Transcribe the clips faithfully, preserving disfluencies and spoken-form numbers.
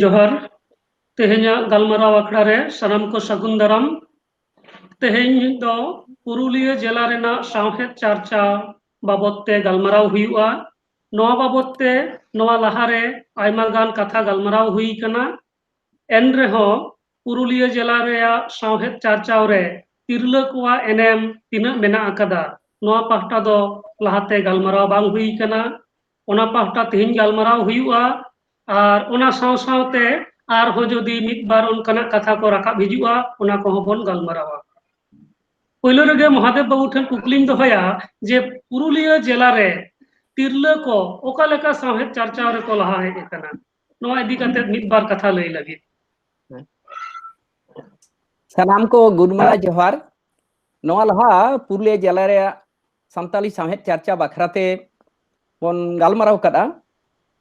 ᱡᱚᱦᱟᱨ᱾ ᱛᱮᱦᱮᱧᱟᱜ ᱜᱟᱞᱢᱟᱨᱟᱣ ᱟᱠᱷᱲᱟ ᱨᱮ ᱥᱟᱱᱟᱢ ᱠᱚ ᱥᱟᱹᱜᱩᱱ ᱫᱟᱨᱟᱢ᱾ ᱛᱮᱦᱮᱧ ᱫᱚ ᱯᱩᱨᱩᱞᱤᱭᱟᱹ ᱡᱮᱞᱟ ᱨᱮᱱᱟᱜ ᱥᱟᱶᱦᱮᱫ ᱪᱟᱨᱪᱟ ᱵᱟᱵᱚᱛ ᱛᱮ ᱜᱟᱞᱢᱟᱨᱟᱣ ᱦᱩᱭᱩᱜᱼᱟ᱾ ᱱᱚᱣᱟ ᱵᱟᱵᱚᱛ ᱛᱮ ᱱᱚᱣᱟ ᱞᱟᱦᱟᱨᱮ ᱟᱭᱢᱟ ᱜᱟᱱ ᱠᱟᱛᱷᱟ ᱜᱟᱞᱢᱟᱨᱟᱣ ᱦᱩᱭ ᱟᱠᱟᱱᱟ᱾ ᱮᱱ ᱨᱮᱦᱚᱸ ᱯᱩᱨᱩᱞᱤᱭᱟᱹ ᱡᱮᱞᱟ ᱨᱮᱭᱟᱜ ᱥᱟᱶᱦᱮᱫ ᱪᱟᱨᱪᱟᱣ ᱨᱮ ᱛᱤᱨᱞᱟᱹ ᱠᱚᱣᱟᱜ ᱮᱱᱮᱢ ᱛᱤᱱᱟᱹᱜ ᱢᱮᱱᱟᱜ ᱟᱠᱟᱫᱟ, ᱱᱚᱣᱟ ᱯᱟᱦᱴᱟ ᱫᱚ ᱞᱟᱦᱟᱛᱮ ᱜᱟᱞᱢᱟᱨᱟᱣ ᱵᱟᱝ ᱦᱩᱭ ᱟᱠᱟᱱᱟ᱾ ᱚᱱᱟ ᱯᱟᱦᱴᱟ ᱛᱮᱦᱮᱧ ᱜᱟᱞᱢᱟᱨᱟᱣ ᱦᱩᱭᱩᱜᱼᱟ᱾ ᱟᱨ ᱚᱱᱟ ᱥᱟᱶ ᱥᱟᱶᱛᱮ ᱟᱨᱦᱚᱸ ᱡᱩᱫᱤ ᱢᱤᱫ ᱵᱟᱨ ᱚᱱᱠᱟᱱᱟᱜ ᱠᱟᱛᱷᱟ ᱠᱚ ᱨᱟᱠᱟᱵ ᱦᱤᱡᱩᱜᱼᱟ, ᱚᱱᱟ ᱠᱚᱦᱚᱸ ᱵᱚᱱ ᱜᱟᱞᱢᱟᱨᱟᱣᱟ᱾ ᱯᱳᱭᱞᱳ ᱨᱮᱜᱮ ᱢᱚᱦᱟᱫᱮᱵ ᱵᱟᱹᱵᱩ ᱴᱷᱮᱱ ᱠᱩᱠᱞᱤᱧ ᱫᱚᱦᱚᱭᱟ ᱡᱮ ᱯᱩᱨᱩᱞᱤᱭᱟᱹ ᱡᱮᱞᱟ ᱨᱮ ᱛᱤᱨᱞᱟᱹ ᱠᱚ ᱚᱠᱟ ᱞᱮᱠᱟ ᱥᱟᱶᱦᱮᱫ ᱪᱟᱨᱪᱟᱣ ᱨᱮᱠᱚ ᱞᱟᱦᱟ ᱦᱮᱡ ᱟᱠᱟᱱᱟ, ᱱᱚᱣᱟ ᱤᱫᱤ ᱠᱟᱛᱮ ᱢᱤᱫ ᱵᱟᱨ ᱠᱟᱛᱷᱟ ᱞᱟᱹᱭ ᱞᱟᱹᱜᱤᱫ᱾ ᱥᱟᱱᱟᱢ ᱠᱚ ᱜᱩᱰ ᱢᱚᱨᱱᱤᱝ, ᱡᱚᱦᱟᱨ᱾ ᱱᱚᱣᱟ ᱞᱟᱦᱟ ᱯᱩᱨᱩᱞᱤᱭᱟᱹ ᱡᱮᱞᱟ ᱨᱮᱭᱟᱜ ᱥᱟᱱᱛᱟᱞᱤ ᱥᱟᱶᱦᱮᱫ ᱪᱟᱨᱪᱟ ᱵᱟᱠᱷᱨᱟ ᱛᱮ ᱵᱚᱱ ᱜᱟᱞᱢᱟᱨᱟᱣ ᱠᱟᱫᱟ,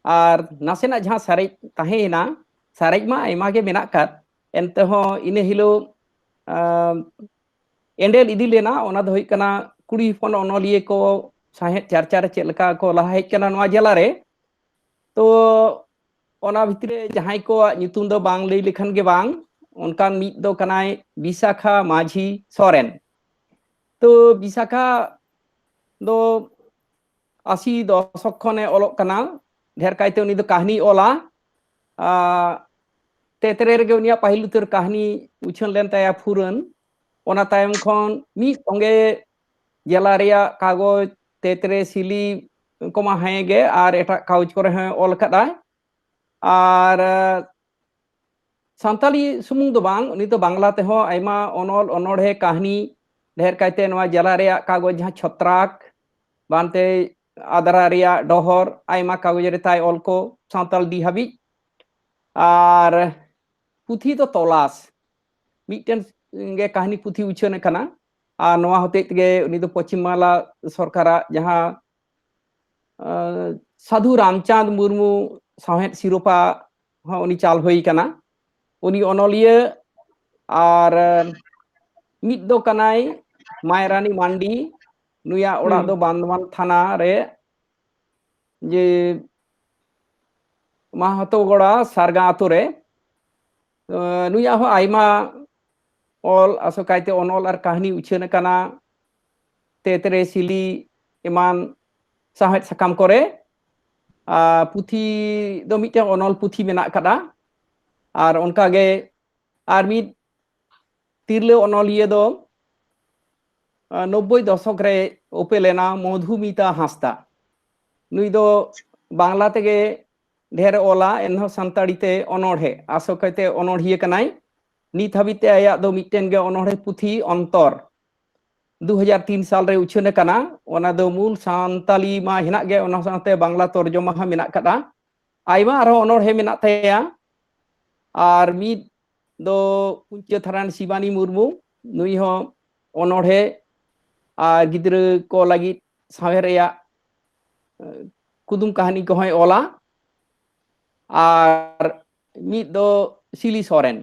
ᱟᱨ ᱱᱟᱥᱮᱱᱟᱜ ᱡᱟᱦᱟᱸ ᱥᱟᱨᱮᱡ ᱛᱟᱦᱮᱸᱭᱮᱱᱟ, ᱥᱟᱨᱮᱡ ᱢᱟ ᱟᱭᱢᱟ ᱜᱮ ᱢᱮᱱᱟᱜ ᱟᱠᱟᱫ, ᱮᱱᱛᱮᱦᱚᱸ ᱤᱱᱟᱹ ᱦᱤᱞᱳᱜ ᱟᱸ, ᱮᱸᱰᱮᱞ ᱤᱫᱤ ᱞᱮᱱᱟ, ᱚᱱᱟ ᱫᱚ ᱦᱩᱭᱩᱜ ᱠᱟᱱᱟ ᱠᱩᱲᱤ ᱦᱚᱯᱚᱱ ᱚᱱᱚᱞᱤᱭᱟᱹ ᱠᱚ ᱥᱟᱶᱦᱮᱫ ᱪᱟᱨᱪᱟ ᱨᱮ ᱪᱮᱫ ᱞᱮᱠᱟ ᱠᱚ ᱞᱟᱦᱟ ᱦᱮᱡ ᱠᱟᱱᱟ ᱱᱚᱣᱟ ᱡᱮᱞᱟ ᱨᱮ᱾ ᱛᱚ ᱚᱱᱟ ᱵᱷᱤᱛᱨᱤ ᱨᱮ ᱡᱟᱦᱟᱸᱭ ᱠᱚᱣᱟᱜ ᱧᱩᱛᱩᱢ ᱫᱚ ᱵᱟᱝ ᱞᱟᱹᱭ ᱞᱮᱠᱷᱟᱱ ᱜᱮ ᱵᱟᱝ, ᱚᱱᱠᱟᱱ ᱢᱤᱫ ᱫᱚ ᱠᱟᱱᱟᱭ ᱵᱤᱥᱟᱠᱷᱟ ᱢᱟᱹᱡᱷᱤ ᱥᱚᱨᱮᱱ᱾ ᱛᱚ ᱵᱤᱥᱟᱠᱷᱟ ᱫᱚ ᱟᱥᱤ ᱫᱚᱥᱚᱠ ᱠᱷᱚᱱᱮ ᱚᱞᱚᱜ ᱠᱟᱱᱟ, ᱰᱷᱮᱨ ᱠᱟᱭᱛᱮ ᱩᱱᱤ ᱫᱚ ᱠᱟᱹᱦᱱᱤᱭ ᱚᱞᱟ᱾ ᱟᱨ ᱛᱮᱛᱨᱮ ᱨᱮᱜᱮ ᱩᱱᱤᱭᱟᱜ ᱯᱟᱹᱦᱤᱞ ᱩᱛᱟᱹᱨ ᱠᱟᱹᱦᱱᱤ ᱩᱪᱷᱟᱹᱱ ᱞᱮᱱ ᱛᱟᱭᱟ ᱯᱷᱩᱨᱟᱹᱱ᱾ ᱚᱱᱟ ᱛᱟᱭᱚᱢ ᱠᱷᱚᱱ ᱢᱤᱫ ᱥᱚᱸᱜᱮ ᱡᱮᱞᱟ ᱨᱮᱭᱟᱜ ᱠᱟᱜᱚᱡᱽ, ᱛᱮᱛᱨᱮ, ᱥᱤᱞᱤ ᱠᱚᱢᱟ ᱦᱮᱸ ᱜᱮ, ᱟᱨ ᱮᱴᱟᱜ ᱠᱟᱜᱚᱡᱽ ᱠᱚᱨᱮ ᱦᱚᱸ ᱚᱞ ᱟᱠᱟᱫᱟᱭ᱾ ᱟᱨ ᱥᱟᱱᱛᱟᱲᱤ ᱥᱩᱢᱩᱝ ᱫᱚ ᱵᱟᱝ, ᱩᱱᱤ ᱫᱚ ᱵᱟᱝᱞᱟ ᱛᱮᱦᱚᱸ ᱟᱭᱢᱟ ᱚᱱᱚᱞ, ᱚᱱᱚᱬᱦᱮ, ᱠᱟᱹᱦᱱᱤ, ᱰᱷᱮᱨ ᱠᱟᱭᱛᱮ ᱱᱚᱣᱟ ᱡᱮᱞᱟ ᱨᱮᱭᱟᱜ ᱠᱟᱜᱚᱡᱽ ᱡᱟᱦᱟᱸ ᱪᱷᱚᱛᱨᱟᱠ, ᱵᱟᱱᱛᱮ ᱟᱫᱽᱨᱟ ᱨᱮᱭᱟᱜ ᱰᱚᱦᱚᱨ, ᱟᱭᱢᱟ ᱠᱟᱜᱚᱡᱽ ᱨᱮ ᱛᱟᱭ ᱚᱞ ᱠᱚ ᱥᱟᱶᱛᱟᱞ ᱰᱤ ᱦᱟᱹᱵᱤᱡ᱾ ᱟᱨ ᱯᱩᱛᱷᱤ ᱫᱚ ᱛᱚᱞᱟᱥ, ᱢᱤᱫᱴᱮᱱ ᱜᱮ ᱠᱟᱹᱦᱱᱤ ᱯᱩᱛᱷᱤ ᱩᱪᱷᱟᱹᱱ ᱟᱠᱟᱱᱟ᱾ ᱟᱨ ᱱᱚᱣᱟ ᱦᱚᱛᱮᱡ ᱛᱮᱜᱮ ᱩᱱᱤ ᱫᱚ ᱯᱚᱪᱷᱤᱢ ᱵᱟᱝᱞᱟ ᱥᱚᱨᱠᱟᱨᱟᱜ ᱡᱟᱦᱟᱸ ᱟᱸ, ᱥᱟᱫᱷᱩ ᱨᱟᱢᱪᱟᱸᱫᱽ ᱢᱩᱨᱢᱩ ᱥᱟᱶᱦᱮᱫ ᱥᱤᱨᱳᱯᱟ ᱦᱚᱸ ᱩᱱᱤ ᱪᱟᱞ ᱦᱩᱭ ᱠᱟᱱᱟ᱾ ᱩᱱᱤ ᱚᱱᱚᱞᱤᱭᱟᱹ ᱟᱨ ᱢᱤᱫ ᱫᱚ ᱠᱟᱱᱟᱭ ᱢᱟᱭᱨᱟᱱᱤ ᱢᱟᱱᱰᱤ, ᱱᱩᱭᱟᱜ ᱚᱲᱟᱜ ᱦᱩᱸ᱾ ᱫᱚ ᱵᱟᱸᱫᱷᱣᱟᱱ ᱛᱷᱟᱱᱟ ᱨᱮ᱾ ᱡᱮ ᱢᱟᱦᱟᱛᱚᱜᱚᱲᱟ ᱥᱟᱨᱜᱟ ᱟᱛᱳ ᱨᱮ᱾ ᱱᱩᱭᱟᱜ ᱦᱚᱸ ᱟᱭᱢᱟ ᱚᱞ, ᱟᱥᱚᱠᱟᱭᱛᱮ ᱚᱱᱚᱞ ᱟᱨ ᱠᱟᱹᱦᱱᱤ ᱩᱪᱷᱟᱹᱱ ᱟᱠᱟᱱᱟ ᱛᱮᱛᱨᱮ, ᱥᱤᱞᱤ ᱮᱢᱟᱱ ᱥᱟᱶᱦᱮᱫ ᱥᱟᱠᱟᱢ ᱠᱚᱨᱮ᱾ ᱟᱨ ᱯᱩᱛᱷᱤ ᱫᱚ ᱢᱤᱫᱴᱮᱱ ᱚᱱᱚᱞ ᱯᱩᱛᱷᱤ ᱢᱮᱱᱟᱜ ᱟᱠᱟᱫᱟ᱾ ᱟᱨ ᱚᱱᱠᱟᱜᱮ ᱟᱨ ᱢᱤᱫ ᱛᱤᱨᱞᱟᱹ ᱚᱱᱚᱞᱤᱭᱟᱹ ᱫᱚ ᱱᱚᱵᱵᱳᱭ ᱫᱚᱥᱚᱠ ᱨᱮ ᱩᱯᱮᱞ ᱮᱱᱟ, ᱢᱚᱫᱷᱩᱢᱤᱛᱟ ᱦᱟᱸᱥᱫᱟ᱾ ᱱᱩᱭ ᱫᱚ ᱵᱟᱝᱞᱟ ᱛᱮᱜᱮ ᱰᱷᱮᱨ ᱚᱞᱟ, ᱮᱱᱦᱚᱸ ᱥᱟᱱᱛᱟᱲᱤ ᱛᱮ ᱚᱱᱚᱬᱦᱮ, ᱟᱥᱚᱠᱟᱭᱛᱮ ᱚᱱᱚᱬᱦᱤᱭᱟᱹ ᱠᱟᱱᱟᱭ᱾ ᱱᱤᱛ ᱦᱟᱹᱵᱤᱡ ᱛᱮ ᱟᱭᱟᱜ ᱫᱚ ᱢᱤᱫᱴᱮᱱ ᱜᱮ ᱚᱱᱚᱬᱦᱮ ᱯᱩᱛᱷᱤ ᱚᱱᱛᱚᱨ ᱫᱩ ᱦᱟᱡᱟᱨ ᱛᱤᱱ ᱥᱟᱞ ᱨᱮ ᱩᱪᱷᱟᱹᱱ ᱟᱠᱟᱱᱟ᱾ ᱚᱱᱟ ᱫᱚ ᱢᱩᱞ ᱥᱟᱱᱛᱟᱞᱤ ᱢᱟ ᱦᱮᱱᱟᱜ ᱜᱮ, ᱚᱱᱟ ᱥᱟᱶᱛᱮ ᱵᱟᱝᱞᱟ ᱛᱚᱨᱡᱚᱢᱟ ᱦᱚᱸ ᱢᱮᱱᱟᱜ ᱟᱠᱟᱫᱟ᱾ ᱟᱭᱢᱟ ᱟᱨᱦᱚᱸ ᱚᱱᱚᱬᱦᱮ ᱢᱮᱱᱟᱜ ᱛᱟᱭᱟ᱾ ᱟᱨ ᱢᱤᱫ ᱫᱚ ᱯᱩᱧᱪᱟᱹ ᱛᱷᱟᱨᱟᱱ ᱥᱤᱵᱟᱱᱤ ᱢᱩᱨᱢᱩ, ᱱᱩᱭ ᱦᱚᱸ ᱚᱱᱚᱬᱦᱮ ᱟᱨ ᱜᱤᱫᱽᱨᱟᱹ ᱠᱚ ᱞᱟᱹᱜᱤᱫ ᱥᱟᱶᱦᱮᱫ ᱨᱮᱭᱟᱜ ᱠᱩᱫᱩᱢ ᱠᱟᱹᱦᱱᱤ ᱠᱚᱦᱚᱸᱭ ᱚᱞᱟ᱾ ᱟᱨ ᱢᱤᱫ ᱫᱚ ᱥᱤᱞᱤ ᱥᱚᱨᱮᱱ,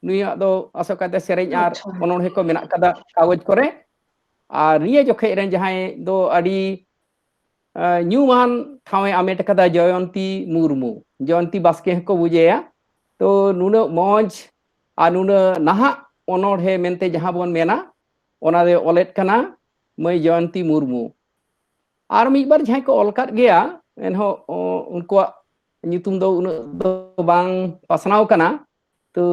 ᱱᱩᱭᱟᱜ ᱫᱚ ᱟᱥᱚᱠᱟᱭᱛᱮ ᱥᱮᱨᱮᱧ ᱟᱨ ᱚᱱᱚᱬᱦᱮ ᱠᱚ ᱢᱮᱱᱟᱜ ᱠᱟᱫᱟ ᱠᱟᱜᱚᱡᱽ ᱠᱚᱨᱮ᱾ ᱟᱨ ᱱᱤᱭᱟᱹ ᱡᱚᱠᱷᱮᱡ ᱨᱮᱱ ᱡᱟᱦᱟᱸᱭ ᱫᱚ ᱟᱹᱰᱤ ᱧᱩᱢᱟᱱ ᱴᱷᱟᱶ ᱮ ᱟᱢᱮᱴ ᱟᱠᱟᱫᱟ ᱡᱚᱭᱚᱱᱛᱤ ᱢᱩᱨᱢᱩ, ᱡᱚᱭᱚᱱᱛᱤ ᱵᱟᱥᱠᱮ ᱦᱚᱸᱠᱚ ᱵᱩᱡᱮᱭᱟ᱾ ᱛᱚ ᱱᱩᱱᱟᱹᱜ ᱢᱚᱡᱽ ᱟᱨ ᱱᱩᱱᱟᱹᱜ ᱱᱟᱦᱟᱜ ᱚᱱᱚᱬᱦᱮ ᱢᱮᱱᱛᱮ ᱡᱟᱦᱟᱸ ᱵᱚᱱ ᱢᱮᱱᱟ, ᱚᱱᱟ ᱫᱚᱭ ᱚᱞᱮᱫ ᱠᱟᱱᱟ ᱢᱟᱹᱭ ᱡᱚᱭᱚᱱᱛᱤ ᱢᱩᱨᱢᱩ᱾ ᱟᱨ ᱢᱤᱫ ᱵᱟᱨ ᱡᱟᱦᱟᱸᱭ ᱠᱚ ᱚᱞ ᱠᱟᱫ ᱜᱮᱭᱟ, ᱮᱱᱦᱚᱸ ᱩᱱᱠᱩᱣᱟᱜ ᱧᱩᱛᱩᱢ ᱫᱚ ᱩᱱᱟᱹᱜ ᱫᱚ ᱵᱟᱝ ᱯᱟᱥᱱᱟᱣ ᱠᱟᱱᱟ᱾ ᱛᱚ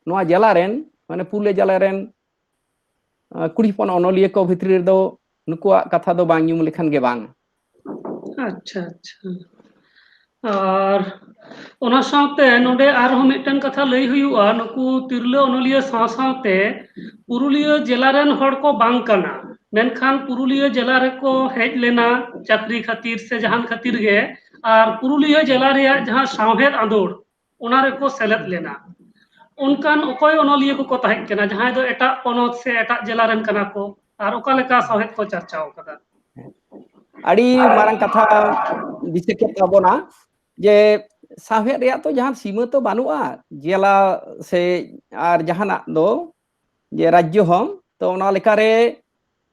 ᱱᱚᱣᱟ ᱡᱮᱞᱟ ᱨᱮᱱ, ᱢᱟᱱᱮ ᱯᱩᱨᱩᱞᱤᱭᱟᱹ ᱡᱮᱞᱟ ᱨᱮᱱ ᱠᱩᱲᱤ ᱦᱚᱯᱚᱱ ᱚᱱᱚᱞᱤᱭᱟᱹ ᱠᱚ ᱵᱷᱤᱛᱨᱤ ᱨᱮᱫᱚ ᱱᱩᱠᱩᱣᱟᱜ ᱠᱟᱛᱷᱟ ᱫᱚ ᱵᱟᱝ ᱧᱩᱢ ᱞᱮᱠᱷᱟᱱ ᱜᱮ ᱵᱟᱝ᱾ ᱟᱪᱪᱷᱟ, ᱟᱪᱪᱷᱟ᱾ ᱟᱨ ᱚᱱᱟ ᱥᱟᱶᱛᱮ ᱱᱚᱰᱮ ᱟᱨᱦᱚᱸ ᱢᱤᱫᱴᱟᱝ ᱠᱟᱛᱷᱟ ᱞᱟᱹᱭ ᱦᱩᱭᱩᱜᱼᱟ, ᱱᱩᱠᱩ ᱛᱤᱨᱞᱟᱹ ᱚᱱᱚᱞᱤᱭᱟᱹ ᱥᱟᱶ ᱥᱟᱶᱛᱮ ᱯᱩᱨᱩᱞᱤᱭᱟᱹ ᱡᱮᱞᱟ ᱨᱮᱱ ᱦᱚᱲ ᱠᱚ ᱵᱟᱝ ᱠᱟᱱᱟ, ᱢᱮᱱᱠᱷᱟᱱ ᱯᱩᱨᱩᱞᱤᱭᱟᱹ ᱡᱮᱞᱟ ᱨᱮᱠᱚ ᱦᱮᱡ ᱞᱮᱱᱟ ᱪᱟᱹᱠᱨᱤ ᱠᱷᱟᱹᱛᱤᱨ ᱥᱮ ᱡᱟᱦᱟᱱ ᱠᱷᱟᱹᱛᱤᱨ ᱜᱮ, ᱟᱨ ᱯᱩᱨᱩᱞᱤᱭᱟᱹ ᱡᱮᱞᱟ ᱨᱮᱭᱟᱜ ᱡᱟᱦᱟᱸ ᱥᱟᱶᱦᱮᱫ ᱟᱸᱫᱳᱲ, ᱚᱱᱟ ᱨᱮᱠᱚ ᱥᱮᱞᱮᱫ ᱞᱮᱱᱟ᱾ ᱚᱱᱠᱟᱱ ᱚᱠᱚᱭ ᱚᱱᱚᱞᱤᱭᱟᱹ ᱠᱚᱠᱚ ᱛᱟᱦᱮᱸ ᱠᱟᱱᱟ, ᱡᱟᱦᱟᱸᱭ ᱫᱚ ᱮᱴᱟᱜ ᱯᱚᱱᱚᱛ ᱥᱮ ᱮᱴᱟᱜ ᱡᱮᱞᱟ ᱨᱮᱱ ᱠᱟᱱᱟ ᱠᱚ, ᱟᱨ ᱚᱠᱟ ᱞᱮᱠᱟ ᱥᱟᱶᱦᱮᱫ ᱠᱚ ᱪᱟᱨᱪᱟᱣ ᱟᱠᱟᱫᱟ? ᱟᱹᱰᱤ ᱢᱟᱨᱟᱝ ᱠᱟᱛᱷᱟ ᱫᱤᱥᱟᱹ ᱠᱮᱫ ᱛᱟᱵᱚᱱᱟ, ᱡᱮ ᱥᱟᱶᱦᱮᱫ ᱨᱮᱭᱟᱜ ᱛᱚ ᱡᱟᱦᱟᱸ ᱥᱤᱢᱟᱹ ᱛᱚ ᱵᱟᱹᱱᱩᱜᱼᱟ, ᱡᱮᱞᱟ ᱥᱮ ᱟᱨ ᱡᱟᱦᱟᱱᱟᱜ ᱫᱚ, ᱡᱮ ᱨᱟᱡᱽᱡᱚ ᱦᱚᱸ᱾ ᱛᱚ ᱚᱱᱟ ᱞᱮᱠᱟᱨᱮ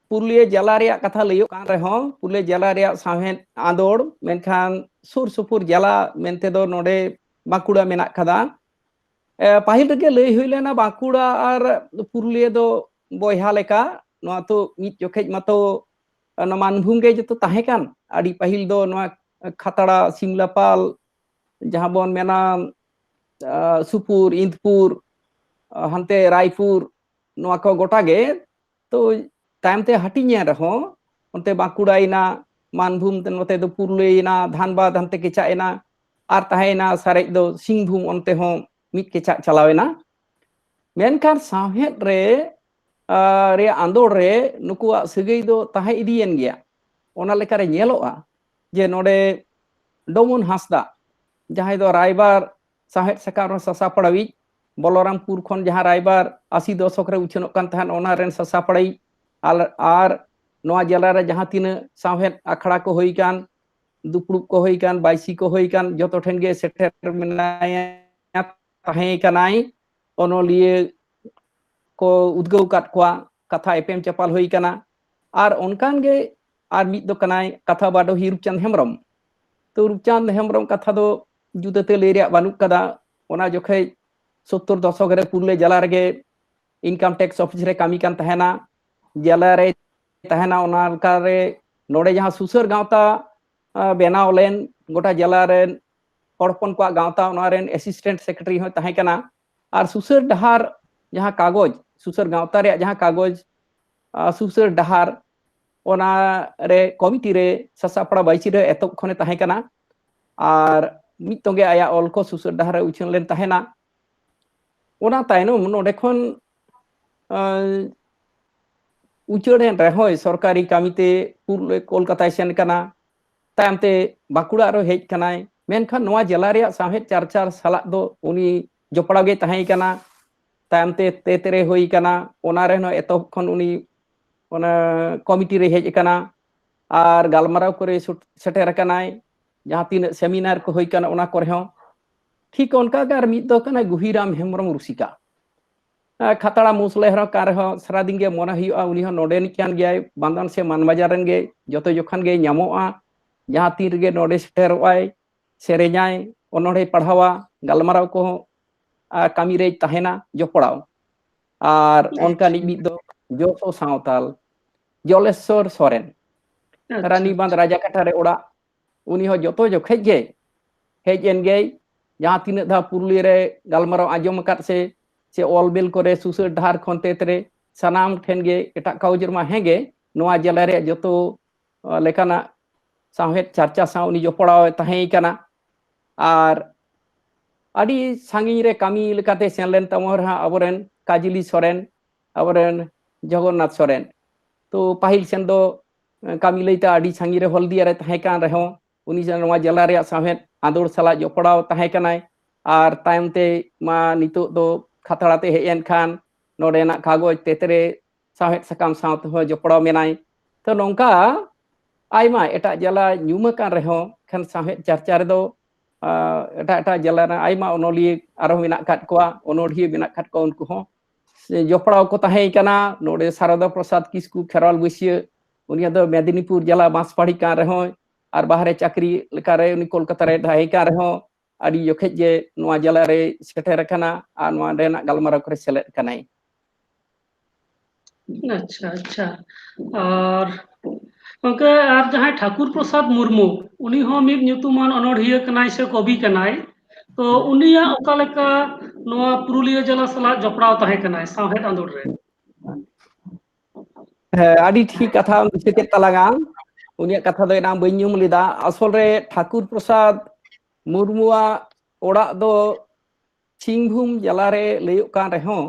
ᱯᱩᱨᱩᱞᱤᱭᱟᱹ ᱡᱮᱞᱟ ᱨᱮᱭᱟᱜ ᱠᱟᱛᱷᱟ ᱞᱟᱹᱭᱚᱜ ᱠᱟᱱ ᱨᱮᱦᱚᱸ, ᱯᱩᱨᱩᱞᱤᱭᱟᱹ ᱡᱮᱞᱟ ᱨᱮᱭᱟᱜ ᱥᱟᱶᱦᱮᱫ ᱟᱸᱫᱳᱲ, ᱢᱮᱱᱠᱷᱟᱱ ᱥᱩᱨ ᱥᱩᱯᱩᱨ ᱡᱮᱞᱟ ᱢᱮᱱᱛᱮ ᱫᱚ ᱱᱚᱰᱮ ᱵᱟᱸᱠᱩᱲᱟ ᱢᱮᱱᱟᱜ ᱠᱟᱫᱟ᱾ ᱮ, ᱯᱟᱹᱦᱤᱞ ᱨᱮᱜᱮ ᱞᱟᱹᱭ ᱦᱩᱭ ᱞᱮᱱᱟ, ᱵᱟᱸᱠᱩᱲᱟ ᱟᱨ ᱯᱩᱨᱩᱞᱤᱭᱟᱹ ᱫᱚ ᱵᱚᱭᱦᱟ ᱞᱮᱠᱟ, ᱱᱚᱣᱟ ᱛᱚ ᱢᱤᱫ ᱡᱚᱠᱷᱮᱡ ᱢᱟᱛᱚ ᱱᱚᱣᱟ ᱢᱟᱱᱵᱷᱩᱢ ᱜᱮ ᱡᱚᱛᱚ ᱛᱟᱦᱮᱸ ᱠᱟᱱ᱾ ᱟᱹᱰᱤ ᱯᱟᱹᱦᱤᱞ ᱫᱚ ᱱᱚᱣᱟ ᱠᱷᱟᱛᱲᱟ, ᱥᱤᱢᱞᱟᱯᱟᱞ, ᱡᱟᱦᱟᱸ ᱵᱚᱱ ᱢᱮᱱᱟ, ᱟ, ᱥᱩᱯᱩᱨ, ᱤᱸᱫᱽᱯᱩᱨ, ᱟ, ᱦᱟᱱᱛᱮ ᱨᱟᱭᱯᱩᱨ, ᱱᱚᱣᱟ ᱠᱚ ᱜᱚᱴᱟ ᱜᱮ᱾ ᱛᱚ ᱛᱟᱭᱚᱢ ᱛᱮ ᱦᱟᱹᱴᱤᱧ ᱮᱱ ᱨᱮᱦᱚᱸ, ᱚᱱᱛᱮ ᱵᱟᱸᱠᱩᱲᱟ ᱭᱮᱱᱟ, ᱢᱟᱱᱵᱷᱩᱢ, ᱱᱚᱛᱮ ᱫᱚ ᱯᱩᱨᱩᱞᱤᱭᱟᱹ ᱭᱮᱱᱟ, ᱫᱷᱟᱱᱵᱟᱫᱽ ᱦᱟᱱᱛᱮ ᱠᱮᱪᱟᱜ ᱮᱱᱟ, ᱟᱨ ᱛᱟᱦᱮᱸᱭᱮᱱᱟ ᱥᱟᱨᱮᱡ ᱫᱚ ᱥᱤᱝᱵᱷᱩᱢ, ᱚᱱᱛᱮ ᱦᱚᱸ ᱢᱤᱫ ᱠᱮᱪᱟᱜ ᱪᱟᱞᱟᱣ ᱮᱱᱟ᱾ ᱢᱮᱱᱠᱷᱟᱱ ᱥᱟᱶᱦᱮᱫ ᱨᱮ, ᱟ, ᱨᱮᱭᱟᱜ ᱟᱸᱫᱳᱲ ᱨᱮ ᱱᱩᱠᱩᱣᱟᱜ ᱥᱟᱹᱜᱟᱹᱭ ᱫᱚ ᱛᱟᱦᱮᱸ ᱤᱫᱤᱭᱮᱱ ᱜᱮᱭᱟ᱾ ᱚᱱᱟ ᱞᱮᱠᱟᱨᱮ ᱧᱮᱞᱚᱜᱼᱟ ᱡᱮ ᱱᱚᱰᱮ ᱰᱚᱢᱚᱱ ᱦᱟᱸᱥᱫᱟ, ᱡᱟᱦᱟᱸᱭ ᱫᱚ ᱨᱟᱭᱵᱟᱨ ᱥᱟᱶᱦᱮᱫ ᱥᱟᱠᱟᱢ ᱨᱮᱱ ᱥᱟᱥᱟᱯᱲᱟᱣᱤᱡ, ᱵᱚᱞᱚᱨᱟᱢᱯᱩᱨ ᱠᱷᱚᱱ ᱡᱟᱦᱟᱸ ᱨᱟᱭᱵᱟᱨ ᱟᱥᱤ ᱫᱚᱥᱚᱠ ᱨᱮ ᱩᱪᱷᱟᱹᱱᱚᱜ ᱠᱟᱱ ᱛᱟᱦᱮᱸᱫ, ᱚᱱᱟ ᱨᱮᱱ ᱥᱟᱥᱟᱯᱲᱟᱣᱤᱡ, ᱟᱨ, ᱟᱨ ᱱᱚᱣᱟ ᱡᱮᱞᱟ ᱨᱮ ᱡᱟᱦᱟᱸ ᱛᱤᱱᱟᱹᱜ ᱥᱟᱶᱦᱮᱫ ᱟᱠᱷᱲᱟ ᱠᱚ ᱦᱩᱭ ᱟᱠᱟᱱ, ᱫᱩᱯᱲᱩᱵ ᱠᱚ ᱦᱩᱭ ᱟᱠᱟᱱ, ᱵᱟᱭᱥᱤ ᱠᱚ ᱦᱩᱭ ᱟᱠᱟᱱ, ᱡᱚᱛᱚ ᱴᱷᱮᱱ ᱜᱮ ᱥᱮᱴᱮᱨ ᱢᱮᱱᱟᱭᱟ, ᱛᱟᱦᱮᱸ ᱠᱟᱱᱟᱭ᱾ ᱚᱱᱚᱞᱤᱭᱟᱹ ᱠᱚ ᱩᱫᱽᱜᱟᱹᱣ ᱟᱠᱟᱫ ᱠᱚᱣᱟ, ᱠᱟᱛᱷᱟ ᱮᱯᱮᱢ ᱪᱟᱯᱟᱞ ᱦᱩᱭ ᱟᱠᱟᱱᱟ᱾ ᱟᱨ ᱚᱱᱠᱟᱱ ᱜᱮ ᱟᱨ ᱢᱤᱫ ᱫᱚ ᱠᱟᱱᱟᱭ ᱠᱟᱛᱷᱟ ᱵᱟᱰᱚᱦᱤ ᱨᱩᱯᱪᱟᱸᱫᱽ ᱦᱮᱢᱵᱨᱚᱢ᱾ ᱛᱚ ᱨᱩᱯᱪᱟᱸᱫᱽ ᱦᱮᱢᱵᱨᱚᱢ ᱠᱟᱛᱷᱟ ᱫᱚ ᱡᱩᱫᱟᱹᱛᱮ ᱞᱟᱹᱭ ᱨᱮᱭᱟᱜ ᱵᱟᱹᱱᱩᱜ ᱠᱟᱫᱟ᱾ ᱚᱱᱟ ᱡᱚᱠᱷᱮᱡ ᱥᱳᱛᱛᱚᱨ ᱫᱚᱥᱚᱠ ᱨᱮ ᱯᱩᱨᱩᱞᱤᱭᱟᱹ ᱡᱮᱞᱟ ᱨᱮᱜᱮ ᱤᱱᱠᱟᱢ ᱴᱮᱠᱥ ᱚᱯᱷᱤᱥ ᱨᱮ ᱠᱟᱹᱢᱤ ᱠᱟᱱ ᱛᱟᱦᱮᱱᱟ, ᱡᱮᱞᱟ ᱨᱮ ᱛᱟᱦᱮᱱᱟ᱾ ᱚᱱᱟ ᱞᱮᱠᱟᱨᱮ ᱱᱚᱰᱮ ᱡᱟᱦᱟᱸ ᱥᱩᱥᱟᱹᱨ ᱜᱟᱶᱛᱟ, ᱟ, ᱵᱮᱱᱟᱣ ᱞᱮᱱ, ᱜᱚᱴᱟ ᱡᱮᱞᱟ ᱨᱮᱱ ᱦᱚᱲ ᱦᱚᱯᱚᱱ ᱠᱚᱣᱟᱜ ᱜᱟᱶᱛᱟ, ᱚᱱᱟ ᱨᱮᱱ ᱮᱥᱤᱥᱴᱮᱱᱴ ᱥᱮᱠᱨᱮᱴᱟᱨᱤ ᱦᱚᱸᱭ ᱛᱟᱦᱮᱸ ᱠᱟᱱᱟ᱾ ᱟᱨ ᱥᱩᱥᱟᱹᱨ ᱰᱟᱦᱟᱨ ᱡᱟᱦᱟᱸ ᱠᱟᱜᱚᱡᱽ, ᱥᱩᱥᱟᱹᱨ ᱜᱟᱶᱛᱟ ᱨᱮᱭᱟᱜ ᱡᱟᱦᱟᱸ ᱠᱟᱜᱚᱡᱽ, ᱟ, ᱥᱩᱥᱟᱹᱨ ᱰᱟᱦᱟᱨ, ᱚᱱᱟ ᱨᱮ ᱠᱚᱢᱤᱴᱤ ᱨᱮ ᱥᱟᱥᱟᱯᱲᱟ ᱵᱟᱭᱥᱤ ᱨᱮ ᱮᱛᱚᱦᱚᱵ ᱠᱷᱚᱱᱮ ᱛᱟᱦᱮᱸ ᱠᱟᱱᱟ᱾ ᱟᱨ ᱢᱤᱫ ᱛᱚᱸᱜᱮ ᱟᱭᱟᱜ ᱚᱞ ᱠᱚ ᱥᱩᱥᱟᱹᱨ ᱰᱟᱦᱟᱨ ᱨᱮ ᱩᱪᱷᱟᱹᱱ ᱞᱮᱱ ᱛᱟᱦᱮᱱᱟ᱾ ᱚᱱᱟ ᱛᱟᱭᱱᱚᱢ ᱱᱚᱰᱮ ᱠᱷᱚᱱ, ᱟᱸ, ᱩᱪᱟᱹᱲ ᱮᱱ ᱨᱮᱦᱚᱸᱭ ᱥᱚᱨᱠᱟᱨᱤ ᱠᱟᱹᱢᱤᱛᱮ ᱯᱩᱨ-, ᱠᱳᱞᱠᱟᱛᱟᱭ ᱥᱮᱱ ᱠᱟᱱᱟ᱾ ᱛᱟᱭᱚᱢ ᱛᱮ ᱵᱟᱸᱠᱩᱲᱟ ᱟᱨᱦᱚᱸ ᱦᱮᱡ ᱠᱟᱱᱟᱭ᱾ ᱢᱮᱱᱠᱷᱟᱱ ᱱᱚᱣᱟ ᱡᱮᱞᱟ ᱨᱮᱭᱟᱜ ᱥᱟᱶᱦᱮᱫ ᱪᱟᱨᱪᱟ ᱥᱟᱞᱟᱜ ᱫᱚ ᱩᱱᱤ ᱡᱚᱯᱲᱟᱣ ᱜᱮ ᱛᱟᱦᱮᱸ ᱠᱟᱱᱟ᱾ ᱛᱟᱭᱚᱢ ᱛᱮ ᱛᱮᱛᱨᱮ ᱦᱩᱭ ᱠᱟᱱᱟ, ᱚᱱᱟ ᱨᱮᱦᱚᱸ ᱮᱛᱚᱦᱚᱵ ᱠᱷᱚᱱ ᱩᱱᱤ ᱚᱱᱟ ᱠᱚᱢᱤᱴᱤ ᱨᱮ ᱦᱮᱡ ᱟᱠᱟᱱᱟ᱾ ᱟᱨ ᱜᱟᱞᱢᱟᱨᱟᱣ ᱠᱚᱨᱮ ᱥᱩᱴ-, ᱥᱮᱴᱮᱨ ᱟᱠᱟᱱᱟᱭ, ᱡᱟᱦᱟᱸ ᱛᱤᱱᱟᱹᱜ ᱥᱮᱢᱤᱱᱟᱨ ᱠᱚ ᱦᱩᱭ ᱠᱟᱱᱟ ᱚᱱᱟ ᱠᱚᱨᱮ ᱦᱚᱸ᱾ ᱴᱷᱤᱠ ᱚᱱᱠᱟ ᱜᱮ ᱟᱨ ᱢᱤᱫ ᱫᱚ ᱠᱟᱱᱟᱭ ᱜᱩᱦᱤᱨᱟᱢ ᱦᱮᱢᱵᱨᱚᱢ ᱨᱩᱥᱤᱠᱟ᱾ ᱟᱨ ᱠᱷᱟᱛᱲᱟ ᱢᱩᱥᱞᱟᱹ ᱦᱚᱸ ᱠᱟᱱ ᱨᱮᱦᱚᱸ ᱥᱟᱨᱟᱫᱤᱱ ᱜᱮ ᱢᱚᱱᱮ ᱦᱩᱭᱩᱜᱼᱟ, ᱩᱱᱤ ᱦᱚᱸ ᱱᱚᱰᱮᱱᱤᱡ ᱠᱟᱱ ᱜᱮᱭᱟᱭ, ᱵᱟᱸᱫᱷᱟᱱ ᱥᱮ ᱢᱟᱱᱵᱟᱡᱟᱨ ᱨᱮᱱ ᱜᱮ, ᱡᱚᱛᱚ ᱡᱚᱠᱷᱚᱱ ᱜᱮ ᱧᱟᱢᱚᱜᱼᱟ᱾ ᱡᱟᱦᱟᱸ ᱛᱤᱱ ᱨᱮᱜᱮ ᱱᱚᱰᱮ ᱥᱮᱴᱮᱨᱚᱜᱼᱟᱭ, ᱥᱮᱨᱮᱧᱟᱭ, ᱚᱱᱚᱬᱦᱮ ᱯᱟᱲᱦᱟᱣᱟ, ᱜᱟᱞᱢᱟᱨᱟᱣ ᱠᱚᱦᱚᱸ, ᱟᱨ ᱠᱟᱹᱢᱤ ᱨᱮᱭ ᱛᱟᱦᱮᱱᱟ ᱡᱚᱯᱲᱟᱣ᱾ ᱟᱨ ᱚᱱᱠᱟᱱᱤᱡ ᱢᱤᱫ ᱫᱚ ᱡᱚᱥᱚ ᱥᱟᱶᱛᱟᱞ, ᱡᱚᱞᱮᱥᱚᱨ ᱥᱚᱨᱮᱱ, ᱟᱪᱪᱷᱟ᱾ ᱨᱟᱱᱤ ᱵᱟᱸᱫᱷ ᱨᱟᱡᱟ ᱠᱟᱴᱷᱟ ᱨᱮ ᱚᱲᱟᱜ᱾ ᱩᱱᱤ ᱦᱚᱸ ᱡᱚᱛᱚ ᱡᱚᱠᱷᱮᱡ ᱜᱮ ᱦᱮᱡ ᱮᱱ ᱜᱮᱭ, ᱡᱟᱦᱟᱸ ᱛᱤᱱᱟᱹᱜ ᱫᱷᱟᱣ ᱯᱩᱨᱩᱞᱤᱭᱟᱹ ᱨᱮ ᱜᱟᱞᱢᱟᱨᱟᱣ ᱟᱸᱡᱚᱢ ᱟᱠᱟᱫ ᱥᱮ, ᱥᱮ ᱚᱞ ᱵᱮᱞ ᱠᱚᱨᱮ, ᱥᱩᱥᱟᱹᱨ ᱰᱟᱦᱟᱨ ᱠᱷᱚᱱ ᱛᱮᱛ ᱨᱮ, ᱥᱟᱱᱟᱢ ᱴᱷᱮᱱ ᱜᱮ, ᱮᱴᱟᱜ ᱠᱟᱜᱚᱡᱽ ᱨᱮᱢᱟ ᱦᱮᱸ ᱜᱮ, ᱱᱚᱣᱟ ᱡᱮᱞᱟ ᱨᱮᱭᱟᱜ ᱡᱚᱛᱚ, ᱟᱸ, ᱞᱮᱠᱟᱱᱟᱜ ᱥᱟᱶᱦᱮᱫ ᱪᱟᱨᱪᱟ ᱥᱟᱶ ᱩᱱᱤ ᱡᱚᱯᱲᱟᱣ ᱮ ᱛᱟᱦᱮᱸ ᱠᱟᱱᱟ᱾ ᱟᱨ ᱟᱹᱰᱤ ᱥᱟᱺᱜᱤᱧ ᱨᱮ ᱠᱟᱹᱢᱤ ᱞᱮᱠᱟᱛᱮ ᱥᱮᱱ ᱞᱮᱱ ᱛᱟᱵᱚᱱ ᱨᱮᱦᱚᱸ, ᱟᱵᱚᱨᱮᱱ ᱠᱟᱡᱽᱞᱤ ᱥᱚᱨᱮᱱ, ᱟᱵᱚᱨᱮᱱ ᱡᱚᱜᱚᱱᱱᱟᱛᱷ ᱥᱚᱨᱮᱱ, ᱛᱚ ᱯᱟᱹᱦᱤᱞ ᱥᱮᱱ ᱫᱚ, ᱮᱸ, ᱠᱟᱹᱢᱤ ᱞᱟᱹᱭᱛᱮ ᱟᱹᱰᱤ ᱥᱟᱺᱜᱤᱧ ᱨᱮ ᱦᱚᱞᱫᱤᱭᱟ ᱨᱮ ᱛᱟᱦᱮᱸ ᱠᱟᱱ ᱨᱮᱦᱚᱸ, ᱩᱱᱤ ᱱᱚᱣᱟ ᱡᱮᱞᱟ ᱨᱮᱭᱟᱜ ᱥᱟᱶᱦᱮᱫ ᱟᱸᱫᱳᱲ ᱥᱟᱞᱟᱜ ᱡᱚᱯᱲᱟᱣ ᱛᱟᱦᱮᱸ ᱠᱟᱱᱟᱭ᱾ ᱟᱨ ᱛᱟᱭᱚᱢ ᱛᱮ ᱢᱟ ᱱᱤᱛᱚᱜ ᱫᱚ ᱠᱷᱟᱛᱲᱟ ᱛᱮ ᱦᱮᱡ ᱮᱱ ᱠᱷᱟᱱ, ᱱᱚᱰᱮᱱᱟᱜ ᱠᱟᱜᱚᱡᱽ ᱛᱮᱛᱨᱮ ᱥᱟᱶᱦᱮᱫ ᱥᱟᱠᱟᱢ ᱥᱟᱶ ᱛᱮᱦᱚᱸ ᱡᱚᱯᱲᱟᱣ ᱢᱮᱱᱟᱭ᱾ ᱛᱚ ᱱᱚᱝᱠᱟ ᱟᱭᱢᱟ ᱮᱴᱟᱜ ᱡᱮᱞᱟ ᱧᱩᱢ ᱟᱠᱟᱱ ᱨᱮᱦᱚᱸ, ᱠᱷᱟᱱ ᱥᱟᱶᱦᱮᱫ ᱪᱟᱨᱪᱟ ᱨᱮᱫᱚ, ᱟᱸ, ᱮᱴᱟᱜ ᱮᱴᱟᱜ ᱡᱮᱞᱟ ᱨᱮᱱ ᱟᱭᱢᱟ ᱚᱱᱚᱞᱤᱭᱟᱹ ᱟᱨᱦᱚᱸ ᱢᱮᱱᱟᱜ ᱟᱠᱟᱫ ᱠᱚᱣᱟ, ᱚᱱᱚᱲᱦᱤᱭᱟᱹ ᱢᱮᱱᱟᱜ ᱟᱠᱟᱫ ᱠᱚᱣᱟ, ᱩᱱᱠᱩ ᱦᱚᱸ ᱡᱚᱯᱲᱟᱣ ᱠᱚ ᱛᱟᱦᱮᱸ ᱠᱟᱱᱟ᱾ ᱱᱚᱰᱮ ᱥᱟᱨᱚᱫᱟ ᱯᱨᱚᱥᱟᱫᱽ ᱠᱤᱥᱠᱩ ᱠᱷᱮᱨᱣᱟᱞ ᱵᱟᱹᱥᱭᱟᱹ, ᱩᱱᱤ ᱫᱚ ᱢᱮᱫᱤᱱᱤᱯᱩᱨ ᱡᱮᱞᱟ ᱵᱟᱸᱥᱯᱟᱲᱤ ᱠᱟᱱ ᱨᱮᱦᱚᱸ, ᱟᱨ ᱵᱟᱦᱨᱮ ᱪᱟᱹᱠᱨᱤ ᱞᱮᱠᱟᱨᱮ ᱩᱱᱤ ᱠᱳᱞᱠᱟᱛᱟ ᱨᱮ ᱛᱟᱦᱮᱸ ᱠᱟᱱ ᱨᱮᱦᱚᱸ, ᱟᱹᱰᱤ ᱡᱚᱠᱷᱮᱡ ᱜᱮ ᱱᱚᱣᱟ ᱡᱮᱞᱟ ᱨᱮ ᱥᱮᱴᱮᱨ ᱟᱠᱟᱱᱟ ᱟᱨ ᱱᱚᱣᱟ ᱨᱮᱱᱟᱜ ᱜᱟᱞᱢᱟᱨᱟᱣ ᱠᱚᱨᱮ ᱥᱮᱞᱮᱫ ᱠᱟᱱᱟᱭ᱾ ᱟᱪᱪᱷᱟ, ᱟᱪᱪᱷᱟ᱾ ᱟᱨ ᱜᱚᱝᱠᱮ, ᱟᱨ ᱡᱟᱦᱟᱸᱭ ᱴᱷᱟᱠᱩᱨ ᱯᱨᱚᱥᱟᱫᱽ ᱢᱩᱨᱢᱩ, ᱩᱱᱤ ᱦᱚᱸ ᱢᱤᱫ ᱧᱩᱛᱩᱢᱟᱱ ᱚᱱᱚᱬᱦᱤᱭᱟᱹ ᱠᱟᱱᱟᱭ ᱥᱮ ᱠᱚᱵᱤ ᱠᱟᱱᱟᱭ, ᱛᱚ ᱩᱱᱤᱭᱟᱜ ᱚᱠᱟ ᱞᱮᱠᱟ ᱱᱚᱣᱟ ᱯᱩᱨᱩᱞᱤᱭᱟᱹ ᱡᱮᱞᱟ ᱥᱟᱞᱟᱜ ᱡᱚᱯᱲᱟᱣ ᱛᱟᱦᱮᱸ ᱠᱟᱱᱟᱭ ᱥᱟᱶᱦᱮᱫ ᱟᱸᱫᱳᱲ ᱨᱮ? ᱦᱮᱸ, ᱟᱹᱰᱤ ᱴᱷᱤᱠ ᱠᱟᱛᱷᱟᱢ ᱫᱤᱥᱟᱹ ᱠᱮᱫ ᱛᱟᱞᱟᱝᱟ᱾ ᱩᱱᱤᱭᱟᱜ ᱠᱟᱛᱷᱟ ᱫᱚ ᱮᱱᱟᱝ ᱵᱟᱹᱧ ᱧᱩᱢ ᱞᱮᱫᱟ᱾ ᱟᱥᱚᱞ ᱨᱮ ᱴᱷᱟᱠᱩᱨ ᱯᱨᱚᱥᱟᱫᱽ ᱢᱩᱨᱢᱩᱣᱟᱜ ᱚᱲᱟᱜ ᱫᱚ ᱥᱤᱝᱵᱷᱩᱢ ᱡᱮᱞᱟ ᱨᱮ ᱞᱟᱹᱭᱚᱜ ᱠᱟᱱ ᱨᱮᱦᱚᱸ,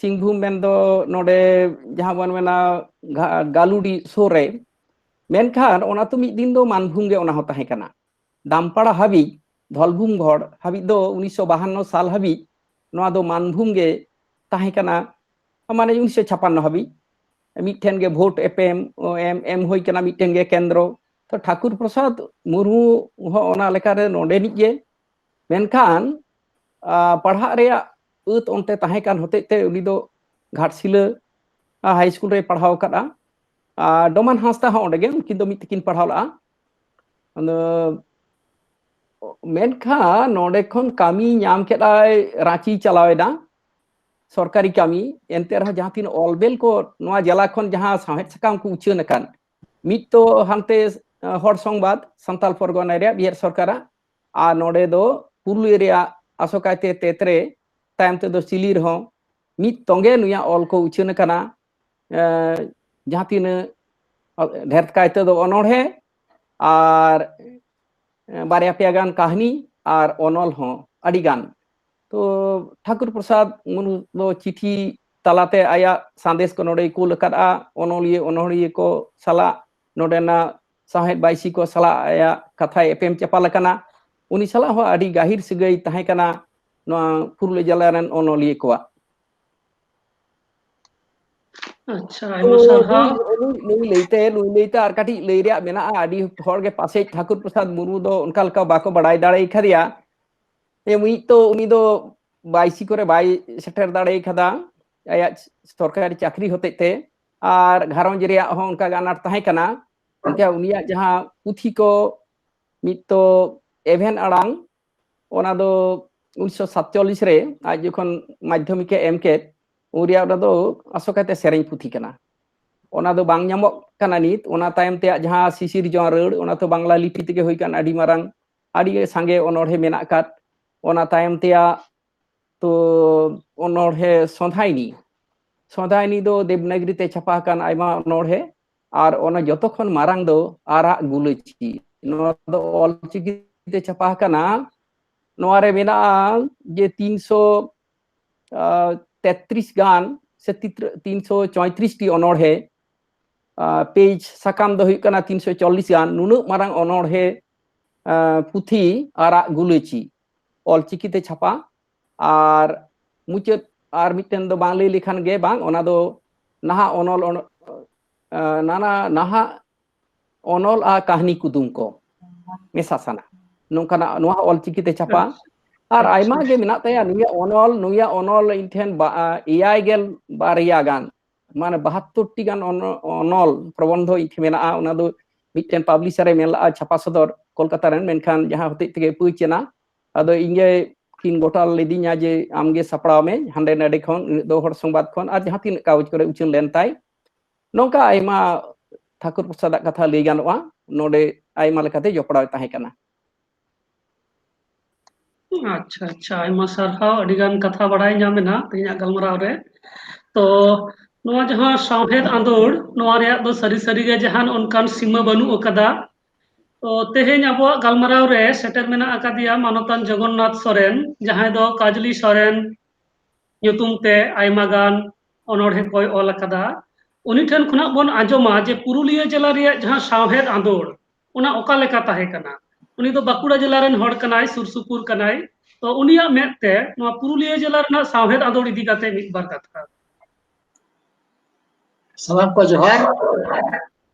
ᱥᱤᱝᱵᱷᱩᱢ ᱢᱮᱱᱫᱚ ᱱᱚᱰᱮ ᱡᱟᱦᱟᱸ ᱵᱚᱱ ᱢᱮᱱᱟ ᱜᱟ-, ᱜᱟᱞᱩᱰᱤ ᱥᱩᱨ ᱨᱮ, ᱢᱮᱱᱠᱷᱟᱱ ᱚᱱᱟ ᱛᱚ ᱢᱤᱫ ᱫᱤᱱ ᱫᱚ ᱢᱟᱱᱵᱷᱩᱢ ᱜᱮ ᱚᱱᱟ ᱦᱚᱸ ᱛᱟᱦᱮᱸ ᱠᱟᱱᱟ᱾ ᱫᱟᱢᱯᱟᱲᱟ ᱦᱟᱹᱵᱤᱡ, ᱫᱷᱚᱞᱵᱷᱩᱢ ᱜᱚᱲ ᱦᱟᱹᱵᱤᱡ ᱫᱚ ᱩᱱᱤᱥᱥᱚ ᱵᱟᱦᱟᱱᱱᱚ ᱥᱟᱞ ᱦᱟᱹᱵᱤᱡ ᱱᱚᱣᱟ ᱫᱚ ᱢᱟᱱᱵᱷᱩᱢ ᱜᱮ ᱛᱟᱦᱮᱸ ᱠᱟᱱᱟ, ᱢᱟᱱᱮ ᱩᱱᱤᱥᱥᱚ ᱪᱷᱟᱯᱟᱱᱱᱚ ᱦᱟᱹᱵᱤᱡ᱾ ᱢᱤᱫᱴᱷᱮᱱ ᱜᱮ ᱵᱷᱳᱴ ᱮᱯᱮᱢ, ᱮᱢ, ᱮᱢ ᱦᱩᱭ ᱠᱟᱱᱟ ᱢᱤᱫᱴᱷᱮᱱ ᱜᱮ ᱠᱮᱱᱫᱨᱚ᱾ ᱛᱚ ᱴᱷᱟᱠᱩᱨ ᱯᱨᱚᱥᱟᱫᱽ ᱢᱩᱨᱢᱩ ᱦᱚᱸ ᱚᱱᱟ ᱞᱮᱠᱟᱨᱮ ᱱᱚᱰᱮᱱᱤᱡ ᱜᱮ᱾ ᱢᱮᱱᱠᱷᱟᱱ, ᱟ, ᱯᱟᱲᱦᱟᱜ ᱨᱮᱭᱟᱜ ᱟᱹᱛ ᱚᱱᱛᱮ ᱛᱟᱦᱮᱸ ᱠᱟᱱ ᱦᱚᱛᱮᱡ ᱛᱮ ᱩᱱᱤ ᱫᱚ ᱜᱷᱟᱴᱥᱤᱞᱟᱹ, ᱟ, ᱦᱟᱭ ᱥᱠᱩᱞ ᱨᱮᱭ ᱯᱟᱲᱦᱟᱣ ᱟᱠᱟᱫᱼᱟ᱾ ᱟ, ᱰᱚᱢᱟᱱ ᱦᱟᱸᱥᱫᱟ ᱦᱚᱸ ᱚᱸᱰᱮ ᱜᱮ, ᱩᱱᱠᱤᱱ ᱫᱚ ᱢᱤᱫ ᱛᱮᱠᱤᱱ ᱯᱟᱲᱦᱟᱣ ᱞᱮᱫᱼᱟ᱾ ᱟᱫᱚ ᱢᱮᱱᱠᱷᱟᱱ ᱱᱚᱰᱮ ᱠᱷᱚᱱ ᱠᱟᱹᱢᱤ ᱧᱟᱢ ᱠᱮᱫᱟᱭ, ᱨᱟᱸᱪᱤ ᱪᱟᱞᱟᱣ ᱮᱱᱟ, ᱥᱚᱨᱠᱟᱨᱤ ᱠᱟᱹᱢᱤ᱾ ᱮᱱᱛᱮ ᱨᱮᱦᱚᱸ ᱡᱟᱦᱟᱸ ᱛᱤᱱᱟᱹᱜ ᱚᱞᱵᱮᱞ ᱠᱚ ᱱᱚᱣᱟ ᱡᱮᱞᱟ ᱠᱷᱚᱱ ᱡᱟᱦᱟᱸ ᱥᱟᱶᱦᱮᱫ ᱥᱟᱠᱟᱢ ᱠᱚ ᱩᱪᱷᱟᱹᱱ ᱟᱠᱟᱱ, ᱢᱤᱫ ᱛᱚ ᱦᱟᱱᱛᱮ ᱦᱚᱲ ᱥᱚᱝᱵᱟᱫ ᱥᱟᱱᱛᱟᱞ ᱯᱚᱨᱜᱚᱱᱟ ᱨᱮᱭᱟᱜ ᱵᱤᱦᱟᱨ ᱥᱚᱨᱠᱟᱨᱟᱜ, ᱟᱨ ᱱᱚᱰᱮ ᱫᱚ ᱯᱩᱨᱩᱞᱤᱭᱟᱹ ᱨᱮᱭᱟᱜ ᱟᱥᱚᱠᱟᱭᱛᱮ ᱛᱮᱛᱨᱮ, ᱛᱟᱭᱚᱢ ᱛᱮᱫᱚ ᱪᱤᱞᱤ ᱨᱮᱦᱚᱸ ᱢᱤᱫ ᱛᱚᱸᱜᱮ ᱱᱩᱭᱟᱜ ᱚᱞ ᱠᱚ ᱩᱪᱷᱟᱹᱱ ᱟᱠᱟᱱᱟ᱾ ᱡᱟᱦᱟᱸ ᱛᱤᱱᱟᱹᱜ ᱰᱷᱮᱨ ᱠᱟᱭ ᱛᱮᱫᱚ ᱚᱱᱚᱬᱦᱮ ᱟᱨ ᱵᱟᱨᱭᱟ ᱯᱮᱭᱟ ᱜᱟᱱ ᱠᱟᱹᱦᱱᱤ ᱟᱨ ᱚᱱᱚᱞ ᱦᱚᱸ ᱟᱹᱰᱤ ᱜᱟᱱ᱾ ᱛᱚ ᱴᱷᱟᱠᱩᱨ ᱯᱨᱚᱥᱟᱫᱽ ᱢᱩᱨᱢᱩ ᱫᱚ ᱪᱤᱴᱷᱤ ᱛᱟᱞᱟᱛᱮ ᱟᱭᱟᱜ ᱥᱟᱸᱫᱮᱥ ᱠᱚ ᱱᱚᱰᱮᱭ ᱠᱩᱞ ᱟᱠᱟᱫᱼᱟ᱾ ᱚᱱᱚᱞᱤᱭᱟᱹ ᱚᱱᱚᱲᱦᱤᱭᱟᱹ ᱠᱚ ᱥᱟᱞᱟᱜ, ᱱᱚᱰᱮᱱᱟᱜ ᱥᱟᱶᱦᱮᱫ ᱵᱟᱭᱥᱤ ᱠᱚ ᱥᱟᱞᱟᱜ ᱟᱭᱟᱜ ᱠᱟᱛᱷᱟᱭ ᱮᱯᱮᱢ ᱪᱟᱯᱟᱞ ᱟᱠᱟᱱᱟ᱾ ᱩᱱᱤ ᱥᱟᱞᱟᱜ ᱦᱚᱸ ᱟᱹᱰᱤ ᱜᱟᱹᱦᱤᱨ ᱥᱟᱹᱜᱟᱹᱭ ᱛᱟᱦᱮᱸ ᱠᱟᱱᱟ ᱱᱚᱣᱟ ᱯᱩᱨᱩᱞᱤᱭᱟᱹ ᱡᱮᱞᱟ ᱨᱮᱱ ᱚᱱᱚᱞᱤᱭᱟᱹ ᱠᱚᱣᱟᱜ᱾ ᱟᱪᱪᱷᱟ, ᱟᱭᱢᱟ ᱥᱟᱨᱦᱟᱣ᱾ ᱱᱩᱭ ᱞᱟᱹᱭᱛᱮ, ᱱᱩᱭ ᱞᱟᱹᱭᱛᱮ ᱟᱨ ᱠᱟᱹᱴᱤᱡ ᱞᱟᱹᱭ ᱨᱮᱭᱟᱜ ᱢᱮᱱᱟᱜᱼᱟ᱾ ᱟᱹᱰᱤ ᱦᱚᱲ ᱜᱮ ᱯᱟᱥᱮᱡ ᱴᱷᱟᱠᱩᱨ ᱯᱨᱚᱥᱟᱫᱽ ᱢᱩᱨᱢᱩ ᱫᱚ ᱚᱱᱠᱟ ᱞᱮᱠᱟ ᱵᱟᱠᱚ ᱵᱟᱲᱟᱭ ᱫᱟᱲᱮ ᱠᱟᱫᱮᱭᱟ᱾ ᱢᱤᱫ ᱛᱚ ᱩᱱᱤ ᱫᱚ ᱵᱟᱭᱥᱤ ᱠᱚᱨᱮ ᱵᱟᱭ ᱥᱮᱴᱮᱨ ᱫᱟᱲᱮ ᱠᱟᱫᱟ ᱟᱭᱟᱜ ᱥᱚᱨᱠᱟᱨᱤ ᱪᱟᱹᱠᱨᱤ ᱦᱚᱛᱮᱡ ᱛᱮ, ᱟᱨ ᱜᱷᱟᱨᱚᱸᱡᱽ ᱨᱮᱭᱟᱜ ᱦᱚᱸ ᱚᱱᱠᱟ ᱜᱮ ᱟᱱᱟᱴ ᱛᱟᱦᱮᱸ ᱠᱟᱱᱟ᱾ ᱮᱱᱠᱷᱟᱱ ᱩᱱᱤᱭᱟᱜ ᱡᱟᱦᱟᱸ ᱯᱩᱛᱷᱤ ᱠᱚ, ᱢᱤᱫ ᱛᱚ ᱮᱵᱷᱮᱱ ᱟᱲᱟᱝ, ᱚᱱᱟ ᱫᱚ ᱩᱱᱤᱥᱥᱚ ᱥᱟᱛᱪᱚᱞᱞᱤᱥ ᱨᱮ ᱟᱡ ᱡᱚᱠᱷᱚᱱ ᱢᱟᱫᱽᱫᱷᱚᱢᱤᱠ ᱮ ᱮᱢ ᱠᱮᱫ, ᱩᱱ ᱨᱮᱭᱟᱜ ᱚᱱᱟ ᱫᱚ ᱟᱥᱚᱠᱟᱭᱛᱮ ᱥᱮᱨᱮᱧ ᱯᱩᱛᱷᱤ ᱠᱟᱱᱟ᱾ ᱚᱱᱟ ᱫᱚ ᱵᱟᱝ ᱧᱟᱢᱚᱜ ᱠᱟᱱᱟ ᱱᱤᱛ᱾ ᱚᱱᱟ ᱛᱟᱭᱚᱢ ᱛᱮᱭᱟᱜ ᱡᱟᱦᱟᱸ ᱥᱤᱥᱤᱨ ᱡᱚᱝ ᱨᱟᱹᱲ, ᱚᱱᱟ ᱛᱚ ᱵᱟᱝᱞᱟ ᱞᱤᱯᱤ ᱛᱮᱜᱮ ᱦᱩᱭ ᱠᱟᱱ, ᱟᱹᱰᱤ ᱢᱟᱨᱟᱝ, ᱟᱹᱰᱤ ᱥᱟᱸᱜᱮ ᱚᱱᱚᱬᱦᱮ ᱢᱮᱱᱟᱜ ᱟᱠᱟᱫ᱾ ᱚᱱᱟ ᱛᱟᱭᱚᱢ ᱛᱮᱭᱟᱜ ᱛᱚ ᱚᱱᱚᱬᱦᱮ ᱥᱚᱸᱫᱷᱟᱭᱱᱤ, ᱥᱚᱸᱫᱷᱟᱭᱱᱤ ᱫᱚ ᱫᱮᱵᱽᱱᱟᱜᱽᱨᱤ ᱛᱮ ᱪᱷᱟᱯᱟ ᱟᱠᱟᱱ ᱟᱭᱢᱟ ᱚᱱᱚᱬᱦᱮ᱾ ᱟᱨ ᱚᱱᱟ ᱡᱚᱛᱚ ᱠᱷᱚᱱ ᱢᱟᱨᱟᱝ ᱫᱚ ᱟᱨᱟᱜ ᱜᱩᱞᱟᱹᱪᱤ, ᱱᱚᱣᱟ ᱫᱚ ᱚᱞᱪᱤᱠᱤ ᱛᱮ ᱪᱷᱟᱯᱟ ᱟᱠᱟᱱᱟ᱾ ᱱᱚᱣᱟ ᱨᱮ ᱢᱮᱱᱟᱜᱼᱟ ᱡᱮ ᱛᱤᱱᱥᱚ ᱛᱮᱛᱨᱤᱥ ᱜᱟᱱ ᱥᱮ ᱛᱤᱛᱨ-, ᱛᱤᱱᱥᱚ ᱪᱚᱭᱛᱨᱤᱥ ᱴᱤ ᱚᱱᱚᱬᱦᱮ, ᱯᱮᱡᱽ ᱥᱟᱠᱟᱢ ᱫᱚ ᱦᱩᱭᱩᱜ ᱠᱟᱱᱟ ᱛᱤᱱᱥᱚ ᱪᱚᱞᱞᱤᱥ ᱜᱟᱱ᱾ ᱱᱩᱱᱟᱹᱜ ᱢᱟᱨᱟᱝ ᱚᱱᱚᱬᱦᱮ ᱯᱩᱛᱷᱤ ᱟᱨᱟᱜ ᱜᱩᱞᱟᱹᱪᱤ ᱚᱞᱪᱤᱠᱤ ᱛᱮ ᱪᱷᱟᱯᱟ᱾ ᱟᱨ ᱢᱩᱪᱟᱹᱫ ᱟᱨ ᱢᱤᱫᱴᱮᱱ ᱫᱚ ᱵᱟᱝ ᱞᱟᱹᱭ ᱞᱮᱠᱷᱟᱱ ᱜᱮ ᱵᱟᱝ, ᱚᱱᱟ ᱫᱚ ᱱᱟᱦᱟᱜ ᱚᱱᱚᱞ, ᱚᱱ-, ᱱᱟᱱᱟ, ᱱᱟᱦᱟᱜ ᱚᱱᱚᱞ ᱟᱨ ᱠᱟᱹᱦᱱᱤ ᱠᱩᱫᱩᱢ ᱠᱚ ᱢᱮᱥᱟ ᱥᱟᱱᱟ, ᱱᱚᱝᱠᱟᱱᱟᱜ ᱱᱚᱣᱟ ᱦᱚᱸ ᱚᱞᱪᱤᱠᱤ ᱛᱮ ᱪᱷᱟᱯᱟ᱾ ᱟᱨ ᱟᱭᱢᱟ ᱜᱮ ᱢᱮᱱᱟᱜ ᱛᱟᱭᱟ ᱱᱩᱭᱟᱜ ᱚᱱᱚᱞ᱾ ᱱᱩᱭᱟᱜ ᱚᱱᱚᱞ ᱤᱧ ᱴᱷᱮᱱ ᱵᱟ-, ᱮᱭᱟᱭ ᱜᱮᱞ ᱵᱟᱨᱭᱟ ᱜᱟᱱ, ᱢᱟᱱᱮ ᱵᱟᱦᱟᱛᱛᱳᱨ ᱴᱤ ᱜᱟᱱ ᱚᱱ-, ᱚᱱᱚᱞ ᱯᱨᱚᱵᱚᱱᱫᱷᱚ ᱤᱧ ᱴᱷᱮᱱ ᱢᱮᱱᱟᱜᱼᱟ᱾ ᱚᱱᱟ ᱫᱚ ᱢᱤᱫᱴᱮᱱ ᱯᱟᱵᱽᱞᱤᱥᱟᱨ ᱮ ᱢᱮᱱ ᱞᱟᱜᱼᱟ ᱪᱷᱟᱯᱟ ᱥᱚᱫᱚᱨ ᱠᱳᱞᱠᱟᱛᱟ ᱨᱮᱱ, ᱢᱮᱱᱠᱷᱟᱱ ᱡᱟᱦᱟᱸ ᱦᱚᱛᱮᱡ ᱛᱮᱜᱮ ᱯᱟᱹᱪ ᱮᱱᱟ, ᱟᱫᱚ ᱤᱧ ᱜᱮ ᱠᱤᱱ ᱜᱚᱴᱟ ᱞᱤᱫᱤᱧᱟ ᱡᱮ ᱟᱢ ᱜᱮ ᱥᱟᱯᱲᱟᱣ ᱢᱮ ᱦᱟᱸᱰᱮ ᱱᱟᱰᱮ ᱠᱷᱚᱱ, ᱩᱱᱟᱹᱜ ᱫᱚ ᱦᱚᱲ ᱥᱚᱝᱵᱟᱫ ᱠᱷᱚᱱ ᱟᱨ ᱡᱟᱦᱟᱸ ᱛᱤᱱᱟᱹᱜ ᱠᱟᱜᱚᱡᱽ ᱠᱚᱨᱮ ᱩᱪᱷᱟᱹᱱ ᱞᱮᱱ ᱛᱟᱭ᱾ ᱱᱚᱝᱠᱟ ᱟᱭᱢᱟ ᱴᱷᱟᱠᱩᱨ ᱯᱨᱚᱥᱟᱫᱟᱜ ᱠᱟᱛᱷᱟ ᱞᱟᱹᱭ ᱜᱟᱱᱚᱜᱼᱟ, ᱱᱚᱰᱮ ᱟᱭᱢᱟ ᱞᱮᱠᱟᱛᱮ ᱡᱚᱯᱲᱟᱣ ᱛᱟᱦᱮᱸ ᱠᱟᱱᱟ᱾ ᱟᱪᱪᱷᱟ ᱟᱪᱪᱷᱟ, ᱟᱭᱢᱟ ᱥᱟᱨᱦᱟᱣ, ᱟᱹᱰᱤ ᱜᱟᱱ ᱠᱟᱛᱷᱟ ᱵᱟᱲᱟᱭ ᱧᱟᱢ ᱮᱱᱟ ᱛᱮᱦᱮᱧᱟᱜ ᱜᱟᱞᱢᱟᱨᱟᱣ ᱨᱮ᱾ ᱛᱚ ᱱᱚᱣᱟ ᱡᱟᱦᱟᱸ ᱥᱟᱶᱦᱮᱫ ᱟᱸᱫᱳᱲ, ᱱᱚᱣᱟ ᱨᱮᱭᱟᱜ ᱫᱚ ᱥᱟᱹᱨᱤ ᱥᱟᱹᱨᱤ ᱜᱮ ᱡᱟᱦᱟᱱ ᱚᱱᱠᱟᱱ ᱥᱤᱢᱟᱹ ᱵᱟᱹᱱᱩᱜ ᱟᱠᱟᱫᱟ᱾ ᱛᱚ ᱛᱮᱦᱮᱧ ᱟᱵᱚᱣᱟᱜ ᱜᱟᱞᱢᱟᱨᱟᱣ ᱨᱮ ᱥᱮᱴᱮᱨ ᱢᱮᱱᱟᱜ ᱟᱠᱟᱫᱮᱭᱟ ᱢᱟᱱᱚᱛᱟᱱ ᱡᱚᱜᱚᱱᱱᱟᱛᱷ ᱥᱚᱨᱮᱱ, ᱡᱟᱦᱟᱸᱭ ᱫᱚ ᱠᱟᱡᱽᱞᱤ ᱥᱚᱨᱮᱱ ᱧᱩᱛᱩᱢ ᱛᱮ ᱟᱭᱢᱟ ᱜᱟᱱ ᱚᱱᱚᱬᱦᱮ ᱠᱚᱭ ᱚᱞ ᱟᱠᱟᱫᱟ᱾ ᱩᱱᱤ ᱴᱷᱮᱱ ᱠᱷᱚᱱᱟᱜ ᱵᱚᱱ ᱟᱸᱡᱚᱢᱟ ᱡᱮ ᱯᱩᱨᱩᱞᱤᱭᱟᱹ ᱡᱮᱞᱟ ᱨᱮᱭᱟᱜ ᱡᱟᱦᱟᱸ ᱥᱟᱶᱦᱮᱫ ᱟᱸᱫᱳᱲ, ᱚᱱᱟ ᱚᱠᱟ ᱞᱮᱠᱟ ᱛᱟᱦᱮᱸ ᱠᱟᱱᱟ᱾ ᱩᱱᱤ ᱫᱚ ᱵᱟᱸᱠᱩᱲᱟ ᱡᱮᱞᱟ ᱨᱮᱱ ᱦᱚᱲ ᱠᱟᱱᱟᱭ, ᱥᱩᱨ ᱥᱩᱯᱩᱨ ᱠᱟᱱᱟᱭ᱾ ᱛᱚ ᱩᱱᱤᱭᱟᱜ ᱢᱮᱫ ᱛᱮ ᱱᱚᱣᱟ ᱯᱩᱨᱩᱞᱤᱭᱟᱹ ᱡᱮᱞᱟ ᱨᱮᱱᱟᱜ ᱥᱟᱶᱦᱮᱫ ᱟᱸᱫᱳᱲ ᱤᱫᱤ ᱠᱟᱛᱮ ᱢᱤᱫ ᱵᱟᱨ ᱠᱟᱛᱷᱟ᱾ ᱥᱟᱱᱟᱢ ᱠᱚ ᱡᱚᱦᱟᱨ᱾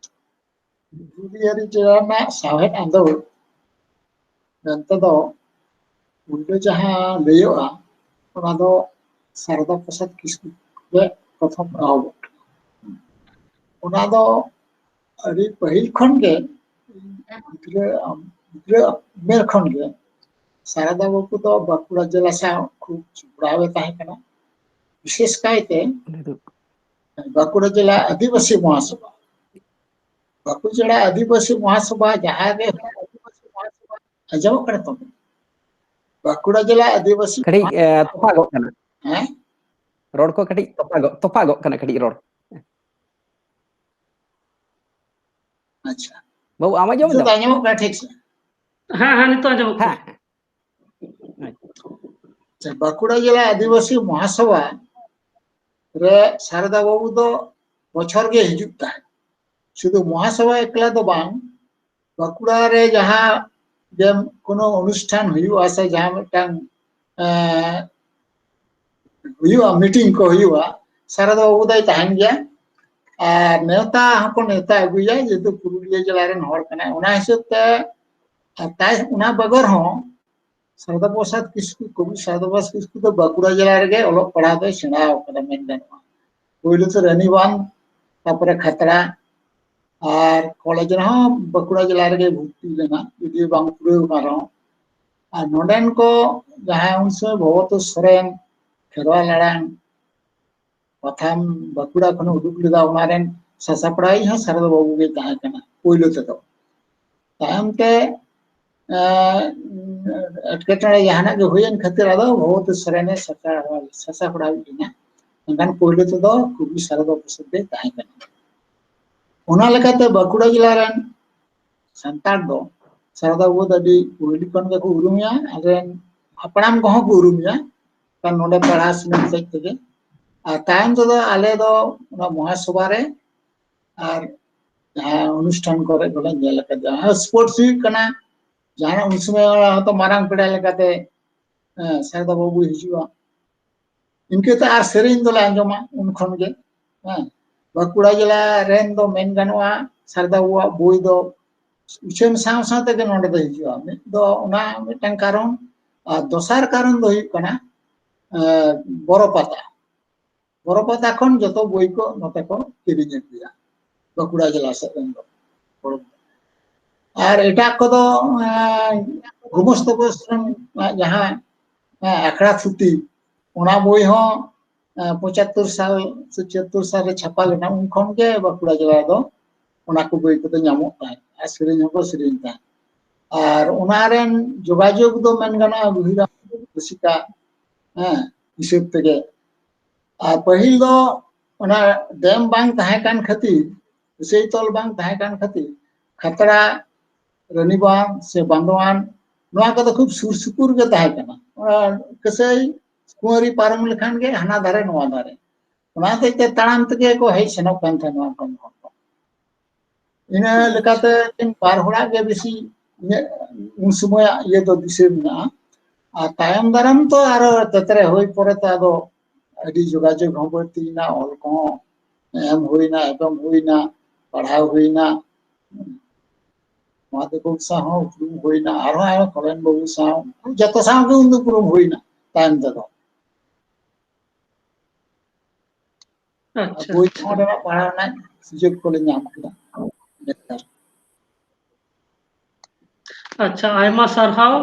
ᱯᱩᱨᱩᱞᱤᱭᱟᱹ ᱡᱮᱞᱟ ᱨᱮᱱᱟᱜ ᱥᱟᱶᱦᱮᱫ ᱟᱸᱫᱳᱲ ᱢᱮᱱᱛᱮ ᱫᱚ ᱯᱩᱭᱞᱩ ᱡᱟᱦᱟᱸ ᱞᱟᱹᱭᱚᱜᱼᱟ, ᱚᱱᱟ ᱫᱚ ᱥᱟᱨᱚᱫᱟ ᱯᱨᱚᱥᱟᱫᱽ ᱠᱤᱥᱠᱩ ᱜᱮ ᱯᱨᱚᱛᱷᱚᱢ ᱮᱦᱚᱵᱚᱜ ᱠᱟᱱᱟ᱾ ᱚᱱᱟ ᱫᱚ ᱟᱹᱰᱤ ᱯᱟᱹᱦᱤᱞ ᱠᱷᱚᱱ ᱜᱮ, ᱜᱤᱫᱽᱨᱟᱹ ᱜᱤᱫᱽᱨᱟᱹ ᱩᱢᱮᱨ ᱠᱷᱚᱱ ᱜᱮ ᱥᱟᱨᱚᱫᱟ ᱵᱟᱹᱵᱩ ᱫᱚ ᱵᱟᱸᱠᱩᱲᱟ ᱡᱮᱞᱟ ᱥᱟᱶ ᱠᱷᱩᱵ ᱡᱚᱯᱲᱟᱣ ᱮ ᱛᱟᱦᱮᱸ ᱠᱟᱱᱟ᱾ ᱵᱤᱥᱮᱥ ᱠᱟᱭᱛᱮ ᱵᱟᱸᱠᱩᱲᱟ ᱡᱮᱞᱟ ᱟᱹᱫᱤᱵᱟᱹᱥᱤ ᱢᱚᱦᱟᱥᱚᱵᱷᱟ, ᱵᱟᱸᱠᱩᱲᱟ ᱡᱮᱞᱟ ᱟᱹᱫᱤᱵᱟᱹᱥᱤ ᱢᱚᱦᱟᱥᱚᱵᱷᱟ ᱡᱟᱦᱟᱸ ᱜᱮ ᱟᱸᱡᱚᱢᱚᱜ ᱠᱟᱱᱟ ᱛᱚ? ᱵᱟᱸᱠᱩᱲᱟ ᱡᱮᱞᱟ ᱟᱹᱫᱤᱵᱟᱹᱥᱤ ᱠᱟᱹᱴᱤᱡ ᱮ, ᱛᱚᱯᱟᱜᱚᱜ ᱠᱟᱱᱟ᱾ ᱦᱮᱸ? ᱨᱚᱲ ᱠᱚ ᱠᱟᱹᱴᱤᱡ ᱛᱚᱯᱟᱜᱚᱜ, ᱛᱚᱯᱟᱜᱚᱜ ᱠᱟᱱᱟ ᱠᱟᱹᱴᱤᱡ ᱨᱚᱲ᱾ ᱟᱪᱪᱷᱟ, ᱵᱟᱹᱵᱩ, ᱟᱢ ᱟᱸᱡᱚᱢ ᱱᱤᱛᱚᱜ ᱮᱫᱟᱢ? ᱫᱚ ᱟᱸᱡᱚᱢᱚᱜ ᱠᱟᱱᱟ ᱴᱷᱤᱠ ᱥᱮ? ᱦᱮᱸ ᱦᱮᱸ, ᱱᱤᱛᱚᱜ ᱟᱸᱡᱚᱢᱚᱜ ᱠᱟᱱᱟ᱾ ᱦᱮᱸ, ᱦᱮᱸ᱾ ᱟᱪᱪᱷᱟ, ᱵᱟᱸᱠᱩᱲᱟ ᱡᱮᱞᱟ ᱟᱹᱫᱤᱵᱟᱹᱥᱤ ᱢᱚᱦᱟᱥᱚᱵᱷᱟ ᱨᱮ ᱥᱟᱨᱚᱫᱟ ᱵᱟᱹᱵᱩ ᱫᱚ ᱵᱚᱪᱷᱚᱨ ᱜᱮ ᱦᱤᱡᱩᱜ ᱛᱟᱦᱮᱸᱫ᱾ ᱥᱩᱫᱷᱩ ᱢᱚᱦᱟᱥᱚᱵᱷᱟ ᱮᱠᱞᱟ ᱫᱚ ᱵᱟᱝ, ᱵᱟᱸᱠᱩᱲᱟ ᱨᱮ ᱡᱟᱦᱟᱸ ᱜᱮ ᱠᱳᱱᱳ ᱚᱱᱩᱥᱴᱷᱟᱱ ᱦᱩᱭᱩᱜᱼᱟ ᱥᱮ ᱡᱟᱦᱟᱸ ᱢᱤᱫᱴᱟᱝ, ᱮᱸ, ᱦᱩᱭᱩᱜᱼᱟ, ᱢᱤᱴᱤᱝ ᱠᱚ ᱦᱩᱭᱩᱜᱼᱟ, ᱥᱟᱨᱚᱫᱟ ᱵᱟᱹᱵᱩ ᱫᱚᱭ ᱛᱟᱦᱮᱱ ᱜᱮᱭᱟ᱾ ᱟᱨ ᱱᱮᱣᱛᱟ ᱦᱚᱸᱠᱚ ᱱᱮᱣᱛᱟ ᱟᱹᱜᱩᱭᱟ, ᱡᱮᱦᱮᱛᱩ ᱯᱩᱨᱩᱞᱤᱭᱟᱹ ᱡᱮᱞᱟ ᱨᱮᱱ ᱦᱚᱲ ᱠᱟᱱᱟᱭ᱾ ᱚᱱᱟ ᱦᱤᱥᱟᱹᱵ ᱛᱮ, ᱟᱨ ᱛᱟᱭ, ᱚᱱᱟ ᱵᱮᱜᱚᱨ ᱦᱚᱸ ᱥᱟᱨᱚᱫᱟ ᱯᱨᱚᱥᱟᱫᱽ ᱠᱤᱥᱠᱩ, ᱠᱚᱵᱤ ᱥᱟᱨᱚᱫᱟ ᱯᱨᱚᱥᱟᱫᱽ ᱠᱤᱥᱠᱩ ᱫᱚ ᱵᱟᱸᱠᱩᱲᱟ ᱡᱮᱞᱟ ᱨᱮᱜᱮ ᱚᱞᱚᱜ ᱯᱟᱲᱦᱟᱣ ᱫᱚᱭ ᱥᱮᱬᱟ ᱟᱠᱟᱫᱟ ᱢᱮᱱ ᱜᱟᱱᱚᱜᱼᱟ᱾ ᱯᱳᱭᱞᱳ ᱛᱮ ᱨᱟᱱᱤᱵᱟᱸᱫᱷ, ᱛᱟᱨᱯᱚᱨᱮ ᱠᱷᱟᱛᱲᱟ, ᱟᱨ ᱠᱚᱞᱮᱡᱽ ᱨᱮᱦᱚᱸ ᱵᱟᱸᱠᱩᱲᱟ ᱡᱮᱞᱟ ᱨᱮᱜᱮ ᱵᱷᱚᱨᱛᱤ ᱞᱮᱱᱟ, ᱡᱩᱫᱤ ᱵᱟᱝ ᱯᱩᱨᱟᱹᱣ ᱠᱟᱱ ᱨᱮᱦᱚᱸ᱾ ᱟᱨ ᱱᱚᱰᱮᱱ ᱠᱚ ᱡᱟᱦᱟᱸᱭ ᱩᱱ ᱥᱚᱢᱚᱭ ᱵᱷᱚᱵᱚᱛᱳᱥ ᱥᱚᱨᱮᱱ, ᱠᱷᱮᱨᱣᱟᱞ ᱟᱲᱟᱝ ᱯᱟᱛᱷᱟᱢ ᱵᱟᱸᱠᱩᱲᱟ ᱠᱷᱚᱱᱮ ᱩᱰᱩᱠ ᱞᱮᱫᱟ, ᱚᱱᱟ ᱨᱮᱱ ᱥᱟᱥᱟᱯᱲᱟᱣᱤᱡ ᱦᱚᱸ ᱥᱟᱨᱚᱫᱟ ᱵᱟᱹᱵᱩ ᱜᱮ ᱛᱟᱦᱮᱸ ᱠᱟᱱᱟ ᱯᱳᱭᱞᱳ ᱛᱮᱫᱚ᱾ ᱛᱟᱭᱚᱢ ᱛᱮ, ᱮᱸ, ᱮᱴᱠᱮᱴᱚᱬᱮ ᱡᱟᱦᱟᱱᱟᱜ ᱜᱮ ᱦᱩᱭᱮᱱ ᱠᱷᱟᱹᱛᱤᱨ ᱟᱫᱚ ᱵᱷᱚᱵᱚᱛᱳᱥ ᱥᱚᱨᱮᱱᱮ ᱥᱟᱥᱟᱯᱲᱟᱣᱤᱡ ᱞᱮᱱᱟ᱾ ᱢᱮᱱᱠᱷᱟᱱ ᱯᱳᱭᱞᱳ ᱛᱮᱫᱚ ᱠᱚᱵᱤ ᱥᱟᱨᱚᱫᱟ ᱯᱨᱚᱥᱟᱫᱽ ᱜᱮ ᱛᱟᱦᱮᱸ ᱠᱟᱱᱟ᱾ ᱚᱱᱟ ᱞᱮᱠᱟᱛᱮ ᱵᱟᱸᱠᱩᱲᱟ ᱡᱮᱞᱟ ᱨᱮᱱ ᱥᱟᱱᱛᱟᱲ ᱫᱚ ᱥᱟᱨᱚᱫᱟ ᱵᱟᱹᱵᱩ ᱫᱚ ᱟᱹᱰᱤ ᱯᱳᱭᱞᱳ ᱠᱷᱚᱱ ᱜᱮᱠᱚ ᱩᱨᱩᱢᱮᱭᱟ, ᱟᱡᱨᱮᱱ ᱦᱟᱯᱲᱟᱢ ᱠᱚᱦᱚᱸ ᱠᱚ ᱩᱨᱩᱢᱮᱭᱟ, ᱠᱟᱨᱚᱱ ᱱᱚᱰᱮ ᱯᱟᱲᱦᱟᱣ ᱥᱮᱱᱚᱜ ᱦᱚᱛᱮᱡ ᱛᱮᱜᱮ᱾ ᱟᱨ ᱛᱟᱭᱚᱢ ᱛᱮᱫᱚ ᱟᱞᱮ ᱫᱚ ᱚᱱᱟ ᱢᱚᱦᱟᱥᱚᱵᱷᱟ ᱨᱮ ᱟᱨ ᱡᱟᱦᱟᱸ ᱚᱱᱩᱥᱴᱷᱟᱱ ᱠᱚᱨᱮ ᱜᱮᱞᱮ ᱧᱮᱞ ᱟᱠᱟᱫᱟ, ᱡᱟᱦᱟᱸ ᱥᱯᱳᱨᱴᱥ ᱦᱩᱭᱩᱜ ᱠᱟᱱᱟ, ᱡᱟᱦᱟᱱᱟᱜ ᱩᱱ ᱥᱚᱢᱚᱭ ᱦᱚᱭᱛᱚ ᱢᱟᱨᱟᱝ ᱯᱮᱲᱟ ᱞᱮᱠᱟᱛᱮ, ᱦᱮᱸ, ᱥᱟᱨᱚᱫᱟ ᱵᱟᱹᱵᱩᱭ ᱦᱤᱡᱩᱜᱼᱟ᱾ ᱤᱱᱠᱟᱹᱛᱮ ᱟᱨ ᱥᱮᱨᱮᱧ ᱫᱚᱞᱮ ᱟᱸᱡᱚᱢᱟ ᱩᱱ ᱠᱷᱚᱱ ᱜᱮ᱾ ᱦᱮᱸ, ᱵᱟᱸᱠᱩᱲᱟ ᱡᱮᱞᱟ ᱨᱮᱱ ᱫᱚ ᱢᱮᱱ ᱜᱟᱱᱚᱜᱼᱟ, ᱥᱟᱨᱚᱫᱟ ᱵᱟᱹᱵᱩᱣᱟᱜ ᱵᱳᱭ ᱫᱚ ᱩᱪᱷᱟᱹᱱ ᱥᱟᱶ ᱥᱟᱶ ᱛᱮᱜᱮ ᱱᱚᱰᱮ ᱫᱚ ᱦᱤᱡᱩᱜᱼᱟ᱾ ᱢᱤᱫ ᱫᱚ ᱚᱱᱟ ᱢᱤᱫᱴᱟᱝ ᱠᱟᱨᱚᱱ, ᱟᱨ ᱫᱚᱥᱟᱨ ᱠᱟᱨᱚᱱ ᱫᱚ ᱦᱩᱭᱩᱜ ᱠᱟᱱᱟ, ᱮᱸ, ᱵᱚᱨᱚ ᱯᱟᱛᱟ᱾ ᱵᱚᱨᱚ ᱯᱟᱛᱟ ᱠᱷᱚᱱ ᱡᱚᱛᱚ ᱵᱳᱭ ᱠᱚ ᱱᱚᱛᱮ ᱠᱚ ᱠᱤᱨᱤᱧ ᱟᱹᱜᱩᱭᱟ, ᱵᱟᱸᱠᱩᱲᱟ ᱡᱮᱞᱟ ᱥᱮᱫ ᱨᱮᱱ ᱫᱚ᱾ ᱟᱨ ᱮᱴᱟᱜ ᱠᱚᱫᱚ, ᱮᱸ, ᱜᱳᱢᱚᱥᱛᱚ ᱵᱚᱭᱚᱥ ᱨᱮᱱ ᱡᱟᱦᱟᱸ, ᱮᱸ, ᱟᱠᱷᱲᱟ ᱛᱷᱩᱛᱤ, ᱚᱱᱟ ᱵᱳᱭ ᱦᱚᱸ, ᱮᱸ, ᱯᱚᱸᱪᱟᱛᱛᱳᱨ ᱥᱟᱞ ᱥᱮ ᱪᱤᱭᱟᱛᱛᱳᱨ ᱥᱟᱞ ᱨᱮ ᱪᱷᱟᱯᱟ ᱞᱮᱱᱟ, ᱩᱱ ᱠᱷᱚᱱ ᱜᱮ ᱵᱟᱸᱠᱩᱲᱟ ᱡᱮᱞᱟ ᱫᱚ ᱚᱱᱟ ᱠᱚ ᱵᱳᱭ ᱠᱚᱫᱚ ᱧᱟᱢᱚᱜ ᱛᱟᱦᱮᱸᱫ ᱟᱨ ᱥᱮᱨᱮᱧ ᱦᱚᱸᱠᱚ ᱥᱮᱨᱮᱧ ᱛᱟᱦᱮᱸᱫ᱾ ᱟᱨ ᱚᱱᱟ ᱨᱮᱱ ᱡᱳᱜᱟᱡᱳᱜᱽ ᱫᱚ ᱢᱮᱱ ᱜᱟᱱᱚᱜᱼᱟ ᱜᱩᱦᱤᱨᱟᱢ ᱨᱩᱥᱤᱠᱟ, ᱦᱮᱸ, ᱦᱤᱥᱟᱹᱵ ᱛᱮᱜᱮ᱾ ᱟᱨ ᱯᱟᱹᱦᱤᱞ ᱫᱚ ᱚᱱᱟ ᱰᱮᱢ ᱵᱟᱝ ᱛᱟᱦᱮᱸ ᱠᱟᱱ ᱠᱷᱟᱹᱛᱤᱨ, ᱤᱥᱟᱹᱭ ᱛᱚᱞ ᱵᱟᱝ ᱛᱟᱦᱮᱸ ᱠᱟᱱ ᱠᱷᱟᱹᱛᱤᱨ, ᱠᱷᱟᱛᱲᱟ, ᱨᱟᱱᱤᱵᱟᱸᱫᱷ ᱥᱮ ᱵᱟᱸᱫᱳᱣᱟᱱ, ᱱᱚᱣᱟ ᱠᱚᱫᱚ ᱠᱷᱩᱵ ᱥᱩᱨ ᱥᱩᱯᱩᱨ ᱜᱮ ᱛᱟᱦᱮᱸ ᱠᱟᱱᱟ᱾ ᱚᱱᱟ ᱠᱟᱹᱥᱟᱹᱭ ᱠᱩᱢᱟᱨᱤ ᱯᱟᱨᱚᱢ ᱞᱮᱠᱷᱟᱱ ᱜᱮ ᱦᱟᱱᱟ ᱫᱷᱟᱨᱮ ᱱᱚᱣᱟ ᱫᱷᱟᱨᱮ᱾ ᱚᱱᱟ ᱦᱚᱛᱮᱡ ᱛᱮ ᱛᱟᱲᱟᱢ ᱛᱮᱜᱮ ᱠᱚ ᱦᱮᱡ ᱥᱮᱱᱚᱜ ᱠᱟᱱ ᱛᱟᱦᱮᱸ ᱱᱚᱣᱟ ᱠᱚᱨᱮᱱ ᱦᱚᱲ ᱫᱚ᱾ ᱤᱱᱟᱹ ᱞᱮᱠᱟᱛᱮ ᱵᱟᱨ ᱦᱚᱲᱟᱜ ᱜᱮ ᱵᱮᱥᱤ ᱤᱧᱟᱹᱜ ᱩᱱ ᱥᱚᱢᱚᱭᱟᱜ ᱤᱭᱟᱹ ᱫᱚ ᱫᱤᱥᱟᱹ ᱢᱮᱱᱟᱜᱼᱟ᱾ ᱟᱨ ᱛᱟᱭᱚᱢ ᱫᱟᱨᱟᱢ ᱛᱚ ᱟᱨᱚ ᱛᱮᱛᱨᱮ ᱦᱩᱭ ᱯᱚᱨᱮ ᱛᱮ ᱟᱫᱚ ᱟᱹᱰᱤ ᱡᱳᱜᱟᱡᱳᱜᱽ ᱦᱚᱸ ᱵᱟᱹᱲᱛᱤᱭᱮᱱᱟ, ᱚᱞ ᱠᱚᱦᱚᱸ ᱮᱢ ᱦᱩᱭᱱᱟ, ᱮᱯᱮᱢ ᱦᱩᱭᱱᱟ, ᱯᱟᱲᱦᱟᱣ ᱦᱩᱭᱱᱟ᱾ ᱢᱟᱫᱷᱮ ᱵᱟᱹᱵᱩ ᱥᱟᱶ ᱦᱚᱸ ᱩᱯᱨᱩᱢ ᱦᱩᱭᱱᱟ, ᱟᱨᱦᱚᱸ ᱟᱭᱢᱟ ᱠᱚᱞᱮᱱ ᱵᱟᱹᱵᱩ ᱥᱟᱶ, ᱡᱚᱛᱚ ᱥᱟᱶ ᱜᱮ ᱩᱱ ᱫᱚ ᱩᱯᱨᱩᱢ ᱦᱩᱭᱱᱟ ᱛᱟᱭᱚᱢ ᱛᱮᱫᱚ᱾ ᱟᱪᱪᱷᱟ, ᱵᱳᱭ ᱟᱪᱪᱷᱟ᱾ ᱠᱚᱦᱚᱸ ᱨᱮᱱᱟᱜ ᱯᱟᱲᱦᱟᱣ ᱨᱮᱱᱟᱜ ᱥᱩᱡᱳᱜᱽ ᱠᱚᱞᱮ ᱧᱟᱢ ᱠᱮᱫᱟ᱾ ᱟᱪᱪᱷᱟ, ᱟᱭᱢᱟ ᱥᱟᱨᱦᱟᱣ᱾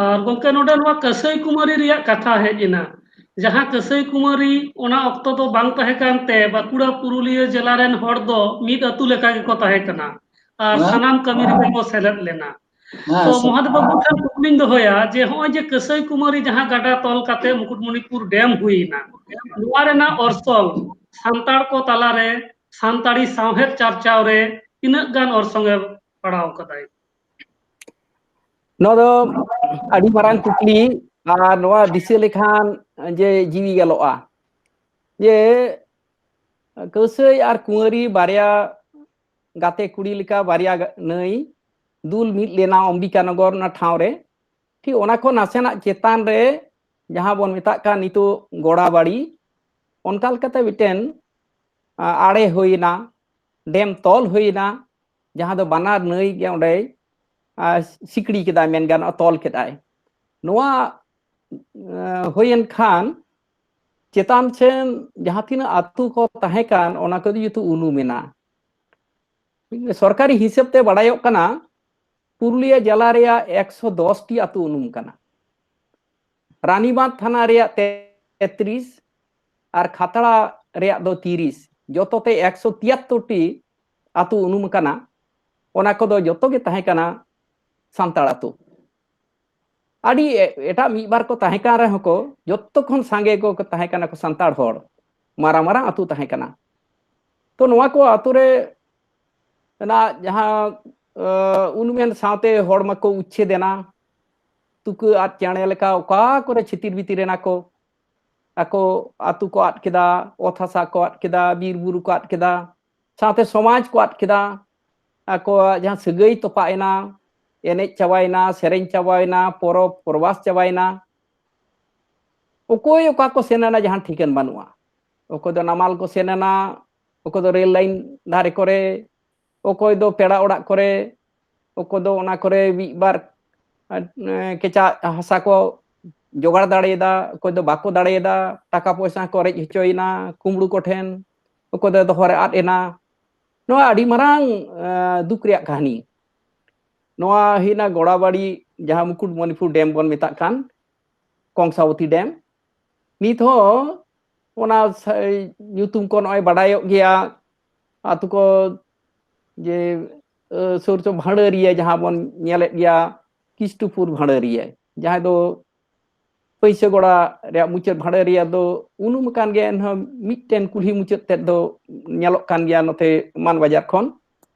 ᱟᱨ ᱜᱚᱢᱠᱮ, ᱱᱚᱰᱮ ᱱᱚᱣᱟ ᱠᱟᱹᱥᱟᱹᱭ ᱠᱩᱢᱟᱹᱨᱤ ᱨᱮᱭᱟᱜ ᱠᱟᱛᱷᱟ ᱦᱮᱡ ᱮᱱᱟ᱾ ᱡᱟᱦᱟᱸ ᱠᱟᱹᱥᱟᱹᱭ ᱠᱩᱢᱟᱹᱨᱤ, ᱚᱱᱟ ᱚᱠᱛᱚ ᱫᱚ ᱵᱟᱝ ᱛᱟᱦᱮᱸ ᱠᱟᱱᱛᱮ ᱵᱟᱸᱠᱩᱲᱟ ᱯᱩᱨᱩᱞᱤᱭᱟᱹ ᱡᱮᱞᱟ ᱨᱮᱱ ᱦᱚᱲ ᱫᱚ ᱢᱤᱫ ᱟᱹᱛᱩ ᱞᱮᱠᱟ ᱜᱮᱠᱚ ᱛᱟᱦᱮᱸ ᱠᱟᱱᱟ ᱟᱨ ᱦᱮᱸ᱾ ᱥᱟᱱᱟᱢ ᱠᱟᱹᱢᱤ ᱨᱮᱜᱮ ᱠᱚ ᱥᱮᱞᱮᱫ ᱞᱮᱱᱟ᱾ ᱦᱮᱸ, ᱛᱚ ᱥᱮ- ᱢᱚᱦᱟᱫᱮᱵ ᱵᱟᱹᱵᱩ ᱴᱷᱮᱱ ᱠᱩᱠᱞᱤᱧ ᱫᱚᱦᱚᱭᱟ ᱡᱮ ᱱᱚᱜᱼᱚᱭ ᱡᱮ ᱠᱟᱹᱥᱟᱹᱭ ᱠᱩᱢᱟᱹᱨᱤ ᱡᱟᱦᱟᱸ ᱜᱟᱰᱟ ᱛᱚᱞ ᱠᱟᱛᱮ ᱢᱩᱠᱩᱴᱢᱩᱱᱤᱯᱩᱨ ᱰᱮᱢ ᱦᱩᱭ ᱮᱱᱟ, ᱱᱚᱣᱟ ᱨᱮᱱᱟᱜ ᱚᱨᱥᱚᱝ ᱥᱟᱱᱛᱟᱲ ᱠᱚ ᱛᱟᱞᱟᱨᱮ, ᱥᱟᱱᱛᱟᱲᱤ ᱥᱟᱶᱦᱮᱫ ᱪᱟᱨᱪᱟᱣ ᱨᱮ ᱛᱤᱱᱟᱹᱜ ᱜᱟᱱ ᱚᱨᱥᱚᱝ ᱮ ᱯᱟᱲᱟᱣ ᱠᱟᱫᱟᱭ? ᱱᱚᱣᱟ ᱫᱚ ᱟᱹᱰᱤ ᱢᱟᱨᱟᱝ ᱠᱩᱠᱞᱤ᱾ ᱟᱨ ᱱᱚᱣᱟ ᱫᱤᱥᱟᱹ ᱞᱮᱠᱷᱟᱱ ᱡᱮ ᱡᱤᱣᱤ ᱜᱮᱞᱚᱜᱼᱟ᱾ ᱡᱮ ᱠᱟᱹᱥᱟᱹᱭ ᱟᱨ ᱠᱩᱸᱣᱟᱹᱨᱤ ᱵᱟᱨᱭᱟ ᱜᱟᱛᱮ ᱠᱩᱲᱤ ᱞᱮᱠᱟ ᱵᱟᱨᱭᱟ ᱜᱟ- ᱱᱟᱹᱭ ᱫᱩᱞ ᱢᱤᱫ ᱞᱮᱱᱟ ᱚᱢᱵᱤᱠᱟᱱᱚᱜᱚᱨ ᱚᱱᱟ ᱴᱷᱟᱶ ᱨᱮ᱾ ᱴᱷᱤᱠ ᱚᱱᱟ ᱠᱷᱚᱱ ᱱᱟᱥᱮᱱᱟᱜ ᱪᱮᱛᱟᱱ ᱨᱮ ᱡᱟᱦᱟᱸ ᱵᱚᱱ ᱢᱮᱛᱟᱜ ᱠᱟᱱ ᱱᱤᱛᱚᱜ ᱜᱚᱲᱟᱵᱟᱲᱤ, ᱚᱱᱠᱟ ᱞᱮᱠᱟᱛᱮ ᱢᱤᱫᱴᱮᱱ, ᱟ, ᱟᱲᱮ ᱦᱩᱭᱮᱱᱟ, ᱰᱮᱢ ᱛᱚᱞ ᱦᱩᱭᱮᱱᱟ, ᱡᱟᱦᱟᱸ ᱫᱚ ᱵᱟᱱᱟᱨ ᱱᱟᱹᱭ ᱜᱮ ᱚᱸᱰᱮ, ᱟ, ᱥᱤᱠᱲᱤ ᱠᱮᱫᱟᱭ, ᱢᱮᱱ ᱜᱟᱱᱚᱜᱼᱟ, ᱛᱚᱞ ᱠᱮᱫᱟᱭ᱾ ᱱᱚᱣᱟ, ᱟ, ᱦᱩᱭᱮᱱ ᱠᱷᱟᱱ ᱪᱮᱛᱟᱱ ᱥᱮᱱ ᱡᱟᱦᱟᱸ ᱛᱤᱱᱟᱹᱜ ᱟᱹᱛᱩ ᱠᱚ ᱛᱟᱦᱮᱸ ᱠᱟᱱ, ᱚᱱᱟ ᱠᱚᱫᱚ ᱡᱚᱛᱚ ᱩᱱᱩᱢ ᱮᱱᱟ᱾ ᱥᱚᱨᱠᱟᱨᱤ ᱦᱤᱥᱟᱹᱵ ᱛᱮ ᱵᱟᱲᱟᱭᱚᱜ ᱠᱟᱱᱟ, ᱯᱩᱨᱩᱞᱤᱭᱟᱹ ᱡᱮᱞᱟ ᱨᱮᱭᱟᱜ ᱮᱠᱥᱚ ᱫᱚᱥ ᱴᱤ ᱟᱹᱛᱩ ᱩᱱᱩᱢ ᱠᱟᱱᱟ᱾ ᱨᱟᱱᱤᱵᱟᱸᱫᱷ ᱛᱷᱟᱱᱟ ᱨᱮᱭᱟᱜ ᱛᱮᱛᱨᱤᱥ ᱟᱨ ᱠᱷᱟᱛᱲᱟ ᱨᱮᱭᱟᱜ ᱫᱚ ᱛᱤᱨᱤᱥ, ᱡᱚᱛᱚ ᱛᱮ ᱮᱠᱥᱚ ᱛᱤᱭᱟᱛᱛᱳᱨ ᱴᱤ ᱟᱹᱛᱩ ᱩᱱᱩᱢ ᱠᱟᱱᱟ᱾ ᱚᱱᱟ ᱠᱚᱫᱚ ᱡᱚᱛᱚ ᱜᱮ ᱛᱟᱦᱮᱸ ᱠᱟᱱᱟ ᱥᱟᱱᱛᱟᱲ ᱟᱹᱛᱩ᱾ ᱟᱹᱰᱤ ᱮ- ᱮᱴᱟᱜ ᱢᱤᱫ ᱵᱟᱨ ᱠᱚ ᱛᱟᱦᱮᱸ ᱠᱟᱱ ᱨᱮᱦᱚᱸ ᱠᱚ, ᱡᱚᱛᱚ ᱠᱷᱚᱱ ᱥᱟᱸᱜᱮ ᱠᱚ ᱛᱟᱦᱮᱸ ᱠᱟᱱᱟ ᱠᱚ ᱥᱟᱱᱛᱟᱲ ᱦᱚᱲ, ᱢᱟᱨᱟᱝ ᱢᱟᱨᱟᱝ ᱟᱹᱛᱩ ᱛᱟᱦᱮᱸ ᱠᱟᱱᱟ᱾ ᱛᱚ ᱱᱚᱣᱟ ᱠᱚ ᱟᱹᱛᱩ ᱨᱮ ᱨᱮᱱᱟᱜ ᱡᱟᱦᱟᱸ, ᱟ, ᱩᱱᱩᱢᱮᱱ ᱥᱟᱶᱛᱮ ᱦᱚᱲ ᱢᱟᱠᱚ ᱩᱪᱪᱷᱮᱫ ᱮᱱᱟ, ᱛᱩᱠᱟᱹ ᱟᱫ ᱪᱮᱬᱮ ᱞᱮᱠᱟ ᱚᱠᱟ ᱠᱚᱨᱮ ᱪᱷᱤᱛᱤᱨ ᱵᱤᱛᱤᱨ ᱮᱱᱟ ᱠᱚ᱾ ᱟᱠᱚ ᱟᱹᱛᱩ ᱠᱚ ᱟᱫ ᱠᱮᱫᱟ, ᱚᱛ ᱦᱟᱥᱟ ᱠᱚ ᱟᱫ ᱠᱮᱫᱟ, ᱵᱤᱨ ᱵᱩᱨᱩ ᱠᱚ ᱟᱫ ᱠᱮᱫᱟ, ᱥᱟᱶᱛᱮ ᱥᱚᱢᱟᱡᱽ ᱠᱚ ᱟᱫ ᱠᱮᱫᱟ᱾ ᱟᱠᱚᱣᱟᱜ ᱡᱟᱦᱟᱸ ᱥᱟᱹᱜᱟᱹᱭ ᱛᱚᱯᱟᱜ ᱮᱱᱟ, ᱮᱱᱮᱡ ᱪᱟᱵᱟᱭᱮᱱᱟ, ᱥᱮᱨᱮᱧ ᱪᱟᱵᱟᱭᱮᱱᱟ, ᱯᱚᱨᱚᱵᱽ ᱯᱚᱨᱵᱟᱥ ᱪᱟᱵᱟᱭᱮᱱᱟ᱾ ᱚᱠᱚᱭ ᱚᱠᱟ ᱠᱚ ᱥᱮᱱ ᱮᱱᱟ, ᱡᱟᱦᱟᱸ ᱴᱷᱤᱠᱟᱹᱱ ᱵᱟᱹᱱᱩᱜᱼᱟ᱾ ᱚᱠᱚᱭ ᱫᱚ ᱱᱟᱢᱟᱞ ᱠᱚ ᱥᱮᱱ ᱮᱱᱟ, ᱚᱠᱚᱭ ᱫᱚ ᱨᱮᱞ ᱞᱟᱭᱤᱱ ᱫᱷᱟᱨᱮ ᱠᱚᱨᱮ, ᱚᱠᱚᱭ ᱫᱚ ᱯᱮᱲᱟ ᱚᱲᱟᱜ ᱠᱚᱨᱮ, ᱚᱠᱚᱭ ᱫᱚ ᱚᱱᱟ ᱠᱚᱨᱮ ᱢᱤᱫ ᱵᱟᱨ, ᱮ, ᱠᱮᱪᱟᱜ ᱦᱟᱥᱟ ᱠᱚ ᱡᱚᱜᱟᱲ ᱫᱟᱲᱮᱭᱟᱫᱟ, ᱚᱠᱚᱭ ᱫᱚ ᱵᱟᱠᱚ ᱫᱟᱲᱮᱭᱟᱫᱟ, ᱴᱟᱠᱟ ᱯᱚᱭᱥᱟ ᱠᱚ ᱨᱮᱡ ᱦᱚᱪᱚᱭᱮᱱᱟ ᱠᱩᱢᱵᱽᱲᱩ ᱠᱚᱴᱷᱮᱱ, ᱚᱠᱚᱭ ᱫᱚ ᱫᱚᱦᱚ ᱨᱮ ᱟᱫ ᱮᱱᱟ᱾ ᱱᱚᱣᱟ ᱟᱹᱰᱤ ᱢᱟᱨᱟᱝ ᱫᱩᱠ ᱨᱮᱭᱟᱜ ᱠᱟᱹᱦᱱᱤ᱾ ᱱᱚᱣᱟ ᱦᱩᱭᱱᱟ ᱜᱚᱲᱟᱵᱟᱲᱤ, ᱡᱟᱦᱟᱸ ᱢᱩᱠᱩᱴᱢᱚᱱᱤᱯᱩᱨ ᱰᱮᱢ ᱵᱚᱱ ᱢᱮᱛᱟᱜ ᱠᱟᱱ, ᱠᱚᱝᱥᱟᱵᱚᱛᱤ ᱰᱮᱢ᱾ ᱱᱤᱛ ᱦᱚᱸ ᱚᱱᱟ ᱧᱩᱛᱩᱢ ᱠᱚ ᱱᱚᱜᱼᱚᱭ ᱵᱟᱰᱟᱭᱚᱜ ᱜᱮᱭᱟ᱾ ᱟᱛᱳ ᱠᱚ ᱡᱮ ᱥᱩᱨ ᱥᱩᱨ ᱵᱷᱟᱸᱰᱟᱹᱨᱤᱭᱟᱹ, ᱡᱟᱦᱟᱸ ᱵᱚᱱ ᱧᱮᱞᱮᱫ ᱜᱮᱭᱟ ᱠᱤᱥᱴᱩᱯᱩᱨ ᱵᱷᱟᱸᱰᱟᱹᱨᱤᱭᱟᱹ, ᱡᱟᱦᱟᱸᱭ ᱫᱚ ᱯᱟᱹᱭᱥᱟᱹ ᱜᱚᱲᱟ ᱨᱮᱭᱟᱜ ᱢᱩᱪᱟᱹᱫ ᱵᱷᱟᱸᱰᱟᱹᱨᱤᱭᱟᱹ ᱫᱚ ᱩᱱᱩᱢ ᱟᱠᱟᱱ ᱜᱮᱭᱟ, ᱮᱱᱦᱚᱸ ᱢᱤᱫᱴᱮᱱ ᱠᱩᱞᱦᱤ ᱢᱩᱪᱟᱹᱫ ᱛᱮᱫ ᱫᱚ ᱧᱮᱞᱚᱜ ᱠᱟᱱ ᱜᱮᱭᱟ ᱱᱚᱛᱮ ᱢᱟᱱ ᱵᱟᱡᱟᱨ ᱠᱷᱚᱱ᱾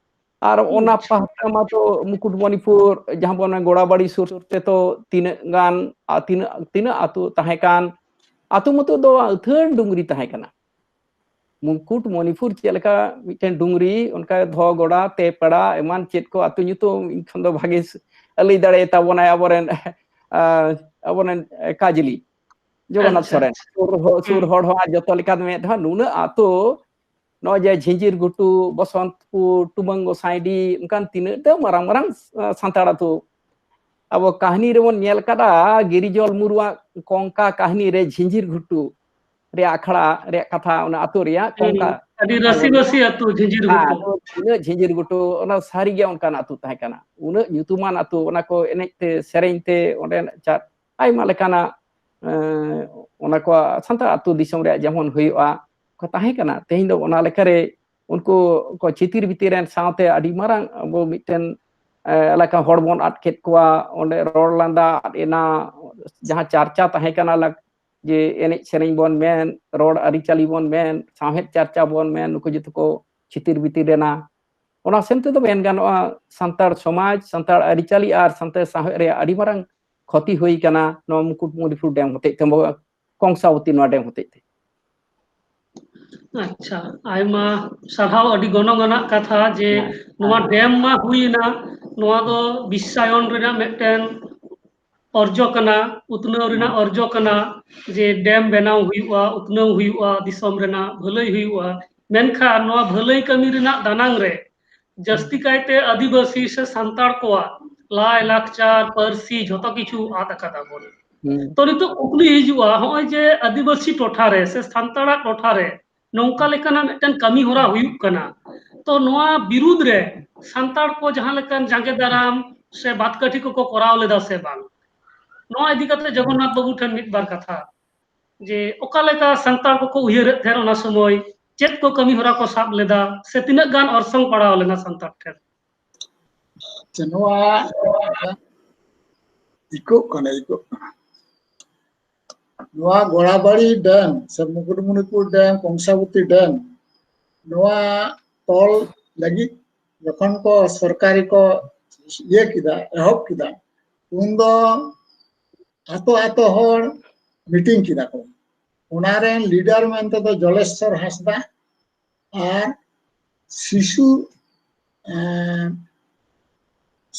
ᱟᱨ ᱚᱱᱟ ᱯᱟᱦᱴᱟ ᱢᱟᱛᱚ ᱢᱩᱠᱩᱴᱢᱚᱱᱤᱯᱩᱨ, ᱡᱟᱦᱟᱸ ᱵᱚᱱ ᱜᱚᱲᱟᱵᱟᱲᱤ ᱥᱩᱨ ᱥᱩᱨ ᱛᱮ ᱛᱚ ᱛᱤᱱᱟᱹᱜ ᱜᱟᱱ, ᱟᱨ ᱛᱤᱱᱟᱹᱜ, ᱛᱤᱱᱟᱹᱜ ᱟᱹᱛᱩ ᱛᱟᱦᱮᱸ ᱠᱟᱱ, ᱟᱹᱛᱩ ᱢᱟᱛᱚ ᱫᱚ ᱟᱹᱛᱷᱟᱹᱱ ᱰᱩᱝᱨᱤ ᱛᱟᱦᱮᱸ ᱠᱟᱱᱟ᱾ ᱢᱩᱠᱩᱴᱢᱚᱱᱤᱯᱩᱨ ᱪᱮᱫ ᱞᱮᱠᱟ ᱢᱤᱫᱴᱮᱱ ᱰᱩᱝᱨᱤ, ᱚᱱᱠᱟ ᱫᱷᱚᱜᱚᱲᱟ, ᱛᱮᱯᱟᱲᱟ, ᱮᱢᱟᱱ ᱪᱮᱫ ᱠᱚ ᱟᱹᱛᱩ ᱧᱩᱛᱩᱢ ᱤᱧ ᱠᱷᱚᱱ ᱫᱚ ᱵᱷᱟᱜᱮ ᱞᱟᱹᱭ ᱫᱟᱲᱮᱭᱟᱛᱟ ᱵᱚᱱᱟᱭ ᱟᱵᱚᱨᱮᱱ, ᱟᱵᱚᱨᱮᱱ ᱠᱟᱡᱽᱞᱤ ᱡᱚᱜᱚᱱᱱᱟᱛᱷ ᱥᱚᱨᱮᱱ᱾ ᱥᱩᱨ ᱦᱚᱲ ᱦᱚᱸ ᱡᱚᱛᱚ ᱞᱮᱠᱟ ᱢᱮᱫ ᱦᱚᱸ ᱱᱩᱱᱟᱹᱜ ᱟᱹᱛᱩ, ᱱᱚᱜᱼᱚᱭ ᱡᱮ ᱡᱷᱤᱸᱡᱤᱨ ᱜᱷᱩᱴᱩ, ᱵᱚᱥᱚᱱᱛᱯᱩᱨ, ᱴᱩᱢᱟᱹᱝ ᱜᱚᱸᱥᱟᱭᱰᱤ, ᱚᱱᱠᱟᱱ ᱛᱤᱱᱟᱹᱜ ᱫᱚ ᱢᱟᱨᱟᱝ ᱢᱟᱨᱟᱝ ᱥᱟᱱᱛᱟᱲ ᱟᱹᱛᱩ᱾ ᱟᱵᱚ ᱠᱟᱹᱦᱱᱤ ᱨᱮᱵᱚᱱ ᱧᱮᱞ ᱠᱟᱫᱟ, ᱜᱤᱨᱤᱡᱚᱞ ᱢᱩᱨᱢᱩᱣᱟᱜ ᱠᱚᱝᱠᱟ ᱠᱟᱹᱦᱱᱤ ᱨᱮ ᱡᱷᱤᱸᱡᱤᱨ ᱜᱷᱩᱴᱩ ᱨᱮᱭᱟᱜ ᱟᱠᱷᱲᱟ ᱨᱮᱭᱟᱜ ᱠᱟᱛᱷᱟ, ᱚᱱᱟ ᱟᱹᱛᱩ ᱨᱮᱭᱟᱜ ᱠᱚᱝᱠᱟ ᱟᱹᱰᱤ ᱨᱟᱹᱥᱤ ᱵᱟᱹᱥᱤ ᱟᱹᱛᱩ ᱡᱷᱤᱸᱡᱤᱨ ᱜᱷᱩᱴᱩ᱾ ᱦᱮᱸ, ᱟᱹᱛᱩ ᱛᱤᱱᱟᱹᱜ ᱡᱷᱤᱸᱡᱤᱨ ᱜᱷᱩᱴᱩ, ᱚᱱᱟ ᱥᱟᱹᱨᱤᱜᱮ ᱚᱱᱠᱟᱱ ᱟᱹᱛᱩ ᱛᱟᱦᱮᱸ ᱠᱟᱱᱟ᱾ ᱩᱱᱟᱹᱜ ᱧᱩᱛᱩᱢᱟᱱ ᱟᱹᱛᱩ, ᱚᱱᱟ ᱠᱚ ᱮᱱᱮᱡ ᱛᱮ, ᱥᱮᱨᱮᱧ ᱛᱮ, ᱚᱸᱰᱮᱱᱟᱜ ᱪᱟᱨ ᱟᱭᱢᱟ ᱞᱮᱠᱟᱱᱟᱜ, ᱮᱸ, ᱚᱱᱟ ᱠᱚ ᱥᱟᱱᱛᱟᱲ ᱟᱹᱛᱩ ᱫᱤᱥᱚᱢ ᱨᱮᱭᱟᱜ ᱡᱮᱢᱚᱱ ᱦᱩᱭᱩᱜᱼᱟ, ᱠᱚ ᱛᱟᱦᱮᱸ ᱠᱟᱱᱟ᱾ ᱛᱮᱦᱮᱧ ᱫᱚ ᱚᱱᱟ ᱞᱮᱠᱟᱨᱮ ᱩᱱᱠᱩ ᱠᱚ ᱪᱷᱤᱛᱤᱨ ᱵᱷᱤᱛᱤᱨ ᱮᱱ ᱥᱟᱶᱛᱮ ᱟᱹᱰᱤ ᱢᱟᱨᱟᱝ ᱟᱵᱚ ᱢᱤᱫᱴᱮᱱ, ᱮᱸ, ᱮᱞᱟᱠᱟ ᱦᱚᱲ ᱵᱚᱱ ᱟᱫ ᱠᱮᱫ ᱠᱚᱣᱟ᱾ ᱚᱸᱰᱮ ᱨᱚᱲ ᱞᱟᱸᱫᱟ ᱟᱫ ᱮᱱᱟ, ᱡᱟᱦᱟᱸ ᱪᱟᱨᱪᱟ ᱛᱟᱦᱮᱸ ᱠᱟᱱᱟ, ᱞᱟᱠ-, ᱡᱮ ᱮᱱᱮᱡ ᱥᱮᱨᱮᱧ ᱵᱚᱱ ᱢᱮᱱ, ᱨᱚᱲ ᱟᱹᱨᱤᱪᱟᱹᱞᱤ ᱵᱚᱱ ᱢᱮᱱ, ᱥᱟᱶᱦᱮᱫ ᱪᱟᱨᱪᱟ ᱵᱚᱱ ᱢᱮᱱ, ᱱᱩᱠᱩ ᱡᱚᱛᱚ ᱠᱚ ᱪᱷᱤᱛᱤᱨ ᱵᱤᱛᱤᱨ ᱮᱱᱟ᱾ ᱚᱱᱟ ᱥᱮᱱ ᱛᱮᱫᱚ ᱢᱮᱱ ᱜᱟᱱᱚᱜᱼᱟ, ᱥᱟᱱᱛᱟᱲ ᱥᱚᱢᱟᱡᱽ, ᱥᱟᱱᱛᱟᱲ ᱟᱹᱨᱤᱪᱟᱹᱞᱤ ᱟᱨ ᱥᱟᱱᱛᱟᱲ ᱥᱟᱶᱦᱮᱫ ᱨᱮᱭᱟᱜ ᱟᱹᱰᱤ ᱢᱟᱨᱟᱝ ᱠᱷᱚᱛᱤ ᱦᱩᱭ ᱠᱟᱱᱟ ᱱᱚᱣᱟ ᱢᱩᱠᱩᱴᱢᱩᱱᱤᱯᱩᱨ ᱰᱮᱢ ᱦᱚᱛᱮᱡ ᱛᱮ, ᱠᱚᱝᱥᱟᱵᱚᱛᱤ ᱱᱚᱣᱟ ᱰᱮᱢ ᱦᱚᱛᱮᱡ ᱛᱮ᱾ ᱟᱪᱪᱷᱟ, ᱟᱭᱢᱟ ᱥᱟᱨᱦᱟᱣ, ᱟᱹᱰᱤ ᱜᱚᱱᱚᱝ ᱟᱱᱟᱜ ᱠᱟᱛᱷᱟ ᱡᱮ ᱦᱮᱸ, ᱱᱚᱣᱟ ᱦᱮᱸ᱾ ᱰᱮᱢ ᱢᱟ ᱦᱩᱭᱮᱱᱟ, ᱱᱚᱣᱟ ᱫᱚ ᱵᱤᱥᱥᱟᱭᱚᱱ ᱨᱮᱱᱟᱜ ᱢᱤᱫᱴᱮᱱ ᱚᱨᱡᱚ ᱠᱟᱱᱟ, ᱩᱛᱱᱟᱹᱣ ᱨᱮᱱᱟᱜ ᱦᱮᱸ᱾ ᱚᱨᱡᱚ ᱠᱟᱱᱟ, ᱡᱮ ᱰᱮᱢ ᱵᱮᱱᱟᱣ ᱦᱩᱭᱩᱜᱼᱟ, ᱩᱛᱱᱟᱹᱣ ᱦᱩᱭᱩᱜᱼᱟ, ᱫᱤᱥᱚᱢ ᱨᱮᱱᱟᱜ ᱵᱷᱟᱹᱞᱟᱹᱭ ᱦᱩᱭᱩᱜᱼᱟ᱾ ᱢᱮᱱᱠᱷᱟᱱ ᱱᱚᱣᱟ ᱵᱷᱟᱹᱞᱟᱹᱭ ᱠᱟᱹᱢᱤ ᱨᱮᱱᱟᱜ ᱫᱟᱱᱟᱝ ᱨᱮ ᱡᱟᱹᱥᱛᱤ ᱠᱟᱭᱛᱮ ᱟᱹᱫᱤᱵᱟᱹᱥᱤ ᱥᱮ ᱥᱟᱱᱛᱟᱲ ᱠᱚᱣᱟᱜ ᱞᱟᱭ ᱞᱟᱠᱪᱟᱨ, ᱯᱟᱹᱨᱥᱤ, ᱡᱷᱚᱛᱚ ᱠᱤᱪᱷᱩ ᱟᱫ ᱟᱠᱟᱫᱟ ᱵᱚᱱ᱾ ᱦᱩᱸ᱾ ᱛᱚ ᱱᱤᱛᱚᱜ ᱠᱩᱠᱞᱤ ᱦᱤᱡᱩᱜᱼᱟ, ᱦᱚᱸᱜᱼᱚᱭ ᱡᱮ ᱟᱹᱫᱤᱵᱟᱹᱥᱤ ᱴᱚᱴᱷᱟ ᱨᱮ ᱥᱮ ᱥᱟᱱᱛᱟᱲᱟᱜ ᱴᱚᱴᱷᱟ ᱨᱮ ᱱᱚᱝᱠᱟ ᱞᱮᱠᱟᱱᱟᱜ ᱢᱤᱫᱴᱮᱱ ᱠᱟᱹᱢᱤ ᱦᱚᱨᱟ ᱦᱩᱭᱩᱜ ᱠᱟᱱᱟ, ᱛᱚ ᱱᱚᱣᱟ ᱵᱤᱨᱩᱫᱽ ᱨᱮ ᱥᱟᱱᱛᱟᱲ ᱠᱚ ᱡᱟᱦᱟᱸ ᱞᱮᱠᱟᱱ ᱡᱟᱸᱜᱮ ᱫᱟᱨᱟᱢ ᱥᱮ ᱵᱟᱫ ᱠᱟᱹᱴᱷᱤ ᱠᱚᱠᱚ ᱠᱚᱨᱟᱣ ᱞᱮᱫᱟ ᱥᱮ ᱵᱟᱝ, ᱱᱚᱣᱟ ᱤᱫᱤ ᱠᱟᱛᱮ ᱡᱚᱜᱚᱱᱱᱟᱛᱷ ᱵᱟᱹᱵᱩ ᱴᱷᱮᱱ ᱢᱤᱫ ᱵᱟᱨ ᱠᱟᱛᱷᱟ, ᱡᱮ ᱚᱠᱟ ᱞᱮᱠᱟ ᱥᱟᱱᱛᱟᱲ ᱠᱚᱠᱚ ᱩᱭᱦᱟᱹᱨᱮᱫ ᱛᱟᱦᱮᱸᱫ ᱚᱱᱟ ᱥᱚᱢᱚᱭ, ᱪᱮᱫ ᱠᱚ ᱠᱟᱹᱢᱤ ᱦᱚᱨᱟ ᱠᱚ ᱥᱟᱵ ᱞᱮᱫᱟ ᱥᱮ ᱛᱤᱱᱟᱹᱜ ᱜᱟᱱ ᱚᱨᱥᱚᱝ ᱯᱟᱲᱟᱣ ᱞᱮᱱᱟ ᱥᱟᱱᱛᱟᱲ ᱴᱷᱮᱱ? ᱟᱪᱪᱷᱟ, ᱱᱚᱣᱟ ᱤᱠᱳᱜ ᱠᱟᱱᱟ, ᱤᱠᱳᱜ ᱠᱟᱱᱟ᱾ ᱱᱚᱣᱟ ᱜᱚᱲᱟᱵᱟᱲᱤ ᱰᱮᱢ ᱥᱮ ᱢᱩᱠᱩᱴᱢᱩᱱᱤᱯᱩᱨ ᱰᱮᱢ, ᱠᱚᱝᱥᱟᱵᱚᱛᱤ ᱰᱮᱢ, ᱱᱚᱣᱟ ᱛᱚᱞ ᱞᱟᱹᱜᱤᱫ ᱡᱚᱠᱷᱚᱱ ᱠᱚ ᱥᱚᱨᱠᱟᱨᱤ ᱠᱚ ᱤᱭᱟᱹ ᱠᱮᱫᱟ, ᱮᱦᱚᱵ ᱠᱮᱫᱟ, ᱩᱱᱫᱚ ᱟᱛᱳ ᱟᱛᱳ ᱦᱚᱲ ᱢᱤᱴᱤᱝ ᱠᱮᱫᱟ ᱠᱚ᱾ ᱚᱱᱟ ᱨᱮᱱ ᱞᱤᱰᱟᱨ ᱢᱮᱱᱛᱮ ᱫᱚ ᱡᱚᱞᱮᱥᱥᱚᱨ ᱦᱟᱸᱥᱫᱟ ᱟᱨ ᱥᱤᱥᱩ, ᱮᱸ,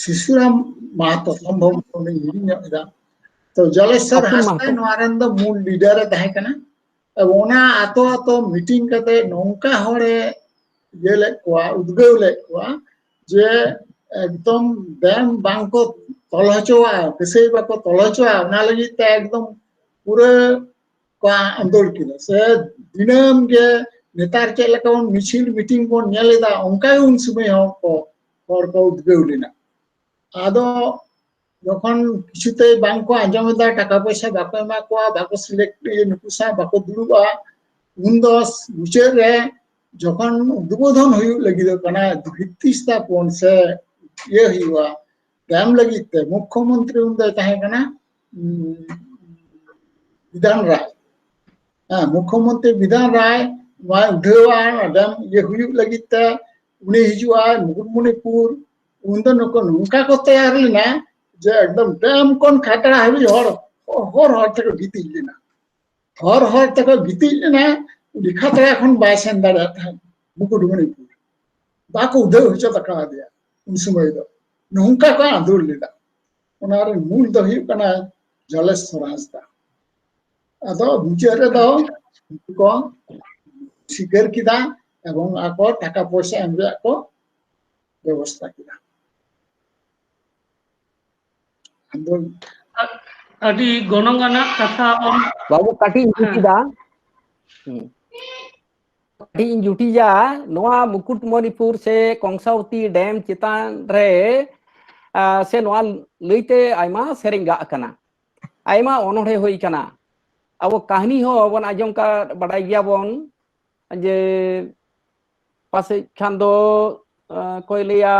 ᱥᱤᱥᱩᱨᱟᱢ ᱢᱟᱦᱟᱛᱚ, ᱥᱚᱢᱵᱷᱚᱵᱚᱛᱚ ᱩᱱᱤᱧ ᱦᱤᱲᱤᱧ ᱧᱚᱜ ᱮᱫᱟ᱾ ᱛᱚ ᱡᱚᱞᱮᱥᱥᱚᱨ ᱦᱚᱯᱚᱱ ᱦᱟᱸᱥᱫᱟ ᱢᱟᱦᱟᱛᱚ᱾ ᱱᱚᱣᱟ ᱨᱮᱱ ᱫᱚ ᱢᱩᱞ ᱞᱤᱰᱟᱨ ᱮ ᱛᱟᱦᱮᱸ ᱠᱟᱱᱟ᱾ ᱮᱵᱚᱝ ᱚᱱᱟ ᱟᱛᱳ ᱟᱛᱳ ᱢᱤᱴᱤᱝ ᱠᱟᱛᱮ ᱱᱚᱝᱠᱟ ᱦᱚᱲᱮ ᱤᱭᱟᱹ ᱞᱮᱫ ᱠᱚᱣᱟ, ᱩᱫᱽᱜᱟᱹᱣ ᱞᱮᱫ ᱠᱚᱣᱟ ᱡᱮ ᱮᱠᱫᱚᱢ ᱰᱮᱢ ᱵᱟᱝᱠᱚ ᱛᱚᱞ ᱦᱚᱪᱚᱣᱟᱜᱼᱟ, ᱠᱟᱹᱥᱟᱹᱭ ᱵᱟᱠᱚ ᱛᱚᱞ ᱦᱚᱪᱚᱣᱟᱜᱼᱟ, ᱚᱱᱟ ᱞᱟᱹᱜᱤᱫ ᱛᱮ ᱮᱠᱫᱚᱢ ᱯᱩᱨᱟᱹ ᱠᱚ ᱟᱸᱫᱳᱲ ᱠᱮᱫᱟ᱾ ᱥᱮ ᱫᱤᱱᱟᱹᱢ ᱜᱮ ᱱᱮᱛᱟᱨ ᱪᱮᱫ ᱞᱮᱠᱟ ᱵᱚᱱ ᱢᱤᱪᱷᱤᱞ ᱢᱤᱴᱤᱝ ᱵᱚᱱ ᱧᱮᱞ ᱮᱫᱟ, ᱚᱱᱠᱟ ᱜᱮ ᱩᱱ ᱥᱚᱢᱚᱭ ᱦᱚᱸ ᱠᱚ ᱦᱚᱲ ᱠᱚ ᱩᱫᱽᱜᱟᱹᱣ ᱞᱮᱱᱟ᱾ ᱟᱫᱚ ᱡᱚᱠᱷᱚᱱ ᱠᱤᱪᱷᱩᱛᱮ ᱵᱟᱝ ᱠᱚ ᱟᱸᱡᱚᱢ ᱮᱫᱟ, ᱴᱟᱠᱟ ᱯᱚᱭᱥᱟ ᱵᱟᱠᱚ ᱮᱢᱟ ᱠᱚᱣᱟ, ᱵᱟᱠᱚ ᱥᱤᱞᱮᱠᱴ, ᱱᱩᱠᱩ ᱥᱟᱶ ᱵᱟᱠᱚ ᱫᱩᱲᱩᱵᱼᱟ, ᱩᱱᱫᱚ ᱢᱩᱪᱟᱹᱫ ᱨᱮ ᱡᱚᱠᱷᱚᱱ ᱩᱫᱽᱵᱳᱫᱷᱚᱱ ᱦᱩᱭᱩᱜ ᱞᱟᱹᱜᱤᱫᱚᱜ ᱠᱟᱱᱟ, ᱵᱷᱤᱛᱛᱤ ᱥᱛᱷᱟᱯᱚᱱ ᱥᱮ ᱤᱭᱟᱹ ᱦᱩᱭᱩᱜᱼᱟ, ᱰᱮᱢ ᱞᱟᱹᱜᱤᱫ ᱛᱮ ᱢᱩᱠᱠᱷᱚᱢᱚᱱᱛᱨᱤ ᱩᱱᱫᱚᱭ ᱛᱟᱦᱮᱸ ᱠᱟᱱᱟ, ᱩᱢ, ᱵᱤᱫᱷᱟᱱ ᱨᱟᱭ᱾ ᱦᱮᱸ, ᱢᱩᱠᱠᱷᱚᱢᱚᱱᱛᱨᱤ ᱵᱤᱫᱷᱟᱱ ᱨᱟᱭ ᱱᱚᱣᱟ ᱩᱰᱷᱟᱹᱣᱟ, ᱰᱮᱢ ᱤᱭᱟᱹ ᱦᱩᱭᱩᱜ ᱞᱟᱹᱜᱤᱫ ᱛᱮ ᱩᱱᱤ ᱦᱤᱡᱩᱜᱼᱟ ᱢᱩᱠᱩᱴᱢᱩᱱᱤᱯᱩᱨ᱾ ᱩᱱᱫᱚ ᱱᱩᱠᱩ ᱱᱚᱝᱠᱟ ᱠᱚ ᱛᱮᱭᱟᱨ ᱞᱮᱱᱟ ᱡᱮ ᱮᱠᱫᱚᱢ ᱰᱮᱢ ᱠᱷᱚᱱ ᱠᱷᱟᱛᱲᱟ ᱦᱟᱹᱵᱤᱡ ᱦᱚᱲ, ᱦᱚᱨ ᱦᱚᱨ ᱛᱮᱠᱚ ᱜᱤᱛᱤᱡ ᱞᱮᱱᱟ, ᱦᱚᱨ ᱦᱚᱨ ᱛᱮᱠᱚ ᱜᱤᱛᱤᱡ ᱞᱮᱱᱟ᱾ ᱩᱱᱤ ᱠᱷᱟᱛᱲᱟ ᱠᱷᱚᱱ ᱵᱟᱭ ᱥᱮᱱ ᱫᱟᱲᱮᱭᱟᱜ ᱛᱟᱦᱮᱸᱫ ᱢᱩᱠᱩᱴᱢᱩᱱᱤᱯᱩᱨ, ᱵᱟᱠᱚ ᱩᱰᱷᱟᱹᱣ ᱦᱚᱪᱚ ᱫᱟᱠᱟᱣᱟᱫᱮᱭᱟ ᱩᱱ ᱥᱚᱢᱚᱭ ᱫᱚ᱾ ᱱᱚᱝᱠᱟ ᱠᱚ ᱟᱸᱫᱳᱲ ᱞᱮᱫᱟ᱾ ᱚᱱᱟ ᱨᱮᱱ ᱢᱩᱞ ᱫᱚ ᱦᱩᱭᱩᱜ ᱠᱟᱱᱟ ᱡᱚᱞᱮᱥᱥᱚᱨ ᱦᱟᱸᱥᱫᱟ᱾ ᱟᱫᱚ ᱢᱩᱪᱟᱹᱫ ᱨᱮᱫᱚ ᱩᱱᱠᱩ ᱠᱚ ᱥᱤᱠᱟᱹᱨ ᱠᱮᱫᱟ ᱮᱵᱚᱝ ᱟᱠᱚ ᱴᱟᱠᱟ ᱯᱚᱭᱥᱟ ᱮᱢ ᱨᱮᱭᱟᱜ ᱠᱚ ᱵᱮᱵᱚᱥᱛᱟ ᱠᱮᱫᱟ᱾ ᱟᱫᱚ ᱟᱹᱰᱤ ᱜᱚᱱᱚᱝ ᱟᱱᱟᱜ ᱠᱟᱛᱷᱟ ᱚᱞ ᱵᱟᱹᱵᱩ ᱠᱟᱹᱴᱤᱡ ᱤᱧ ᱦᱮᱸ᱾ ᱠᱮᱫᱟ᱾ ᱦᱩᱸ᱾ ᱠᱟᱹᱴᱤᱡ ᱤᱧ ᱡᱩᱴᱤᱡᱟ, ᱱᱚᱣᱟ ᱢᱩᱠᱩᱴᱢᱚᱱᱤᱯᱩᱨ ᱥᱮ ᱠᱚᱝᱥᱟᱵᱚᱛᱤ ᱰᱮᱢ ᱪᱮᱛᱟᱱ ᱨᱮ, ᱟ, ᱥᱮ ᱱᱚᱣᱟ ᱞᱟᱹᱭᱛᱮ ᱟᱭᱢᱟ ᱥᱮᱨᱮᱧ ᱜᱟᱜ ᱟᱠᱟᱱᱟ, ᱟᱭᱢᱟ ᱚᱱᱚᱬᱦᱮ ᱦᱩᱭ ᱟᱠᱟᱱᱟ᱾ ᱟᱵᱚ ᱠᱟᱹᱦᱱᱤ ᱦᱚᱸ ᱵᱚᱱ ᱟᱸᱡᱚᱢ ᱠᱟᱫ, ᱵᱟᱰᱟᱭ ᱜᱮᱭᱟᱵᱚᱱ ᱡᱮ ᱯᱟᱥᱮᱡ ᱠᱷᱟᱱ ᱫᱚ, ᱟ, ᱠᱚᱭ ᱞᱟᱹᱭᱟ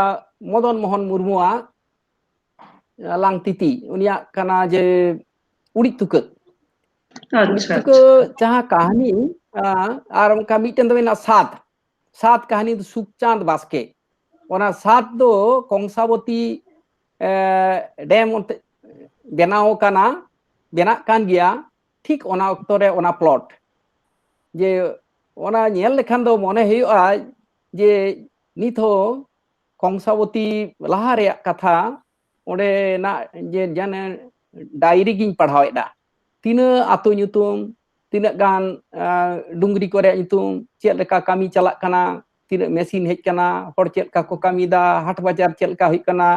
ᱢᱚᱫᱚᱱ ᱢᱳᱦᱚᱱ ᱢᱩᱨᱢᱩᱣᱟᱜ ᱞᱟᱝᱛᱤᱛᱤ, ᱩᱱᱤᱭᱟᱜ ᱠᱟᱱᱟ ᱡᱮ ᱩᱲᱤᱡ ᱛᱩᱠᱟᱹ᱾ ᱩᱲᱤᱡ ᱟᱪᱪᱷᱟ, ᱛᱩᱠᱟᱹ ᱟᱪᱪᱷᱟ᱾ ᱡᱟᱦᱟᱸ ᱠᱟᱹᱦᱱᱤ, ᱟ, ᱟᱨ ᱚᱱᱠᱟ ᱢᱤᱫᱴᱮᱱ ᱫᱚ ᱢᱮᱱᱟᱜᱼᱟ ᱥᱟᱛ, ᱥᱟᱛ ᱠᱟᱹᱦᱱᱤ ᱫᱚ ᱥᱩᱠᱪᱟᱸᱫᱽ ᱵᱟᱥᱠᱮ᱾ ᱚᱱᱟ ᱥᱟᱛ ᱫᱚ ᱠᱚᱝᱥᱟᱵᱚᱛᱤ, ᱮ, ᱰᱮᱢ ᱚᱱᱛᱮ ᱵᱮᱱᱟᱣ ᱠᱟᱱᱟ, ᱵᱮᱱᱟᱜ ᱠᱟᱱ ᱜᱮᱭᱟ᱾ ᱴᱷᱤᱠ ᱚᱱᱟ ᱚᱠᱛᱚ ᱨᱮ ᱚᱱᱟ ᱯᱞᱚᱴ, ᱡᱮ ᱚᱱᱟ ᱧᱮᱞ ᱞᱮᱠᱷᱟᱱ ᱫᱚ ᱢᱚᱱᱮ ᱦᱩᱭᱩᱜᱼᱟ ᱡᱮ ᱱᱤᱛ ᱦᱚᱸ ᱠᱚᱝᱥᱟᱵᱚᱛᱤ ᱞᱟᱦᱟ ᱨᱮᱭᱟᱜ ᱠᱟᱛᱷᱟ, ᱚᱸᱰᱮᱱᱟᱜ ᱡᱮ ᱡᱟᱱᱮ ᱰᱟᱭᱨᱤ ᱜᱤᱧ ᱯᱟᱲᱦᱟᱣᱮᱫᱼᱟ, ᱛᱤᱱᱟᱹᱜ ᱟᱹᱛᱩ ᱧᱩᱛᱩᱢ, ᱛᱤᱱᱟᱹᱜ ᱜᱟᱱ, ᱟ, ᱰᱩᱝᱨᱤ ᱠᱚ ᱨᱮᱭᱟᱜ ᱧᱩᱛᱩᱢ, ᱪᱮᱫ ᱞᱮᱠᱟ ᱠᱟᱹᱢᱤ ᱪᱟᱞᱟᱜ ᱠᱟᱱᱟ, ᱛᱤᱱᱟᱹᱜ ᱢᱮᱥᱤᱱ ᱦᱮᱡ ᱠᱟᱱᱟ, ᱦᱚᱲ ᱪᱮᱫ ᱞᱮᱠᱟ ᱠᱚ ᱠᱟᱹᱢᱤᱭᱮᱫᱟ, ᱦᱟᱴ ᱵᱟᱡᱟᱨ ᱪᱮᱫ ᱞᱮᱠᱟ ᱦᱩᱭᱩᱜ ᱠᱟᱱᱟ,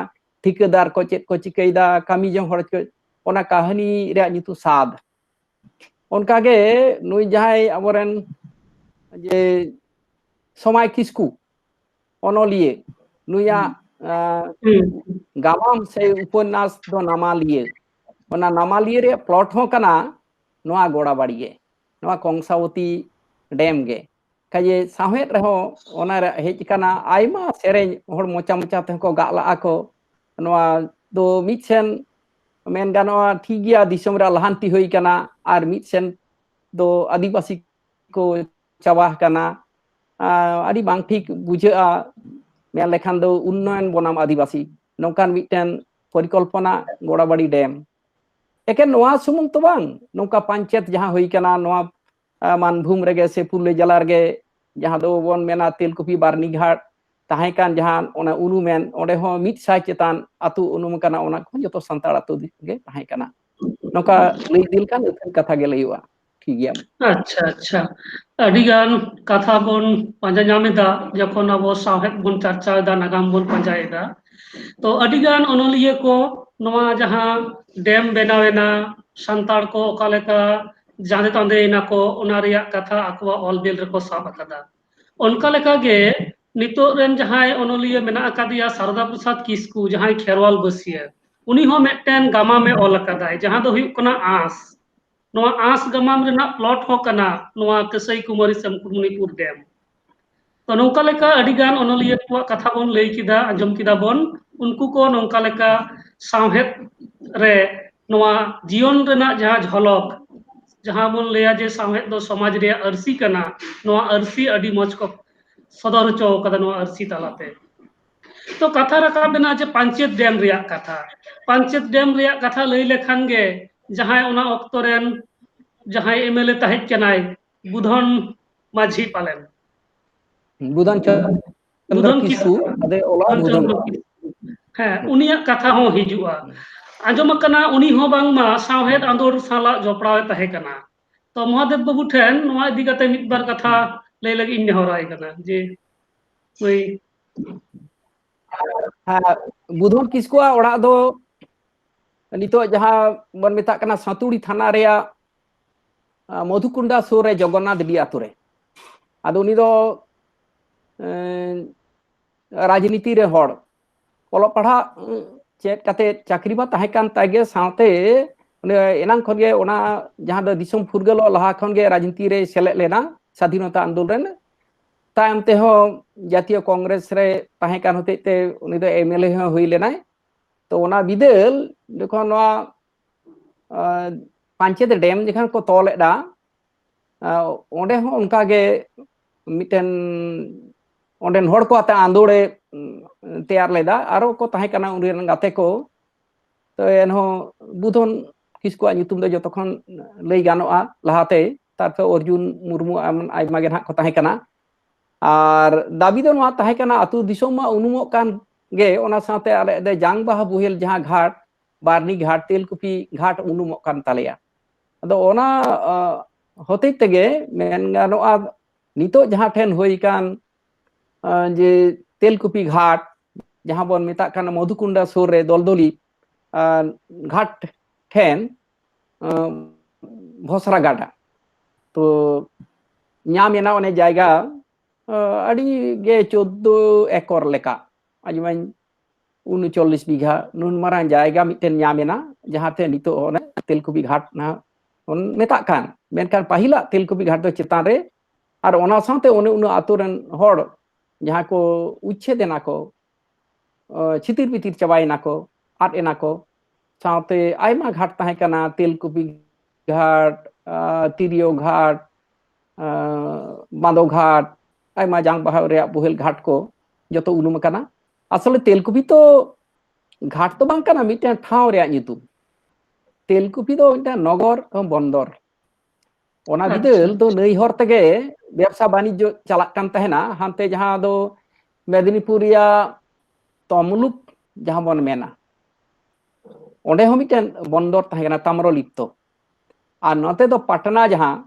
ᱴᱷᱤᱠᱟᱹᱫᱟᱨ ᱠᱚ ᱪᱮᱫ ᱠᱚ ᱪᱤᱠᱟᱹᱭᱮᱫᱟ, ᱠᱟᱹᱢᱤ ᱡᱚᱝ ᱦᱚᱲ ᱪᱮᱫ, ᱚᱱᱟ ᱠᱟᱹᱦᱱᱤ ᱨᱮᱭᱟᱜ ᱧᱩᱛᱩᱢ ᱥᱟᱫ᱾ ᱚᱱᱠᱟᱜᱮ ᱱᱩᱭ ᱡᱟᱦᱟᱸᱭ ᱟᱵᱚᱨᱮᱱ ᱡᱮ ᱥᱚᱢᱟᱭ ᱠᱤᱥᱠᱩ ᱚᱱᱚᱞᱤᱭᱟᱹ, ᱱᱩᱭᱟᱜ, ᱟ, ᱦᱩᱸ᱾ ᱜᱟᱢᱟᱢ ᱥᱮ ᱩᱯᱚᱱᱱᱟᱥ ᱫᱚ ᱱᱟᱢᱟᱞᱤᱭᱟᱹ᱾ ᱚᱱᱟ ᱱᱟᱢᱟᱞᱤᱭᱟᱹ ᱨᱮᱭᱟᱜ ᱯᱞᱚᱴ ᱦᱚᱸ ᱠᱟᱱᱟ ᱱᱚᱣᱟ ᱜᱚᱲᱟᱵᱟᱲᱤ ᱜᱮ, ᱱᱚᱣᱟ ᱠᱚᱝᱥᱟᱵᱚᱛᱤ ᱰᱮᱢ ᱜᱮ᱾ ᱠᱟᱡᱮ ᱥᱟᱶᱦᱮᱫ ᱨᱮᱦᱚᱸ ᱚᱱᱟ ᱨᱮ ᱦᱮᱡ ᱟᱠᱟᱱᱟ, ᱟᱭᱢᱟ ᱥᱮᱨᱮᱧ ᱦᱚᱲ ᱢᱚᱪᱟ ᱢᱚᱪᱟ ᱛᱮᱦᱚᱸ ᱠᱚ ᱜᱟᱜ ᱞᱟᱜᱼᱟ ᱠᱚ᱾ ᱱᱚᱣᱟ ᱫᱚ ᱢᱤᱫ ᱥᱮᱱ ᱢᱮᱱ ᱜᱟᱱᱚᱜᱼᱟ, ᱴᱷᱤᱠ ᱜᱮᱭᱟ, ᱫᱤᱥᱚᱢ ᱨᱮ ᱞᱟᱦᱟᱱᱛᱤ ᱦᱩᱭ ᱟᱠᱟᱱᱟ, ᱟᱨ ᱢᱤᱫ ᱥᱮᱱ ᱫᱚ ᱟᱹᱫᱤᱵᱟᱹᱥᱤ ᱠᱚ ᱪᱟᱵᱟ ᱟᱠᱟᱱᱟ᱾ ᱟᱸ, ᱟᱹᱰᱤ ᱵᱟᱝ ᱴᱷᱤᱠ ᱵᱩᱡᱷᱟᱹᱜᱼᱟ, ᱢᱮᱱ ᱞᱮᱠᱷᱟᱱ ᱫᱚ ᱩᱱᱱᱚᱭᱚᱱ ᱵᱚᱱᱟᱢ ᱟᱹᱫᱤᱵᱟᱹᱥᱤ, ᱱᱚᱝᱠᱟᱱ ᱢᱤᱫᱴᱮᱱ ᱯᱚᱨᱤᱠᱚᱞᱯᱚᱱᱟ ᱜᱚᱲᱟᱵᱟᱲᱤ ᱰᱮᱢ᱾ ᱮᱠᱮᱱ ᱱᱚᱣᱟ ᱥᱩᱢᱩᱝ ᱛᱚ ᱵᱟᱝ, ᱱᱚᱝᱠᱟ ᱯᱟᱧᱪᱮᱛ ᱡᱟᱦᱟᱸ ᱦᱩᱭ ᱠᱟᱱᱟ ᱱᱚᱣᱟ, ᱟ, ᱢᱟᱱᱵᱷᱩᱢ ᱨᱮᱜᱮ ᱥᱮ ᱯᱩᱨᱩᱞᱤᱭᱟᱹ ᱡᱮᱞᱟ ᱨᱮᱜᱮ, ᱡᱟᱦᱟᱸ ᱫᱚᱵᱚᱱ ᱢᱮᱱᱟ ᱛᱮᱞᱠᱩᱯᱤ ᱵᱟᱨᱱᱤᱜᱷᱟᱴ ᱛᱟᱦᱮᱸ ᱠᱟᱱ ᱡᱟᱦᱟᱸ ᱚᱱᱟ ᱩᱱᱩᱢᱮᱱ, ᱚᱸᱰᱮ ᱦᱚᱸ ᱢᱤᱫ ᱥᱟᱭ ᱪᱮᱛᱟᱱ ᱟᱹᱛᱩ ᱩᱱᱩᱢ ᱟᱠᱟᱱᱟ, ᱚᱱᱟ ᱠᱚᱦᱚᱸ ᱡᱚᱛᱚ ᱥᱟᱱᱛᱟᱲ ᱟᱹᱛᱩ ᱜᱮ ᱛᱟᱦᱮᱸ ᱠᱟᱱᱟ᱾ ᱱᱚᱝᱠᱟ ᱞᱟᱹᱭ ᱤᱫᱤ ᱞᱮᱠᱷᱟᱱ ᱟᱹᱛᱷᱟᱹᱲᱤ ᱠᱟᱛᱷᱟ ᱜᱮ ᱞᱟᱹᱭᱚᱜᱼᱟ᱾ ᱴᱷᱤᱠ ᱜᱮᱭᱟ᱾ ᱟᱪᱪᱷᱟ, ᱟᱪᱪᱷᱟ᱾ ᱟᱹᱰᱤ ᱜᱟᱱ ᱠᱟᱛᱷᱟ ᱵᱚᱱ ᱯᱟᱸᱡᱟ ᱧᱟᱢ ᱮᱫᱟ, ᱡᱚᱠᱷᱚᱱ ᱟᱵᱚ ᱥᱟᱶᱦᱮᱫ ᱵᱚᱱ ᱪᱟᱨᱪᱟᱣ ᱮᱫᱟ, ᱱᱟᱜᱟᱢ ᱵᱚᱱ ᱯᱟᱸᱡᱟᱭᱮᱫᱟ᱾ ᱛᱚ, ᱟᱹᱰᱤ ᱜᱟᱱ ᱚᱱᱚᱞᱤᱭᱟᱹ ᱠᱚ ᱱᱚᱣᱟ ᱡᱟᱦᱟᱸ ᱰᱮᱢ ᱵᱮᱱᱟᱣ ᱮᱱᱟ, ᱥᱟᱱᱛᱟᱲ ᱠᱚ ᱚᱠᱟ ᱞᱮᱠᱟ ᱡᱟᱸᱫᱮ ᱛᱟᱸᱫᱮᱭᱮᱱᱟ ᱠᱚ, ᱚᱱᱟ ᱨᱮᱭᱟᱜ ᱠᱟᱛᱷᱟ ᱟᱠᱚᱣᱟᱜ ᱚᱞ ᱵᱤᱞ ᱨᱮᱠᱚ ᱥᱟᱵ ᱟᱠᱟᱫᱟ᱾ ᱚᱱᱠᱟ ᱞᱮᱠᱟᱜᱮ ᱱᱤᱛᱚᱜ ᱨᱮᱱ ᱡᱟᱦᱟᱸᱭ ᱚᱱᱚᱞᱤᱭᱟᱹ ᱢᱮᱱᱟᱜ ᱟᱠᱟᱫᱮᱭᱟ ᱥᱟᱨᱚᱫᱟ ᱯᱨᱚᱥᱟᱫᱽ ᱠᱤᱥᱠᱩ, ᱡᱟᱦᱟᱸᱭ ᱠᱷᱮᱨᱣᱟᱞ ᱵᱟᱹᱥᱤᱭᱟᱹ, ᱩᱱᱤ ᱦᱚᱸ ᱢᱤᱫᱴᱮᱱ ᱜᱟᱢᱟᱢᱮ ᱚᱞ ᱟᱠᱟᱫᱟᱭ, ᱡᱟᱦᱟᱸ ᱫᱚ ᱦᱩᱭᱩᱜ ᱠᱟᱱᱟ ᱟᱸᱥ᱾ ᱱᱚᱣᱟ ᱟᱸᱥ ᱜᱟᱢᱟᱢ ᱨᱮᱱᱟᱜ ᱯᱞᱚᱴ ᱦᱚᱸ ᱠᱟᱱᱟ ᱱᱚᱣᱟ ᱠᱟᱹᱥᱟᱹᱭ ᱠᱩᱢᱟᱨᱤ ᱥᱮ ᱢᱩᱠᱩᱴᱢᱚᱱᱤᱯᱩᱨ ᱰᱮᱢ᱾ ᱛᱚ, ᱱᱚᱝᱠᱟ ᱞᱮᱠᱟ ᱟᱹᱰᱤ ᱜᱟᱱ ᱚᱱᱚᱞᱤᱭᱟᱹ ᱠᱚᱣᱟᱜ ᱠᱟᱛᱷᱟ ᱵᱚᱱ ᱞᱟᱹᱭ ᱠᱮᱫᱟ, ᱟᱸᱡᱚᱢ ᱠᱮᱫᱟ ᱵᱚᱱ᱾ ᱩᱱᱠᱩ ᱠᱚ ᱱᱚᱝᱠᱟ ᱞᱮᱠᱟ ᱥᱟᱶᱦᱮᱫ ᱨᱮ ᱱᱚᱣᱟ ᱡᱤᱭᱚᱱ ᱨᱮᱱᱟᱜ ᱡᱟᱦᱟᱸ ᱡᱷᱚᱞᱚᱠ, ᱡᱟᱦᱟᱸ ᱵᱚᱱ ᱞᱟᱹᱭᱟ ᱡᱮ ᱥᱟᱶᱦᱮᱫ ᱫᱚ ᱥᱚᱢᱟᱡᱽ ᱨᱮᱭᱟᱜ ᱟᱹᱨᱥᱤ ᱠᱟᱱᱟ, ᱱᱚᱣᱟ ᱟᱹᱨᱥᱤ ᱟᱹᱰᱤ ᱢᱚᱡᱽ ᱠᱚ ᱥᱚᱫᱚᱨ ᱦᱚᱪᱚ ᱠᱟᱫᱟ ᱱᱚᱣᱟ ᱟᱹᱨᱥᱤ ᱛᱟᱞᱟᱛᱮ᱾ ᱛᱚ, ᱠᱟᱛᱷᱟ ᱨᱟᱠᱟᱵ ᱮᱱᱟ ᱡᱮ ᱯᱟᱧᱪᱮᱛ ᱰᱮᱢ ᱨᱮᱭᱟᱜ ᱠᱟᱛᱷᱟ᱾ ᱯᱟᱧᱪᱮᱛ ᱰᱮᱢ ᱨᱮᱭᱟᱜ ᱠᱟᱛᱷᱟ ᱞᱟᱹᱭ ᱞᱮᱠᱷᱟᱱ ᱜᱮ, ᱡᱟᱦᱟᱸᱭ ᱚᱱᱟ ᱚᱠᱛᱚ ᱨᱮᱱ ᱡᱟᱦᱟᱸᱭ ᱮᱢᱮᱞᱮ ᱛᱟᱦᱮᱸ ᱠᱟᱱᱟᱭ, ᱵᱩᱫᱷᱚᱱ ᱢᱟᱹᱡᱷᱤ ᱯᱟᱞᱮᱱ᱾ ᱵᱩᱫᱷᱚᱱ ᱪᱚ- ᱪᱚᱱᱫᱨᱚ ᱵᱩᱫᱷᱚᱱ ᱠᱤᱥᱠᱩ, ᱠᱤᱥᱠᱩ᱾ ᱟᱫᱚ ᱚᱞᱟ ᱵᱩᱫᱷᱚᱱ ᱵᱩᱫᱷᱚᱱ᱾ ᱪᱚᱱᱫᱨᱚ ᱠᱤᱥᱠᱩ᱾ ᱦᱮᱸ, ᱩᱱᱤᱭᱟᱜ ᱠᱟᱛᱷᱟ ᱦᱚᱸ ᱦᱤᱡᱩᱜᱼᱟ᱾ ᱟᱸᱡᱚᱢ ᱟᱠᱟᱱᱟ, ᱩᱱᱤ ᱦᱚᱸ ᱵᱟᱝᱢᱟ ᱥᱟᱶᱦᱮᱫ ᱟᱸᱫᱳᱲ ᱥᱟᱞᱟᱜ ᱡᱚᱯᱲᱟᱣ ᱮ ᱛᱟᱦᱮᱸ ᱠᱟᱱᱟ᱾ ᱛᱚ, ᱢᱚᱦᱟᱫᱮᱵ ᱵᱟᱹᱵᱩ ᱴᱷᱮᱱ ᱱᱚᱣᱟ ᱤᱫᱤ ᱠᱟᱛᱮ ᱢᱤᱫ ᱵᱟᱨ ᱠᱟᱛᱷᱟ ᱞᱟᱹᱭ ᱞᱟᱹᱜᱤᱫ ᱤᱧ ᱱᱮᱦᱚᱨᱟᱭ ᱠᱟᱱᱟ ᱡᱮ, ᱱᱩᱭ ᱦᱮᱸ, ᱵᱩᱫᱷᱚᱱ ᱠᱤᱥᱠᱩᱣᱟᱜ ᱚᱲᱟᱜ ᱫᱚ ᱱᱤᱛᱚᱜ ᱡᱟᱦᱟᱸ ᱵᱚᱱ ᱢᱮᱛᱟᱜ ᱠᱟᱱᱟ ᱥᱟᱹᱛᱩᱲᱤ ᱛᱷᱟᱱᱟ ᱨᱮᱭᱟᱜ, ᱟᱸ, ᱢᱚᱫᱷᱩᱠᱩᱱᱰᱟ ᱥᱩᱨ ᱨᱮ ᱡᱚᱜᱚᱱᱱᱟᱛᱷ ᱫᱮᱵᱤ ᱟᱛᱳ ᱨᱮ᱾ ᱟᱫᱚ ᱩᱱᱤ ᱫᱚ, ᱮᱸ, ᱨᱟᱡᱽᱱᱤᱛᱤ ᱨᱮ ᱦᱚᱲ, ᱚᱞᱚᱜ ᱯᱟᱲᱦᱟᱜ, ᱩᱸ, ᱪᱮᱫ ᱠᱟᱛᱮ ᱪᱟᱹᱠᱨᱤ ᱢᱟ ᱛᱟᱦᱮᱸ ᱠᱟᱱ ᱛᱟᱭ ᱜᱮ, ᱥᱟᱶᱛᱮ ᱩᱱᱤ ᱮᱱᱟᱝ ᱠᱷᱚᱱ ᱜᱮ ᱚᱱᱟ ᱡᱟᱦᱟᱸ ᱫᱚ ᱫᱤᱥᱚᱢ ᱯᱷᱩᱨᱜᱟᱹᱞᱚᱜ ᱞᱟᱦᱟ ᱠᱷᱚᱱ ᱜᱮ ᱨᱟᱡᱽᱱᱤᱛᱤ ᱨᱮᱭ ᱥᱮᱞᱮᱫ ᱞᱮᱱᱟ, ᱥᱟᱫᱷᱤᱱᱚᱛᱟ ᱟᱱᱫᱳᱞᱚᱱ ᱨᱮ᱾ ᱛᱟᱭᱚᱢ ᱛᱮᱦᱚᱸ ᱡᱟᱛᱤᱭᱚ ᱠᱚᱝᱜᱨᱮᱥ ᱨᱮ ᱛᱟᱦᱮᱸ ᱠᱟᱱ ᱦᱚᱛᱮᱡ ᱛᱮ ᱩᱱᱤ ᱫᱚ ᱮᱢ ᱮᱞ ᱮ ᱦᱚᱸ ᱦᱩᱭ ᱞᱮᱱᱟᱭ᱾ ᱛᱚ, ᱚᱱᱟ ᱵᱤᱫᱟᱹᱞ ᱡᱚᱠᱷᱚᱱ ᱱᱚᱣᱟ, ᱟᱸ, ᱯᱟᱧᱪᱮᱛ ᱰᱮᱢ ᱡᱚᱠᱷᱚᱱ ᱠᱚ ᱛᱚᱞ ᱮᱫᱟ, ᱟᱸ, ᱚᱸᱰᱮ ᱦᱚᱸ ᱚᱱᱠᱟ ᱜᱮ ᱢᱤᱫᱴᱮᱱ ᱚᱸᱰᱮᱱ ᱦᱚᱲ ᱠᱚ ᱟᱛᱮ ᱟᱸᱫᱳᱲ ᱮ, ᱩᱸ, ᱛᱮᱭᱟᱨ ᱞᱮᱫᱟ᱾ ᱟᱨᱚ ᱠᱚ ᱛᱟᱦᱮᱸ ᱠᱟᱱᱟ ᱩᱱᱤ ᱨᱮᱱ ᱜᱟᱛᱮ ᱠᱚ᱾ ᱛᱚ, ᱮᱱᱦᱚᱸ ᱵᱩᱫᱷᱚᱱ ᱠᱤᱥᱠᱩᱣᱟᱜ ᱧᱩᱛᱩᱢ ᱫᱚ ᱡᱚᱛᱚ ᱠᱷᱚᱱ ᱞᱟᱹᱭ ᱜᱟᱱᱚᱜᱼᱟ ᱞᱟᱦᱟᱛᱮ, ᱛᱟᱨᱯᱚᱨᱮ ᱚᱨᱡᱩᱱ ᱢᱩᱨᱢᱩ, ᱮᱢᱚᱱ ᱟᱭᱢᱟ ᱜᱮ ᱱᱟᱦᱟᱜ ᱠᱚ ᱛᱟᱦᱮᱸ ᱠᱟᱱᱟ᱾ ᱟᱨ ᱫᱟᱹᱵᱤ ᱫᱚ ᱱᱚᱣᱟ ᱛᱟᱦᱮᱸ ᱠᱟᱱᱟ, ᱟᱹᱛᱩ ᱫᱤᱥᱚᱢ ᱢᱟ ᱩᱱᱩᱢᱚᱜ ᱠᱟᱱ ᱜᱮ, ᱚᱱᱟ ᱥᱟᱶᱛᱮ ᱟᱞᱮ ᱫᱚ ᱡᱟᱝ ᱵᱟᱦᱟ ᱵᱳᱦᱮᱞ ᱡᱟᱦᱟᱸ ᱜᱷᱟᱴ, ᱵᱟᱨᱱᱤ ᱜᱷᱟᱴ, ᱛᱮᱞᱠᱩᱯᱤ ᱜᱷᱟᱴ ᱩᱱᱩᱢᱚᱜ ᱠᱟᱱ ᱛᱟᱞᱮᱭᱟ᱾ ᱟᱫᱚ ᱚᱱᱟ, ᱟᱸ, ᱦᱚᱛᱮᱡ ᱛᱮᱜᱮ ᱢᱮᱱ ᱜᱟᱱᱚᱜᱼᱟ, ᱱᱤᱛᱚᱜ ᱡᱟᱦᱟᱸ ᱴᱷᱮᱱ ᱦᱩᱭ ᱟᱠᱟᱱ, ᱟᱸ, ᱡᱮ ᱛᱮᱞᱠᱩᱯᱤ ᱜᱷᱟᱴ, ᱡᱟᱦᱟᱸ ᱵᱚᱱ ᱢᱮᱛᱟᱜ ᱠᱟᱱᱟ ᱢᱚᱫᱷᱩᱠᱩᱱᱰᱟ ᱥᱩᱨ ᱨᱮ ᱫᱚᱞᱫᱚᱞᱤ, ᱟᱸ, ᱜᱷᱟᱴ ᱴᱷᱮᱱ, ᱟᱸ, ᱵᱷᱚᱥᱨᱟ ᱜᱟᱰᱟ᱾ ᱛᱚ ᱧᱟᱢ ᱮᱱᱟ ᱚᱱᱮ ᱡᱟᱭᱜᱟ, ᱟᱹᱰᱤ ᱜᱮ ᱪᱳᱫᱽᱫᱳ ᱮᱠᱚᱨ ᱞᱮᱠᱟ, ᱟᱡᱩᱢᱟᱹᱧ ᱩᱱᱩᱪᱚᱞᱞᱤᱥ ᱵᱤᱜᱷᱟ ᱱᱩᱱ ᱢᱟᱨᱟᱝ ᱡᱟᱭᱜᱟ ᱢᱤᱫᱴᱮᱱ ᱧᱟᱢ ᱮᱱᱟ, ᱡᱟᱦᱟᱸᱛᱮ ᱱᱤᱛᱚᱜ ᱚᱱᱮ ᱛᱮᱞᱠᱩᱯᱤ ᱜᱷᱟᱴ ᱱᱟᱦᱟᱜ ᱵᱚᱱ ᱢᱮᱛᱟᱜ ᱠᱟᱱ᱾ ᱢᱮᱱᱠᱷᱟᱱ ᱯᱟᱹᱦᱤᱞᱟᱜ ᱛᱮᱞᱠᱩᱯᱤ ᱜᱷᱟᱴ ᱫᱚ ᱪᱮᱛᱟᱱ ᱨᱮ, ᱟᱨ ᱚᱱᱟ ᱥᱟᱶᱛᱮ ᱚᱱᱮ ᱩᱱᱟᱹᱜ ᱟᱛᱳ ᱨᱮᱱ ᱦᱚᱲ ᱡᱟᱦᱟᱸ ᱠᱚ ᱩᱪᱪᱷᱮᱫ ᱮᱱᱟ ᱠᱚ, ᱪᱷᱤᱛᱤᱨ ᱵᱤᱛᱤᱨ ᱪᱟᱵᱟᱭᱮᱱᱟ ᱠᱚ, ᱟᱫ ᱮᱱᱟ ᱠᱚ᱾ ᱥᱟᱶᱛᱮ ᱟᱭᱢᱟ ᱜᱷᱟᱴ ᱛᱟᱦᱮᱸ ᱠᱟᱱᱟ, ᱛᱮᱞᱠᱩᱯᱤ ᱜᱷᱟᱴ, ᱛᱤᱨᱭᱳ ᱜᱷᱟᱴ, ᱵᱟᱸᱫᱚ ᱜᱷᱟᱴ, ᱟᱭᱢᱟ ᱡᱟᱝ ᱵᱟᱦᱟ ᱨᱮᱭᱟᱜ ᱵᱳᱦᱮᱞ ᱜᱷᱟᱴ ᱠᱚ ᱡᱚᱛᱚ ᱩᱱᱩᱢ ᱟᱠᱟᱱᱟ᱾ ᱟᱥᱚᱞᱮ ᱛᱮᱞᱠᱩᱯᱤ ᱛᱚ ᱜᱷᱟᱴ ᱫᱚ ᱵᱟᱝ ᱠᱟᱱᱟ, ᱢᱤᱫᱴᱟᱝ ᱴᱷᱟᱶ ᱨᱮᱭᱟᱜ ᱧᱩᱛᱩᱢ᱾ ᱛᱮᱞᱠᱩᱯᱤ ᱫᱚ ᱢᱤᱫᱴᱟᱝ ᱱᱚᱜᱚᱨ ᱵᱚᱱᱫᱚᱨ᱾ ᱚᱱᱟ ᱵᱤᱫᱟᱹᱞ ᱫᱚ ᱱᱟᱹᱭ ᱦᱚᱨ ᱛᱮᱜᱮ ᱵᱮᱵᱽᱥᱟ ᱵᱟᱱᱤᱡᱽᱡᱚ ᱪᱟᱞᱟᱜ ᱠᱟᱱ ᱛᱟᱦᱮᱱᱟ, ᱦᱟᱱᱛᱮ ᱡᱟᱦᱟᱸ ᱫᱚ ᱢᱮᱫᱽᱱᱤᱯᱩᱨ ᱨᱮᱭᱟᱜ ᱛᱚᱢᱞᱩᱠ ᱡᱟᱦᱟᱸ ᱵᱚᱱ ᱢᱮᱱᱟ, ᱚᱸᱰᱮ ᱦᱚᱸ ᱢᱤᱫᱴᱮᱱ ᱵᱚᱱᱫᱚᱨ ᱛᱟᱦᱮᱸ ᱠᱟᱱᱟ, ᱛᱟᱢᱨᱚᱞᱤᱯᱛᱚ᱾ ᱟᱨ ᱱᱚᱛᱮ ᱫᱚ ᱯᱟᱴᱱᱟ, ᱡᱟᱦᱟᱸ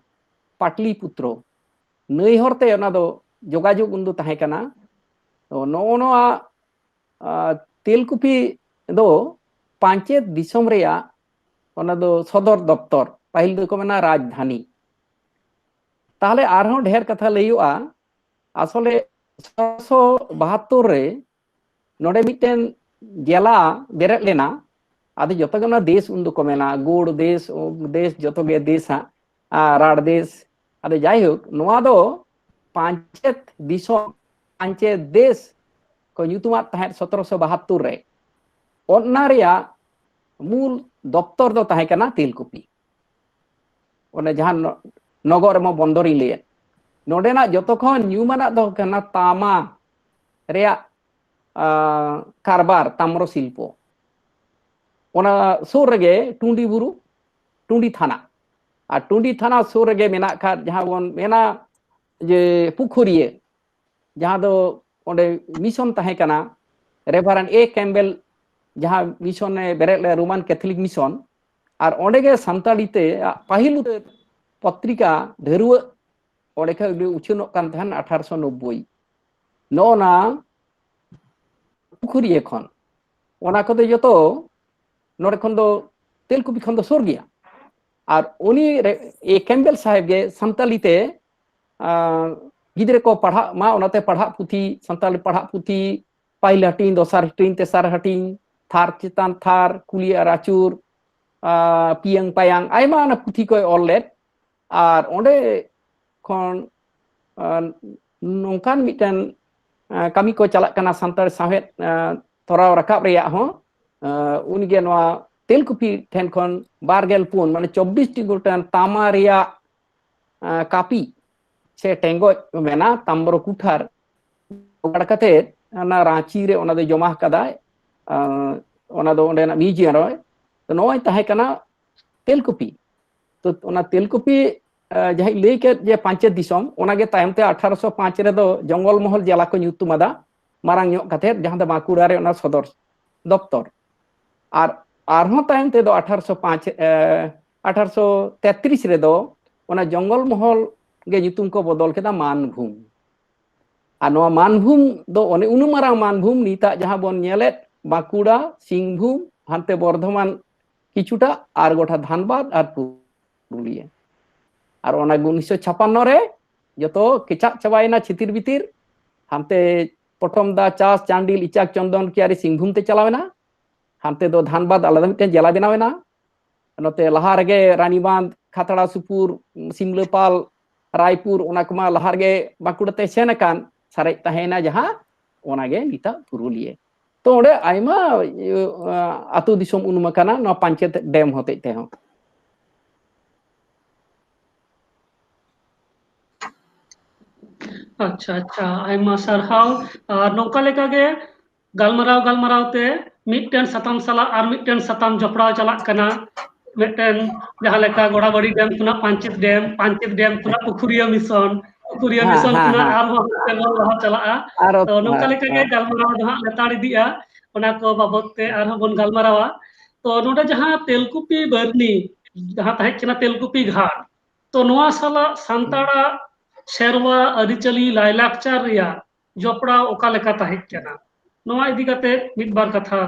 ᱯᱟᱴᱞᱤᱯᱩᱛᱨᱚ, ᱱᱟᱹᱭ ᱦᱚᱨᱛᱮ ᱚᱱᱟ ᱫᱚ ᱡᱳᱜᱟᱡᱳᱜᱽ ᱩᱱᱫᱚ ᱛᱟᱦᱮᱸ ᱠᱟᱱᱟ᱾ ᱛᱚ ᱱᱚᱜᱼᱚ ᱱᱚᱣᱟ ᱛᱮᱞᱠᱩᱯᱤ ᱫᱚ ᱯᱟᱧᱪᱮᱛ ᱫᱤᱥᱚᱢ ᱨᱮᱭᱟᱜ ᱚᱱᱟ ᱫᱚ ᱥᱚᱫᱚᱨ ᱫᱚᱯᱛᱚᱨ, ᱯᱟᱹᱦᱤᱞ ᱫᱚᱠᱚ ᱢᱮᱱᱟ ᱨᱟᱡᱽᱫᱷᱟᱱᱤ᱾ ᱛᱟᱦᱞᱮ ᱟᱨᱦᱚᱸ ᱰᱷᱮᱨ ᱠᱟᱛᱷᱟ ᱞᱟᱹᱭᱚᱜᱼᱟ᱾ ᱟᱥᱚᱞᱮ ᱥᱚᱛᱨᱚᱥᱚ ᱵᱟᱦᱟᱛᱛᱳᱨ ᱨᱮ ᱱᱚᱰᱮ ᱢᱤᱫᱴᱮᱱ ᱡᱮᱞᱟ ᱵᱮᱨᱮᱫ ᱞᱮᱱᱟ᱾ ᱟᱫᱚ ᱡᱚᱛᱚ ᱜᱮ ᱚᱱᱟ ᱫᱮᱥ ᱩᱱ ᱫᱚᱠᱚ ᱢᱮᱱᱟ, ᱜᱳᱲ ᱫᱮᱥ, ᱫᱮᱥ ᱡᱚᱛᱚ ᱜᱮ ᱫᱮᱥ ᱦᱟᱸᱜ, ᱟᱨ ᱨᱟᱲ ᱫᱮᱥ᱾ ᱟᱫᱚ ᱡᱟᱭᱦᱳᱠ, ᱱᱚᱣᱟ ᱫᱚ ᱯᱟᱧᱪᱮᱛ ᱫᱤᱥᱚᱢ, ᱯᱟᱧᱪᱮᱛ ᱫᱮᱥ ᱠᱚ ᱧᱩᱛᱩᱢᱟᱫ ᱛᱟᱦᱮᱸᱫ ᱥᱚᱛᱨᱚᱥᱚ ᱵᱟᱦᱟᱛᱛᱳᱨ ᱨᱮ᱾ ᱚᱱᱟ ᱨᱮᱭᱟᱜ ᱢᱩᱞ ᱫᱚᱯᱛᱚᱨ ᱫᱚ ᱛᱟᱦᱮᱸ ᱠᱟᱱᱟ ᱛᱮᱞᱠᱩᱯᱤ, ᱚᱱᱮ ᱡᱟᱦᱟᱸ ᱱᱚᱜᱚᱨ ᱮᱢᱚ ᱵᱚᱱᱫᱚᱨᱤᱧ ᱞᱟᱹᱭᱮᱫ᱾ ᱱᱚᱰᱮᱱᱟᱜ ᱡᱚᱛᱚ ᱠᱷᱚᱱ ᱧᱩᱢᱟᱱᱟᱜ ᱫᱚ ᱠᱟᱱᱟ ᱛᱟᱢᱟ ᱨᱮᱭᱟᱜ ᱠᱟᱨᱵᱟᱨ, ᱛᱟᱢᱨᱚ ᱥᱤᱞᱯᱚ᱾ ᱚᱱᱟ ᱥᱩᱨ ᱨᱮᱜᱮ ᱴᱩᱸᱰᱤ ᱵᱩᱨᱩ, ᱴᱩᱸᱰᱤ ᱛᱷᱟᱱᱟ᱾ ᱟᱨ ᱴᱩᱸᱰᱤ ᱛᱷᱟᱱᱟ ᱥᱩᱨ ᱨᱮᱜᱮ ᱢᱮᱱᱟᱜ ᱠᱷᱟᱱ ᱡᱟᱦᱟᱸ ᱵᱚᱱ ᱢᱮᱱᱟ ᱡᱮ ᱯᱩᱠᱷᱩᱨᱤᱭᱟᱹ, ᱡᱟᱦᱟᱸ ᱫᱚ ᱚᱸᱰᱮ ᱢᱤᱥᱚᱱ ᱛᱟᱦᱮᱸ ᱠᱟᱱᱟ, ᱨᱮᱵᱷᱟᱨᱮᱱᱰ ᱮ ᱠᱮᱢᱵᱮᱞ, ᱡᱟᱦᱟᱸ ᱢᱤᱥᱚᱱᱮ ᱵᱮᱨᱮᱫ ᱞᱮᱫ, ᱨᱳᱢᱟᱱ ᱠᱮᱛᱷᱚᱞᱤᱠ ᱢᱤᱥᱚᱱ᱾ ᱟᱨ ᱚᱸᱰᱮ ᱜᱮ ᱥᱟᱱᱛᱟᱲᱤ ᱛᱮ ᱯᱟᱹᱦᱤᱞ ᱩᱛᱟᱹᱨ ᱯᱚᱛᱨᱤᱠᱟ ᱰᱷᱟᱹᱨᱣᱟᱹᱜ ᱚᱸᱰᱮ ᱠᱷᱚᱱ ᱩᱪᱷᱟᱹᱱᱚᱜ ᱠᱟᱱ ᱛᱟᱦᱮᱱ ᱟᱴᱷᱟᱨᱚᱥᱚ ᱱᱚᱵᱵᱳᱭ᱾ ᱱᱚᱜᱼᱚ ᱱᱟ ᱯᱩᱠᱷᱩᱨᱤᱭᱟᱹ ᱠᱷᱚᱱ, ᱚᱱᱟ ᱠᱚᱫᱚ ᱡᱚᱛᱚ ᱱᱚᱰᱮ ᱠᱷᱚᱱ ᱫᱚ, ᱛᱮᱞᱠᱩᱯᱤ ᱠᱷᱚᱱ ᱫᱚ ᱥᱩᱨ ᱜᱮᱭᱟ᱾ ᱟᱨ ᱩᱱᱤ ᱨᱮ-, ᱮ ᱠᱮᱢᱵᱮᱞ ᱥᱟᱦᱮᱵᱽ ᱜᱮ ᱥᱟᱱᱛᱟᱞᱤ ᱛᱮ, ᱟᱸ, ᱜᱤᱫᱽᱨᱟᱹ ᱠᱚ ᱯᱟᱲᱦᱟᱜ ᱢᱟ, ᱚᱱᱟᱛᱮ ᱯᱟᱲᱦᱟᱜ ᱯᱩᱛᱷᱤ, ᱥᱟᱱᱛᱟᱞᱤ ᱯᱟᱲᱦᱟᱜ ᱯᱩᱛᱷᱤ, ᱯᱟᱹᱦᱤᱞ ᱦᱟᱹᱴᱤᱧ, ᱫᱚᱥᱟᱨ ᱦᱟᱹᱴᱤᱧ, ᱛᱮᱥᱟᱨ ᱦᱟᱹᱴᱤᱧ, ᱛᱷᱟᱨ ᱪᱮᱛᱟᱱ ᱛᱷᱟᱨ, ᱠᱩᱞᱤ ᱟᱨ ᱟᱹᱪᱩᱨ, ᱟᱸ, ᱯᱤᱭᱟᱹᱝ ᱯᱟᱭᱟᱝ, ᱟᱭᱢᱟ ᱚᱱᱟ ᱯᱩᱛᱷᱤ ᱠᱚᱭ ᱚᱞ ᱞᱮᱫ᱾ ᱟᱨ ᱚᱸᱰᱮ ᱠᱷᱚᱱ, ᱟᱸ, ᱱᱚᱝᱠᱟᱱ ᱢᱤᱫᱴᱮᱱ, ᱟᱸ, ᱠᱟᱹᱢᱤ ᱠᱚ ᱪᱟᱞᱟᱜ ᱠᱟᱱᱟ ᱥᱟᱱᱛᱟᱲ ᱥᱟᱶᱦᱮᱫ, ᱟᱸ, ᱛᱚᱨᱟᱣ ᱨᱟᱠᱟᱵ ᱨᱮᱭᱟᱜ ᱦᱚᱸ᱾ ᱟᱸ, ᱩᱱᱤᱜᱮ ᱱᱚᱣᱟ ᱛᱮᱞᱠᱩᱯᱤ ᱴᱷᱮᱱ ᱠᱷᱚᱱ ᱵᱟᱨ ᱜᱮᱞ ᱯᱩᱱ, ᱢᱟᱱᱮ ᱪᱚᱵᱵᱤᱥ ᱴᱤ ᱜᱚᱴᱟᱝ ᱛᱟᱢᱟ ᱨᱮᱭᱟᱜ, ᱟᱸ, ᱠᱟᱹᱯᱤ ᱥᱮ ᱴᱮᱸᱜᱚᱡ ᱢᱮᱱᱟ, ᱛᱟᱢᱨᱚ ᱠᱩᱴᱷᱟᱨ ᱡᱚᱜᱟᱲ ᱠᱟᱛᱮ ᱚᱱᱟ ᱨᱟᱸᱪᱤ ᱨᱮ ᱚᱱᱟ ᱫᱚ ᱡᱚᱢᱟ ᱠᱟᱫᱟᱭ᱾ ᱟᱸ, ᱚᱱᱟ ᱫᱚ ᱚᱸᱰᱮᱱᱟᱜ ᱢᱤᱭᱩᱡᱤᱭᱟᱢ ᱨᱮ᱾ ᱛᱚ ᱱᱚᱜᱼᱚᱭ ᱛᱟᱦᱮᱸ ᱠᱟᱱᱟ ᱛᱮᱞᱠᱩᱯᱤ᱾ ᱛᱚ ᱚᱱᱟ ᱛᱮᱞᱠᱩᱯᱤ, ᱟᱸ, ᱡᱟᱦᱟᱸᱧ ᱞᱟᱹᱭ ᱠᱮᱫ ᱡᱮ ᱯᱟᱧᱪᱮᱛ ᱫᱤᱥᱚᱢ, ᱚᱱᱟᱜᱮ ᱛᱟᱭᱚᱢ ᱛᱮ ᱟᱴᱷᱟᱨᱚᱥᱚ ᱯᱟᱸᱪ ᱨᱮᱫᱚ ᱡᱚᱝᱜᱚᱞ ᱢᱚᱦᱚᱞ ᱡᱮᱞᱟ ᱠᱚ ᱧᱩᱛᱩᱢ ᱟᱫᱟ, ᱢᱟᱨᱟᱝ ᱧᱚᱜ ᱠᱟᱛᱮ, ᱡᱟᱦᱟᱸ ᱫᱚ ᱵᱟᱸᱠᱩᱲᱟ ᱨᱮ ᱚᱱᱟ ᱥᱚᱫᱚᱨ ᱫᱚᱯᱛᱚᱨ᱾ ᱟᱨ ᱟᱨᱦᱚᱸ ᱛᱟᱭᱚᱢ ᱛᱮᱫᱚ ᱟᱴᱷᱟᱨᱚᱥᱚ ᱯᱟᱸᱪ, ᱮ, ᱟᱴᱷᱟᱨᱚᱥᱚ ᱛᱮᱛᱨᱤᱥ ᱨᱮᱫᱚ ᱚᱱᱟ ᱡᱚᱝᱜᱚᱞ ᱢᱚᱦᱚᱞ ᱜᱮ ᱧᱩᱛᱩᱢ ᱠᱚ ᱵᱚᱫᱚᱞ ᱠᱮᱫᱟ ᱢᱟᱱᱵᱷᱩᱢ᱾ ᱟᱨ ᱱᱚᱣᱟ ᱢᱟᱱᱵᱷᱩᱢ ᱫᱚ ᱚᱱᱮ ᱩᱱᱟᱹᱜ ᱢᱟᱨᱟᱝ ᱢᱟᱱᱵᱷᱩᱢ, ᱱᱤᱛᱟᱜ ᱡᱟᱦᱟᱸ ᱵᱚᱱ ᱧᱮᱞᱮᱫ ᱵᱟᱸᱠᱩᱲᱟ, ᱥᱤᱝᱵᱷᱩᱢ, ᱦᱟᱱᱛᱮ ᱵᱚᱨᱫᱷᱚᱢᱟᱱ ᱠᱤᱪᱷᱩᱴᱟ, ᱟᱨ ᱜᱚᱴᱟ ᱫᱷᱟᱱᱵᱟᱫᱽ ᱟᱨ ᱯᱩᱨᱩᱞᱤᱭᱟᱹ᱾ ᱟᱨ ᱚᱱᱟ ᱩᱱᱤᱥᱥᱚ ᱪᱷᱟᱯᱟᱱᱱᱚ ᱨᱮ ᱡᱚᱛᱚ ᱠᱮᱪᱟᱜ ᱪᱟᱵᱟᱭᱮᱱᱟ ᱪᱷᱤᱛᱤᱨ ᱵᱤᱛᱤᱨ᱾ ᱦᱟᱱᱛᱮ ᱯᱚᱴᱚᱢ ᱫᱟ, ᱪᱟᱥ, ᱪᱟᱱᱰᱤᱞ, ᱤᱪᱟᱠ, ᱪᱚᱱᱫᱚᱱ ᱠᱤᱭᱟᱨᱤ ᱥᱤᱝᱵᱷᱩᱢ ᱛᱮ ᱪᱟᱞᱟᱣᱮᱱᱟ᱾ ᱦᱟᱱᱛᱮ ᱫᱚ ᱫᱷᱟᱱᱵᱟᱫᱽ ᱟᱞᱟᱫᱟ ᱢᱤᱫᱴᱮᱱ ᱡᱮᱞᱟ ᱵᱮᱱᱟᱣ ᱮᱱᱟ᱾ ᱱᱚᱛᱮ ᱞᱟᱦᱟ ᱨᱮᱜᱮ ᱨᱟᱱᱤᱵᱟᱸᱫᱷ, ᱠᱷᱟᱛᱲᱟ ᱥᱩᱯᱩᱨ, ᱥᱤᱢᱞᱟᱹᱯᱟᱞ, ᱨᱟᱭᱯᱩᱨ, ᱚᱱᱟ ᱠᱚᱢᱟ ᱞᱟᱦᱟ ᱨᱮᱜᱮ ᱵᱟᱸᱠᱩᱲᱟ ᱛᱮ ᱥᱮᱱ ᱟᱠᱟᱱ, ᱥᱟᱨᱮᱡ ᱛᱟᱦᱮᱸᱭᱮᱱᱟ ᱡᱟᱦᱟᱸ, ᱚᱱᱟᱜᱮ ᱱᱤᱛᱟᱜ ᱯᱩᱨᱩᱞᱤᱭᱟᱹ᱾ ᱛᱚ ᱚᱸᱰᱮ ᱟᱭᱢᱟ, ᱤᱭᱟᱹ, ᱟᱹᱛᱩ ᱫᱤᱥᱚᱢ ᱩᱱᱩᱢ ᱟᱠᱟᱱᱟ ᱱᱚᱣᱟ ᱯᱟᱧᱪᱮᱛ ᱰᱮᱢ ᱦᱚᱛᱮᱡ ᱛᱮᱦᱚᱸ᱾ ᱟᱪᱪᱷᱟ, ᱟᱪᱪᱷᱟ, ᱟᱭᱢᱟ ᱥᱟᱨᱦᱟᱣ᱾ ᱟᱨ ᱱᱚᱝᱠᱟ ᱞᱮᱠᱟᱜᱮ ᱜᱟᱞᱢᱟᱨᱟᱣ ᱜᱟᱞᱢᱟᱨᱟᱣ ᱛᱮ ᱢᱤᱫᱴᱮᱱ ᱥᱟᱛᱟᱢ ᱥᱟᱞᱟᱜ ᱟᱨ ᱢᱤᱫᱴᱮᱱ ᱥᱟᱛᱟᱢ ᱡᱚᱯᱲᱟᱣ ᱪᱟᱞᱟᱜ ᱠᱟᱱᱟ᱾ ᱢᱤᱫᱴᱮᱱ ᱡᱟᱦᱟᱸ ᱞᱮᱠᱟ ᱜᱚᱲᱟᱵᱟᱲᱤ ᱰᱮᱢ ᱠᱷᱚᱱᱟᱜ ᱯᱟᱧᱪᱮᱛ ᱰᱮᱢ, ᱯᱟᱧᱪᱮᱛ ᱰᱮᱢ ᱠᱷᱚᱱᱟᱜ ᱯᱩᱠᱷᱩᱨᱤᱭᱟᱹ ᱢᱤᱥᱚᱱ, ᱯᱩᱠᱷᱩᱨᱤᱭᱟᱹ ᱦᱮᱸ, ᱢᱤᱥᱚᱱ ᱦᱮᱸ, ᱠᱷᱚᱱᱟᱜ ᱦᱮᱸ᱾ ᱟᱨᱦᱚᱸ ᱦᱟᱱᱛᱮ ᱵᱚᱱ ᱞᱟᱦᱟ ᱪᱟᱞᱟᱜᱼᱟ᱾ ᱟᱨᱚ, ᱛᱚ ᱱᱚᱝᱠᱟ ᱦᱮᱸ, ᱞᱮᱠᱟᱜᱮ ᱦᱮᱸ᱾ ᱜᱟᱞᱢᱟᱨᱟᱣ ᱫᱚ ᱦᱟᱸᱜ ᱞᱮᱛᱟᱲ ᱤᱫᱤᱜᱼᱟ᱾ ᱚᱱᱟ ᱠᱚ ᱵᱟᱵᱚᱛ ᱛᱮ ᱟᱨᱦᱚᱸ ᱵᱚᱱ ᱜᱟᱞᱢᱟᱨᱟᱣᱟ᱾ ᱛᱚ ᱱᱚᱰᱮ ᱡᱟᱦᱟᱸ ᱛᱮᱞᱠᱩᱯᱤ ᱵᱟᱹᱨᱱᱤ, ᱡᱟᱦᱟᱸ ᱛᱟᱦᱮᱸ ᱠᱟᱱᱟ ᱛᱮᱞᱠᱩᱯᱤ ᱜᱷᱟᱴ, ᱛᱚ ᱱᱚᱣᱟ ᱥᱟᱞᱟᱜ ᱥᱟᱱᱛᱟᱲᱟᱜ ᱥᱮᱨᱣᱟ, ᱟᱹᱨᱤᱪᱟᱹᱞᱤ, ᱞᱟᱭᱞᱟᱠᱪᱟᱨ ᱨᱮᱭᱟᱜ ᱡᱚᱯᱲᱟᱣ ᱚᱠᱟ ᱞᱮᱠᱟ ᱛᱟᱦᱮᱸ ᱠᱟᱱᱟ, ᱱᱚᱣᱟ ᱤᱫᱤ ᱠᱟᱛᱮ ᱢᱤᱫ ᱵᱟᱨ ᱠᱟᱛᱷᱟ᱾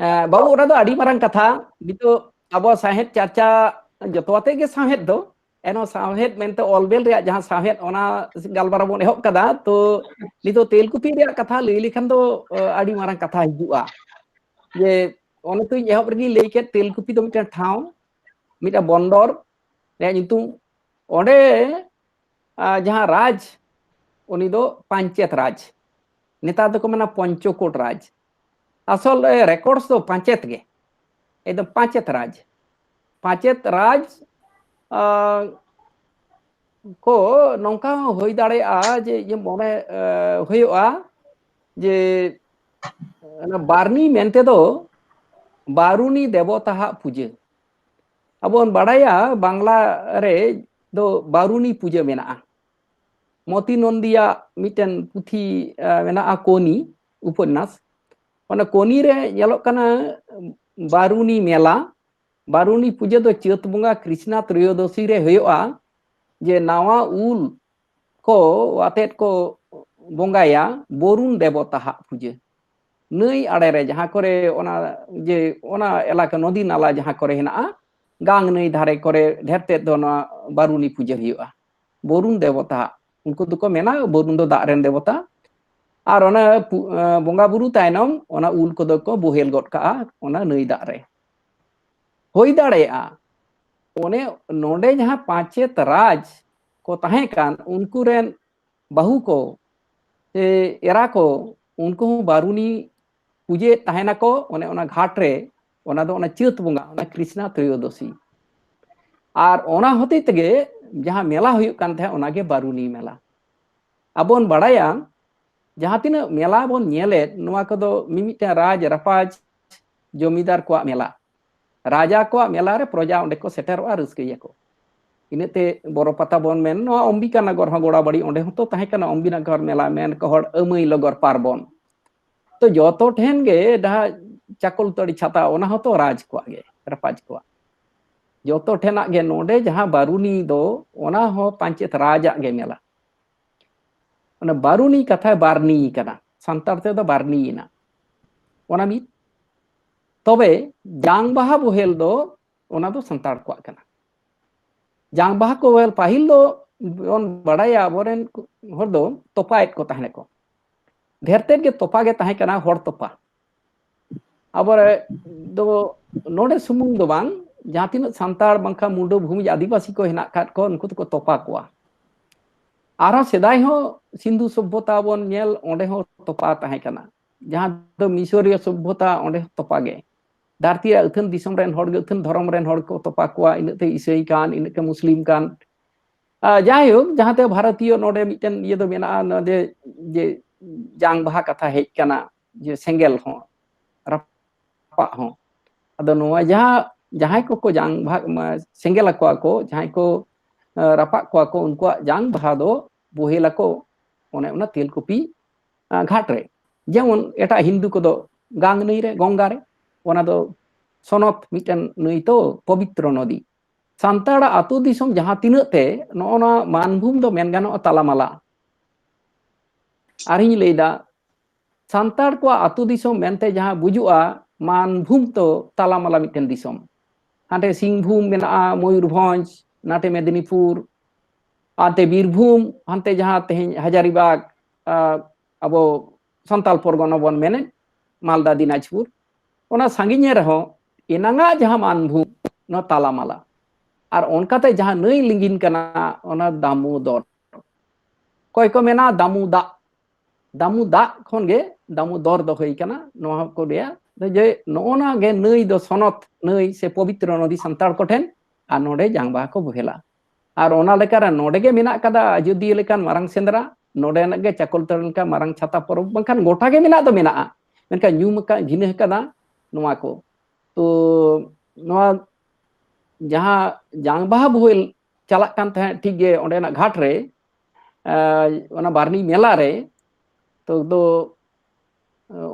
ᱮᱸ, ᱵᱟᱹᱵᱩ, ᱚᱱᱟ ᱫᱚ ᱟᱹᱰᱤ ᱢᱟᱨᱟᱝ ᱠᱟᱛᱷᱟ᱾ ᱱᱤᱛᱚᱜ ᱟᱵᱚ ᱥᱟᱶᱦᱮᱫ ᱪᱟᱨᱪᱟ ᱡᱚᱛᱚ ᱟᱛᱮ ᱜᱮ ᱥᱟᱶᱦᱮᱫ ᱫᱚ, ᱮᱱᱦᱚᱸ ᱥᱟᱶᱦᱮᱫ ᱢᱮᱱᱛᱮ ᱚᱞ ᱵᱮᱞ ᱨᱮᱭᱟᱜ ᱡᱟᱦᱟᱸ ᱥᱟᱶᱦᱮᱫ, ᱚᱱᱟ ᱜᱟᱞᱢᱟᱨᱟᱣ ᱵᱚᱱ ᱮᱦᱚᱵ ᱠᱟᱫᱟ᱾ ᱛᱚ ᱱᱤᱛᱚᱜ ᱛᱮᱞᱠᱩᱯᱤ ᱨᱮᱭᱟᱜ ᱠᱟᱛᱷᱟ ᱞᱟᱹᱭ ᱞᱮᱠᱷᱟᱱ ᱫᱚ, ᱟᱹᱰᱤ ᱢᱟᱨᱟᱝ ᱠᱟᱛᱷᱟ ᱦᱤᱡᱩᱜᱼᱟ᱾ ᱡᱮ ᱚᱱᱮ ᱛᱚᱧ ᱮᱦᱚᱵ ᱨᱮᱜᱮᱧ ᱞᱟᱹᱭ ᱠᱮᱫ, ᱛᱮᱞᱠᱩᱯᱤ ᱫᱚ ᱢᱤᱫᱴᱮᱱ ᱴᱷᱟᱶ, ᱢᱤᱫᱴᱮᱱ ᱵᱚᱱᱫᱚᱨ, ᱨᱮᱭᱟᱜ ᱧᱩᱛᱩᱢ᱾ ᱚᱸᱰᱮ, ᱟᱸ, ᱡᱟᱦᱟᱸ ᱨᱟᱡᱽ, ᱩᱱᱤ ᱫᱚ ᱯᱟᱧᱪᱮᱛ ᱨᱟᱡᱽ, ᱱᱮᱛᱟᱨ ᱫᱚᱠᱚ ᱢᱮᱱᱟ ᱯᱚᱧᱪᱚᱠᱳᱴ ᱨᱟᱡᱽ᱾ ᱟᱥᱚᱞ ᱨᱮ records ᱫᱚ ᱯᱟᱧᱪᱮᱛ ᱜᱮ, ᱮᱠᱫᱚᱢ ᱯᱟᱧᱪᱮᱛ ᱨᱟᱡᱽ᱾ ᱯᱟᱧᱪᱮᱛ ᱨᱟᱡᱽ, ᱟᱸ, ᱠᱚ ᱱᱚᱝᱠᱟ ᱦᱚᱸ ᱦᱩᱭ ᱫᱟᱲᱮᱭᱟᱜᱼᱟ ᱡᱮ ᱤᱧᱟᱹᱜ ᱢᱚᱱᱮ, ᱟᱸ, ᱦᱩᱭᱩᱜᱼᱟ ᱡᱮ ᱚᱱᱟ ᱵᱟᱨᱱᱤ ᱢᱮᱱᱛᱮ ᱫᱚ ᱵᱟᱨᱩᱱᱤ ᱫᱮᱵᱚᱛᱟ ᱦᱟᱜ ᱯᱩᱡᱟᱹ᱾ ᱟᱵᱚ ᱵᱚᱱ ᱵᱟᱲᱟᱭᱟ ᱵᱟᱝᱞᱟ ᱨᱮ ᱫᱚ ᱵᱟᱨᱩᱱᱤ ᱯᱩᱡᱟᱹ ᱢᱮᱱᱟᱜᱼᱟ᱾ ᱢᱚᱛᱤ ᱱᱚᱱᱫᱤᱭᱟᱜ ᱢᱤᱫᱴᱮᱱ ᱯᱩᱛᱷᱤ, ᱟᱸ, ᱢᱮᱱᱟᱜᱼᱟ, ᱠᱚᱱᱤ ᱩᱯᱚᱱᱱᱟᱥ᱾ ᱚᱱᱟ ᱠᱚᱱᱤ ᱨᱮ ᱧᱮᱞᱚᱜ ᱠᱟᱱᱟ ᱵᱟᱨᱩᱱᱤ ᱢᱮᱞᱟ᱾ ᱵᱟᱨᱩᱱᱤ ᱯᱩᱡᱟᱹ ᱫᱚ ᱪᱟᱹᱛ ᱵᱚᱸᱜᱟ ᱠᱨᱤᱥᱱᱟ ᱛᱨᱚᱭᱳᱫᱚᱥᱤ ᱨᱮ ᱦᱩᱭᱩᱜᱼᱟ, ᱡᱮ ᱱᱟᱣᱟ ᱩᱞ ᱠᱚ ᱟᱛᱮᱫ ᱠᱚ ᱵᱚᱸᱜᱟᱭᱟ ᱵᱚᱨᱩᱱ ᱫᱮᱵᱚᱛᱟ ᱦᱟᱜ ᱯᱩᱡᱟᱹ᱾ ᱱᱟᱹᱭ ᱟᱲᱮ ᱨᱮ ᱡᱟᱦᱟᱸ ᱠᱚᱨᱮ ᱚᱱᱟ, ᱡᱮ ᱚᱱᱟ ᱮᱞᱟᱠᱟ ᱱᱚᱫᱤ ᱱᱟᱞᱟ ᱡᱟᱦᱟᱸ ᱠᱚᱨᱮ ᱦᱮᱱᱟᱜᱼᱟ, ᱜᱟᱝ ᱱᱟᱹᱭ ᱫᱷᱟᱨᱮ ᱠᱚᱨᱮ ᱰᱷᱮᱨ ᱛᱮᱫ ᱫᱚ ᱱᱚᱣᱟ ᱵᱟᱨᱩᱱᱤ ᱯᱩᱡᱟᱹ ᱦᱩᱭᱩᱜᱼᱟ᱾ ᱵᱚᱨᱩᱱ ᱫᱮᱵᱚᱛᱟ ᱦᱟᱜ, ᱩᱱᱠᱩ ᱫᱚᱠᱚ ᱢᱮᱱᱟ ᱵᱚᱨᱩᱱ ᱫᱚ ᱫᱟᱜ ᱨᱮᱱ ᱫᱮᱵᱚᱛᱟ᱾ ᱟᱨ ᱚᱱᱟ ᱯᱩ-, ᱮᱸ, ᱵᱚᱸᱜᱟ ᱵᱩᱨᱩ ᱛᱟᱭᱱᱚᱢ ᱚᱱᱟ ᱩᱞ ᱠᱚᱫᱚ ᱠᱚ ᱵᱳᱦᱮᱞ ᱜᱚᱫ ᱠᱟᱜᱼᱟ ᱚᱱᱟ ᱱᱟᱹᱭ ᱫᱟᱜ ᱨᱮ᱾ ᱦᱩᱭ ᱫᱟᱲᱮᱭᱟᱜᱼᱟ ᱚᱱᱮ ᱱᱚᱰᱮ ᱡᱟᱦᱟᱸ ᱯᱟᱧᱪᱮᱛ ᱨᱟᱡᱽ ᱠᱚ ᱛᱟᱦᱮᱸ ᱠᱟᱱ, ᱩᱱᱠᱩ ᱨᱮᱱ ᱵᱟᱹᱦᱩ ᱠᱚ ᱥᱮ ᱮᱨᱟ ᱠᱚ, ᱩᱱᱠᱩ ᱦᱚᱸ ᱵᱟᱨᱩᱱᱤ ᱯᱩᱡᱟᱹᱭᱮᱫ ᱛᱟᱦᱮᱱᱟᱠᱚ ᱚᱱᱮ ᱚᱱᱟ ᱜᱷᱟᱴ ᱨᱮ᱾ ᱚᱱᱟ ᱫᱚ ᱚᱱᱟ ᱪᱟᱹᱛ ᱵᱚᱸᱜᱟ, ᱚᱱᱟ ᱠᱨᱤᱥᱱᱟ ᱛᱨᱚᱭᱳᱫᱚᱥᱤ᱾ ᱟᱨ ᱚᱱᱟ ᱦᱚᱛᱮᱡ ᱛᱮᱜᱮ ᱡᱟᱦᱟᱸ ᱢᱮᱞᱟ ᱦᱩᱭᱩᱜ ᱠᱟᱱ ᱛᱟᱦᱮᱸᱫ, ᱚᱱᱟᱜᱮ ᱵᱟᱨᱩᱱᱤ ᱢᱮᱞᱟ᱾ ᱟᱵᱚ ᱵᱚᱱ ᱵᱟᱲᱟᱭᱟ, ᱡᱟᱦᱟᱸ ᱛᱤᱱᱟᱹᱜ ᱢᱮᱞᱟ ᱵᱚᱱ ᱧᱮᱞᱮᱫ, ᱱᱚᱣᱟ ᱠᱚᱫᱚ ᱢᱤᱢᱤᱫᱴᱟᱝ ᱨᱟᱡᱽ ᱨᱟᱯᱟᱡᱽ, ᱡᱚᱢᱤᱫᱟᱨ ᱠᱚᱣᱟᱜ ᱢᱮᱞᱟ᱾ ᱨᱟᱡᱟ ᱠᱚᱣᱟᱜ ᱢᱮᱞᱟ ᱨᱮ ᱯᱨᱚᱡᱟ ᱚᱸᱰᱮ ᱠᱚ ᱥᱮᱴᱮᱨᱚᱜᱼᱟ, ᱨᱟᱹᱥᱠᱟᱹᱭᱟᱠᱚ᱾ ᱤᱱᱟᱹᱛᱮ ᱵᱚᱨᱚ ᱯᱟᱛᱟ ᱵᱚᱱ ᱢᱮᱱ, ᱱᱚᱣᱟ ᱚᱢᱵᱤᱠᱟᱱᱚᱜᱚᱨ ᱦᱚᱸ ᱜᱚᱲᱟᱵᱟᱲᱤ, ᱚᱸᱰᱮ ᱦᱚᱸᱛᱚ ᱛᱟᱦᱮᱸ ᱠᱟᱱᱟ ᱚᱢᱵᱤᱱᱟᱜᱚᱨ ᱢᱮᱞᱟ, ᱢᱮᱱ ᱠᱚ ᱦᱚᱲ ᱟᱹᱢᱟᱹᱭ ᱞᱚᱜᱚᱨ ᱯᱟᱨᱵᱚᱱ᱾ ᱛᱚ ᱡᱚᱛᱚ ᱴᱷᱮᱱ ᱜᱮ ᱡᱟᱦᱟᱸ ᱪᱟᱠᱚᱞᱛᱟᱹᱲᱤ ᱪᱷᱟᱛᱟ, ᱚᱱᱟ ᱦᱚᱸᱛᱚ ᱨᱟᱡᱽ ᱠᱚᱣᱟᱜ ᱜᱮ, ᱨᱟᱯᱟᱡᱽ ᱠᱚᱣᱟᱜ᱾ ᱡᱚᱛᱚ ᱴᱷᱮᱱᱟᱜ ᱜᱮ ᱱᱚᱰᱮ ᱡᱟᱦᱟᱸ ᱵᱟᱨᱩᱱᱤ ᱫᱚ, ᱚᱱᱟ ᱦᱚᱸ ᱯᱟᱧᱪᱮᱛ ᱨᱟᱡᱟᱜ ᱜᱮ ᱢᱮᱞᱟ᱾ ᱚᱱᱟ ᱵᱟᱨᱩᱱᱤ ᱠᱟᱛᱷᱟ ᱵᱟᱨᱱᱤ ᱠᱟᱱᱟ, ᱥᱟᱱᱛᱟᱲ ᱛᱮᱫᱚ ᱵᱟᱨᱱᱤᱭᱮᱱᱟ᱾ ᱚᱱᱟ ᱢᱤᱫ᱾ ᱛᱚᱵᱮ ᱡᱟᱝ ᱵᱟᱦᱟ ᱵᱳᱦᱮᱞ ᱫᱚ ᱚᱱᱟ ᱫᱚ ᱥᱟᱱᱛᱟᱲ ᱠᱚᱣᱟᱜ ᱠᱟᱱᱟ᱾ ᱡᱟᱝ ᱵᱟᱦᱟ ᱠᱚ ᱵᱳᱦᱮᱞ ᱯᱟᱹᱦᱤᱞ ᱫᱚ ᱵᱚᱱ ᱵᱟᱲᱟᱭᱟ, ᱟᱵᱚᱨᱮᱱ ᱦᱚᱲ ᱫᱚ ᱛᱚᱯᱟᱭᱮᱫ ᱠᱚ ᱛᱟᱦᱮᱸ ᱱᱟᱠᱚ᱾ ᱰᱷᱮᱨ ᱛᱮᱫ ᱜᱮ ᱛᱚᱯᱟ ᱜᱮ ᱛᱟᱦᱮᱸ ᱠᱟᱱᱟ, ᱦᱚᱲ ᱛᱚᱯᱟ᱾ ᱟᱵᱚᱨᱮ ᱫᱚ ᱱᱚᱰᱮ ᱥᱩᱢᱩᱝ ᱫᱚ ᱵᱟᱝ, ᱡᱟᱦᱟᱸ ᱛᱤᱱᱟᱹᱜ ᱥᱟᱱᱛᱟᱲ ᱵᱟᱝᱠᱷᱟᱱ ᱢᱩᱰᱟᱹ ᱵᱷᱩᱢᱤᱡ ᱟᱹᱫᱤᱵᱟᱹᱥᱤ ᱠᱚ ᱦᱮᱱᱟᱜ ᱟᱠᱟᱫ ᱠᱚ, ᱩᱱᱠᱩ ᱫᱚᱠᱚ ᱛᱚᱯᱟ ᱠᱚᱣᱟ᱾ ᱟᱨᱦᱚᱸ ᱥᱮᱫᱟᱭ ᱦᱚᱸ ᱥᱤᱱᱫᱷᱩ ᱥᱚᱵᱷᱚᱛᱟ ᱵᱚᱱ ᱧᱮᱞ, ᱚᱸᱰᱮ ᱦᱚᱸ ᱛᱚᱯᱟ ᱛᱟᱦᱮᱸ ᱠᱟᱱᱟ᱾ ᱡᱟᱦᱟᱸ ᱫᱚ ᱢᱤᱥᱚᱨᱤᱭᱚ ᱥᱚᱵᱷᱚᱛᱟ, ᱚᱸᱰᱮ ᱦᱚᱸ ᱛᱚᱯᱟ ᱜᱮ᱾ ᱫᱷᱟᱹᱨᱛᱤ ᱨᱮᱭᱟᱜ ᱟᱹᱛᱷᱟᱹᱱ ᱫᱤᱥᱚᱢ ᱨᱮᱱ ᱦᱚᱲ ᱜᱮ, ᱟᱹᱛᱷᱟᱹᱱ ᱫᱷᱚᱨᱚᱢ ᱨᱮᱱ ᱦᱚᱲ ᱠᱚ ᱛᱚᱯᱟ ᱠᱚᱣᱟ, ᱤᱱᱟᱹᱜ ᱛᱮ ᱤᱥᱟᱹᱭ ᱠᱟᱱ, ᱤᱱᱟᱹᱜ ᱛᱮ ᱢᱩᱥᱞᱤᱢ ᱠᱟᱱ᱾ ᱟᱨ ᱡᱟᱭᱦᱳᱠ, ᱡᱟᱦᱟᱸᱛᱮ ᱵᱷᱟᱨᱚᱛᱤᱭᱚ ᱱᱚᱰᱮ ᱢᱤᱫᱴᱮᱱ ᱤᱭᱟᱹ ᱫᱚ ᱢᱮᱱᱟᱜᱼᱟ, ᱱᱚᱣᱟ ᱡᱮ, ᱡᱮ ᱡᱟᱝ ᱵᱟᱦᱟ ᱠᱟᱛᱷᱟ ᱦᱮᱡ ᱠᱟᱱᱟ, ᱡᱮ ᱥᱮᱸᱜᱮᱞ ᱦᱚᱸ, ᱨᱟᱯᱟᱜ ᱦᱚᱸ᱾ ᱟᱫᱚ ᱱᱚᱣᱟ ᱡᱟᱦᱟᱸ, ᱡᱟᱦᱟᱸᱭ ᱠᱚᱠᱚ ᱡᱟᱝ ᱵᱟᱦᱟ, ᱢᱟ-, ᱥᱮᱸᱜᱮᱞ ᱟᱠᱚᱣᱟ ᱠᱚ, ᱡᱟᱦᱟᱸᱭ ᱠᱚ, ᱟ, ᱨᱟᱯᱟᱜ ᱠᱚᱣᱟ ᱠᱚ, ᱩᱱᱠᱩᱣᱟᱜ ᱡᱟᱝ ᱵᱟᱦᱟ ᱫᱚ ᱵᱳᱦᱮᱞ ᱟᱠᱚ ᱚᱱᱮ ᱚᱱᱟ ᱛᱮᱞᱠᱩᱯᱤ, ᱟ, ᱜᱷᱟᱴ ᱨᱮ᱾ ᱡᱮᱢᱚᱱ ᱮᱴᱟᱜ ᱦᱤᱱᱫᱩ ᱠᱚᱫᱚ ᱜᱟᱝ ᱱᱟᱹᱭ ᱨᱮ, ᱜᱚᱝᱜᱟ ᱨᱮ, ᱚᱱᱟ ᱫᱚ ᱥᱚᱱᱚᱛ ᱢᱤᱫᱴᱮᱱ ᱱᱟᱹᱭ ᱛᱚ, ᱯᱚᱵᱤᱛᱨᱚ ᱱᱚᱫᱤ᱾ ᱥᱟᱱᱛᱟᱲᱟᱜ ᱟᱹᱛᱩ ᱫᱤᱥᱚᱢ ᱡᱟᱦᱟᱸ ᱛᱤᱱᱟᱹᱜ ᱛᱮ, ᱱᱚᱜᱼᱚ ᱱᱚᱣᱟ ᱢᱟᱱᱵᱷᱩᱢ ᱫᱚ ᱢᱮᱱ ᱜᱟᱱᱚᱜᱼᱟ ᱛᱟᱞᱟᱢᱟᱞᱟ᱾ ᱟᱨᱤᱧ ᱞᱟᱹᱭᱫᱟ, ᱥᱟᱱᱛᱟᱲ ᱠᱚᱣᱟᱜ ᱟᱹᱛᱩ ᱫᱤᱥᱚᱢ ᱢᱮᱱᱛᱮ ᱡᱟᱦᱟᱸ ᱵᱩᱡᱩᱜᱼᱟ, ᱢᱟᱱᱵᱷᱩᱢ ᱫᱚ ᱛᱟᱞᱟᱢᱟᱞᱟ ᱢᱤᱫᱴᱮᱱ ᱫᱤᱥᱚᱢ᱾ ᱦᱟᱸᱰᱮ ᱥᱤᱝᱵᱷᱩᱢ ᱢᱮᱱᱟᱜᱼᱟ, ᱢᱚᱭᱩᱨᱵᱷᱚᱸᱡᱽ, ᱱᱟᱛᱮ ᱢᱮᱫᱽᱱᱤᱯᱩᱨ, ᱦᱟᱱᱛᱮ ᱵᱤᱨᱵᱷᱩᱢ, ᱦᱟᱱᱛᱮ ᱡᱟᱦᱟᱸ ᱛᱮᱦᱮᱧ ᱦᱟᱡᱟᱨᱤᱵᱟᱜᱽ, ᱟ, ᱟᱵᱚ ᱥᱟᱱᱛᱟᱞ ᱯᱚᱨᱜᱚᱱᱟ ᱵᱚᱱ ᱢᱮᱱᱮᱫ, ᱢᱟᱞᱫᱟ, ᱫᱤᱱᱟᱡᱽᱯᱩᱨ, ᱚᱱᱟ ᱥᱟᱺᱜᱤᱧ ᱨᱮᱦᱚᱸ ᱮᱱᱟᱝᱟᱜ ᱡᱟᱦᱟᱸ ᱢᱟᱱᱵᱷᱩᱢ, ᱱᱚᱣᱟ ᱛᱟᱞᱟᱢᱟᱞᱟ᱾ ᱟᱨ ᱚᱱᱠᱟᱛᱮ ᱡᱟᱦᱟᱸ ᱱᱟᱹᱭ ᱞᱤᱸᱜᱤᱱ ᱠᱟᱱᱟ, ᱚᱱᱟ ᱫᱟᱢᱳᱫᱚᱨ᱾ ᱚᱠᱚᱭ ᱠᱚ ᱢᱮᱱᱟ ᱫᱟᱢᱩ ᱫᱟᱜ, ᱫᱟᱢᱩ ᱫᱟᱜ ᱠᱷᱚᱱ ᱜᱮ ᱫᱟᱢᱩᱫᱚᱨ ᱫᱚ ᱦᱩᱭ ᱠᱟᱱᱟ᱾ ᱱᱚᱣᱟ ᱦᱚᱸᱠᱚ ᱞᱟᱹᱭᱟ ᱡᱮ ᱱᱚᱜᱼᱚ ᱱᱟ ᱜᱮ ᱱᱟᱹᱭ ᱫᱚ ᱥᱚᱱᱚᱛ ᱱᱟᱹᱭ ᱥᱮ ᱯᱚᱵᱤᱛᱨᱚ ᱱᱚᱫᱤ ᱥᱟᱱᱛᱟᱲ ᱠᱚᱴᱷᱮᱱ, ᱟᱨ ᱱᱚᱰᱮ ᱡᱟᱝ ᱵᱟᱦᱟ ᱠᱚ ᱵᱚᱦᱮᱞᱟ᱾ ᱟᱨ ᱚᱱᱟ ᱞᱮᱠᱟᱨᱮ ᱱᱚᱰᱮ ᱜᱮ ᱢᱮᱱᱟᱜ ᱠᱟᱫᱟ ᱟᱡᱳᱫᱤᱭᱟᱹ ᱞᱮᱠᱟᱱ ᱢᱟᱨᱟᱝ ᱥᱮᱸᱫᱽᱨᱟ, ᱱᱚᱰᱮᱱᱟᱜ ᱜᱮ ᱪᱟᱠᱚᱞᱛᱟᱹᱲᱤ ᱞᱮᱠᱟᱱ ᱢᱟᱨᱟᱝ ᱪᱷᱟᱛᱟ ᱯᱚᱨᱚᱵᱽ, ᱵᱟᱝᱠᱷᱟᱱ ᱜᱚᱴᱟ ᱜᱮ ᱢᱮᱱᱟᱜ ᱫᱚ ᱢᱮᱱᱟᱜᱼᱟ, ᱢᱮᱱᱠᱷᱟᱱ ᱧᱩᱢ ᱟᱠᱟᱫ ᱡᱤᱱᱤᱥ ᱠᱟᱱᱟ ᱱᱚᱣᱟ ᱠᱚ᱾ ᱛᱚ ᱱᱚᱣᱟ ᱡᱟᱦᱟᱸ ᱡᱟᱝ ᱵᱟᱦᱟ ᱵᱳᱦᱮᱞ ᱪᱟᱞᱟᱜ ᱠᱟᱱ ᱛᱟᱦᱮᱸᱫ ᱴᱷᱤᱠ ᱜᱮ ᱚᱸᱰᱮᱱᱟᱜ ᱜᱷᱟᱴ ᱨᱮ, ᱟᱨ ᱚᱱᱟ ᱵᱟᱨᱱᱤ ᱢᱮᱞᱟ ᱨᱮ, ᱛᱚ ᱫᱚ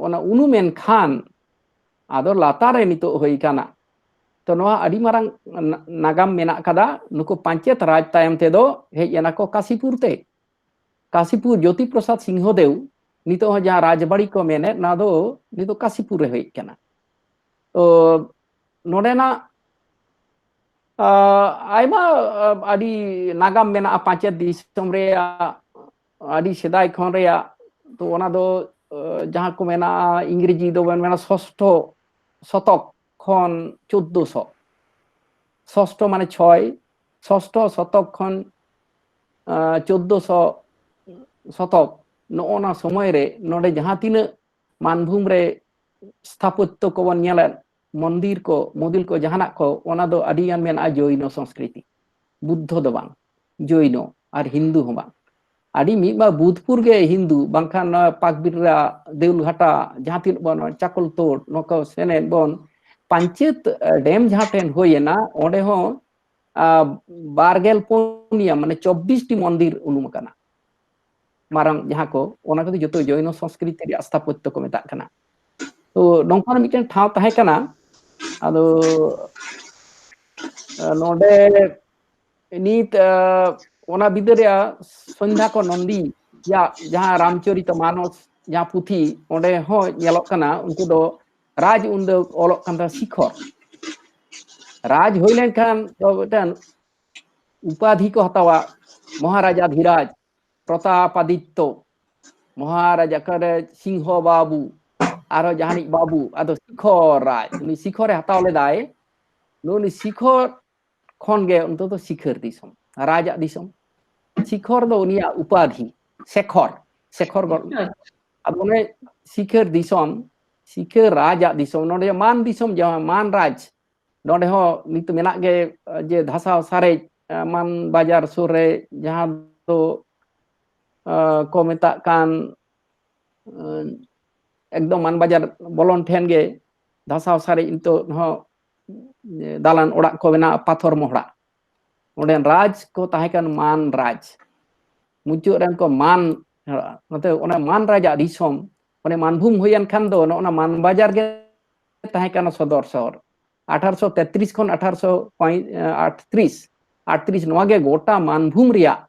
ᱚᱱᱟ ᱩᱱᱩᱢ ᱮᱱ ᱠᱷᱟᱱ ᱟᱫᱚ ᱞᱟᱛᱟᱨ ᱨᱮ ᱱᱤᱛᱚᱜ ᱦᱩᱭ ᱠᱟᱱᱟ᱾ ᱛᱚ ᱱᱚᱣᱟ ᱟᱹᱰᱤ ᱢᱟᱨᱟᱝ ᱱᱟ-, ᱱᱟᱜᱟᱢ ᱢᱮᱱᱟᱜ ᱠᱟᱫᱟ᱾ ᱱᱩᱠᱩ ᱯᱟᱧᱪᱮᱛ ᱨᱟᱡᱽ ᱛᱟᱭᱚᱢ ᱛᱮᱫᱚ ᱦᱮᱡ ᱮᱱᱟ ᱠᱚ ᱠᱟᱥᱤᱯᱩᱨ ᱛᱮ᱾ ᱠᱟᱥᱤᱯᱩᱨ ᱡᱳᱛᱤ ᱯᱨᱚᱥᱟᱫᱽ ᱥᱤᱝᱦᱚ ᱫᱮᱣ, ᱱᱤᱛᱚᱜ ᱦᱚᱸ ᱡᱟᱦᱟᱸ ᱨᱟᱡᱽᱵᱟᱲᱤ ᱠᱚ ᱢᱮᱱᱮᱫ, ᱱᱚᱣᱟ ᱫᱚ ᱱᱤᱛᱚᱜ ᱠᱟᱥᱤᱯᱩᱨ ᱨᱮ ᱦᱩᱭ ᱠᱟᱱᱟ᱾ ᱛᱚ ᱱᱚᱰᱮᱱᱟᱜ ᱟᱭᱢᱟ ᱟᱹᱰᱤ ᱱᱟᱜᱟᱢ ᱢᱮᱱᱟᱜᱼᱟ ᱯᱟᱧᱪᱮᱛ ᱫᱤᱥᱚᱢ ᱨᱮᱭᱟᱜ, ᱟᱹᱰᱤ ᱥᱮᱫᱟᱭ ᱠᱷᱚᱱ ᱨᱮᱭᱟᱜ᱾ ᱛᱚ ᱚᱱᱟ ᱫᱚ ᱡᱟᱦᱟᱸ ᱠᱚ ᱢᱮᱱᱟ, ᱤᱝᱨᱮᱡᱤ ᱫᱚᱵᱚᱱ ᱢᱮᱱᱟ ᱥᱚᱥᱴᱷᱚ ᱥᱚᱛᱚᱠ ᱠᱷᱚᱱ ᱪᱳᱫᱽᱫᱳ ᱥᱚ, ᱥᱚᱥᱴᱷᱚ ᱢᱟᱱᱮ ᱪᱷᱚᱭ, ᱥᱚᱥᱴᱷᱚ ᱥᱚᱛᱚᱠ ᱠᱷᱚᱱ ᱪᱳᱫᱽᱫᱳ ᱥᱚ ᱥᱚᱛᱚᱠ, ᱱᱚᱜᱼᱚ ᱱᱟ ᱥᱚᱢᱚᱭ ᱨᱮ ᱱᱚᱰᱮ ᱡᱟᱦᱟᱸ ᱛᱤᱱᱟᱹᱜ ᱢᱟᱱᱵᱷᱩᱢ ᱨᱮ ᱥᱛᱷᱟᱯᱚᱛᱭᱚ ᱠᱚᱵᱚᱱ ᱧᱮᱞᱮᱫ, ᱢᱚᱱᱫᱤᱨ ᱠᱚ, ᱢᱚᱫᱤᱞ ᱠᱚ, ᱡᱟᱦᱟᱱᱟᱜ ᱠᱚ, ᱚᱱᱟ ᱫᱚ ᱟᱹᱰᱤ ᱜᱟᱱ ᱢᱮᱱᱟᱜᱼᱟ ᱡᱳᱭᱱᱚ ᱥᱚᱝᱥᱠᱨᱤᱛᱤ᱾ ᱵᱩᱫᱽᱫᱷᱚ ᱫᱚ ᱵᱟᱝ, ᱡᱳᱭᱱᱚ ᱟᱨ ᱦᱤᱱᱫᱩ ᱦᱚᱸ ᱵᱟᱝ᱾ ᱟᱹᱰᱤ ᱢᱤᱫ ᱵᱟᱨ ᱵᱩᱫᱷᱯᱩᱨ ᱜᱮ ᱦᱤᱱᱫᱩ, ᱵᱟᱝᱠᱷᱟᱱ ᱱᱚᱣᱟ ᱯᱟᱠᱵᱤᱨᱟ, ᱫᱮᱣᱞᱜᱷᱟᱴᱟ, ᱡᱟᱦᱟᱸ ᱛᱤᱱᱟᱹᱜ ᱵᱚᱱ ᱪᱟᱠᱚᱞ ᱛᱳᱲ, ᱱᱚᱣᱟ ᱠᱚ ᱥᱮᱱᱮᱫ ᱵᱚᱱ ᱯᱟᱧᱪᱮᱛ ᱰᱮᱢ ᱡᱟᱦᱟᱸ ᱴᱷᱮᱱ ᱦᱩᱭᱮᱱᱟ, ᱚᱸᱰᱮ ᱦᱚᱸ ᱵᱟᱨ ᱜᱮᱞ ᱯᱩᱱᱭᱟ, ᱢᱟᱱᱮ ᱪᱚᱵᱵᱤᱥ ᱴᱤ ᱢᱚᱱᱫᱤᱨ ᱩᱱᱩᱢ ᱟᱠᱟᱱᱟ ᱢᱟᱨᱟᱝ, ᱡᱟᱦᱟᱸ ᱠᱚ, ᱚᱱᱟ ᱠᱚᱫᱚ ᱡᱚᱛᱚ ᱡᱳᱭᱱᱚ ᱥᱚᱝᱥᱠᱨᱤᱛᱤ ᱨᱮᱭᱟᱜ ᱥᱛᱷᱟᱯᱚᱛᱭᱚ ᱠᱚ ᱢᱮᱛᱟᱜ ᱠᱟᱱᱟ᱾ ᱛᱚ ᱱᱚᱝᱠᱟᱱ ᱢᱤᱫᱴᱮᱱ ᱴᱷᱟᱶ ᱛᱟᱦᱮᱸ ᱠᱟᱱᱟ᱾ ᱟᱫᱚ ᱱᱚᱰᱮ ᱱᱤᱛ ᱚᱱᱟ ᱵᱤᱫᱟᱹ ᱨᱮᱭᱟᱜ ᱥᱚᱱᱫᱷᱟ ᱠᱚ ᱱᱚᱱᱫᱤ ᱭᱟᱜ ᱡᱟᱦᱟᱸ ᱨᱟᱢᱪᱚᱨᱤᱛ ᱢᱟᱱᱚᱥ ᱡᱟᱦᱟᱸ ᱯᱩᱛᱷᱤ, ᱚᱸᱰᱮ ᱦᱚᱸ ᱧᱮᱞᱚᱜ ᱠᱟᱱᱟ ᱩᱱᱠᱩ ᱫᱚ ᱨᱟᱡᱽ ᱩᱱᱫᱚ ᱚᱞᱚᱜ ᱠᱟᱱ ᱛᱟᱦᱮᱸ ᱥᱤᱠᱷᱚᱨ᱾ ᱨᱟᱡᱽ ᱦᱩᱭ ᱞᱮᱱᱠᱷᱟᱱ ᱫᱚ ᱢᱤᱫᱴᱮᱱ ᱩᱯᱟᱫᱷᱤ ᱠᱚ ᱦᱟᱛᱟᱣᱟ, ᱢᱚᱦᱟᱨᱟᱡᱟ ᱫᱷᱤᱨᱟᱡᱽ, ᱯᱨᱚᱛᱟᱯᱟᱫᱤᱛᱛᱚ, ᱢᱚᱦᱟᱨᱟᱡᱟ ᱚᱠᱟᱨᱮ ᱥᱤᱝᱦᱚ ᱵᱟᱵᱩ, ᱟᱨᱦᱚᱸ ᱡᱟᱦᱟᱱᱤᱡ ᱵᱟᱵᱩ, ᱟᱫᱚ ᱥᱤᱠᱷᱚᱨ ᱨᱟᱡᱽ, ᱩᱱᱤ ᱥᱤᱠᱷᱚᱨᱮ ᱦᱟᱛᱟᱣ ᱞᱮᱫᱟᱭ᱾ ᱱᱩᱜᱼᱩ ᱱᱩᱭ ᱥᱤᱠᱷᱚᱨ ᱠᱷᱚᱱ ᱜᱮ ᱚᱱᱛᱚᱛᱚ ᱥᱤᱠᱷᱟᱹᱨ ᱫᱤᱥᱚᱢ, ᱨᱟᱡᱟᱜ ᱫᱤᱥᱚᱢ᱾ ᱥᱤᱠᱷᱚᱨ ᱫᱚ ᱩᱱᱤᱭᱟᱜ ᱩᱯᱟᱫᱷᱤ, ᱥᱮᱠᱷᱚᱨ, ᱥᱮᱠᱷᱚᱨ ᱜᱚ-, ᱟᱪᱪᱷᱟ᱾ ᱟᱫᱚ ᱚᱱᱮ ᱥᱤᱠᱷᱟᱹᱨ ᱫᱤᱥᱚᱢ, ᱥᱤᱠᱷᱟᱹᱨ ᱨᱟᱡᱟᱜ ᱫᱤᱥᱚᱢ, ᱱᱚᱰᱮ ᱢᱟᱱ ᱫᱤᱥᱚᱢ, ᱡᱟᱦᱟᱸ ᱢᱟᱱ ᱨᱟᱡᱽ, ᱱᱚᱰᱮ ᱦᱚᱸ ᱱᱤᱛ ᱢᱮᱱᱟᱜ ᱜᱮ, ᱡᱮ ᱫᱷᱟᱥᱟᱣ ᱥᱟᱨᱮᱡ, ᱢᱟᱱ ᱵᱟᱡᱟᱨ ᱥᱩᱨ ᱨᱮ, ᱡᱟᱦᱟᱸ ᱫᱚ ᱠᱚ ᱢᱮᱛᱟᱜ ᱠᱟᱱ, ᱮᱠᱫᱚᱢ ᱢᱟᱱ ᱵᱟᱡᱟᱨ ᱵᱚᱞᱚᱱ ᱴᱷᱮᱱ ᱜᱮ ᱫᱷᱟᱥᱟᱣ ᱥᱟᱨᱮᱡ ᱱᱤᱛᱚᱜ ᱦᱚᱸ ᱫᱟᱞᱟᱱ ᱚᱲᱟᱜ ᱠᱚ ᱢᱮᱱᱟᱜᱼᱟ, ᱯᱟᱛᱷᱚᱨ ᱢᱚᱦᱲᱟ᱾ ᱚᱸᱰᱮ ᱨᱟᱡᱽ ᱠᱚ ᱛᱟᱦᱮᱸ ᱠᱟᱱ ᱢᱟᱱ ᱨᱟᱡᱽ, ᱢᱩᱪᱟᱹᱫ ᱨᱮᱱ ᱠᱚ ᱢᱟᱱ, ᱚᱱᱟᱛᱮ ᱚᱱᱟ ᱢᱟᱱ ᱨᱟᱡᱟᱜ ᱫᱤᱥᱚᱢ, ᱚᱱᱮ ᱢᱟᱱᱵᱷᱩᱢ ᱦᱩᱭᱮᱱ ᱠᱷᱟᱱ ᱫᱚ ᱱᱚᱜᱼᱚ ᱱᱟ ᱢᱟᱱ ᱵᱟᱡᱟᱨ ᱜᱮ ᱛᱟᱦᱮᱸ ᱠᱟᱱᱟ ᱥᱚᱫᱚᱨ ᱥᱚᱦᱚᱨ᱾ ᱟᱴᱷᱟᱨᱚᱥᱚ ᱛᱮᱛᱨᱤᱥ ᱠᱷᱚᱱ ᱟᱴᱷᱟᱨᱚᱥᱚ ᱟᱴᱛᱨᱤᱥ, ᱟᱴᱛᱨᱤᱥ, ᱱᱚᱣᱟ ᱜᱮ ᱜᱚᱴᱟ ᱢᱟᱱᱵᱷᱩᱢ ᱨᱮᱭᱟᱜ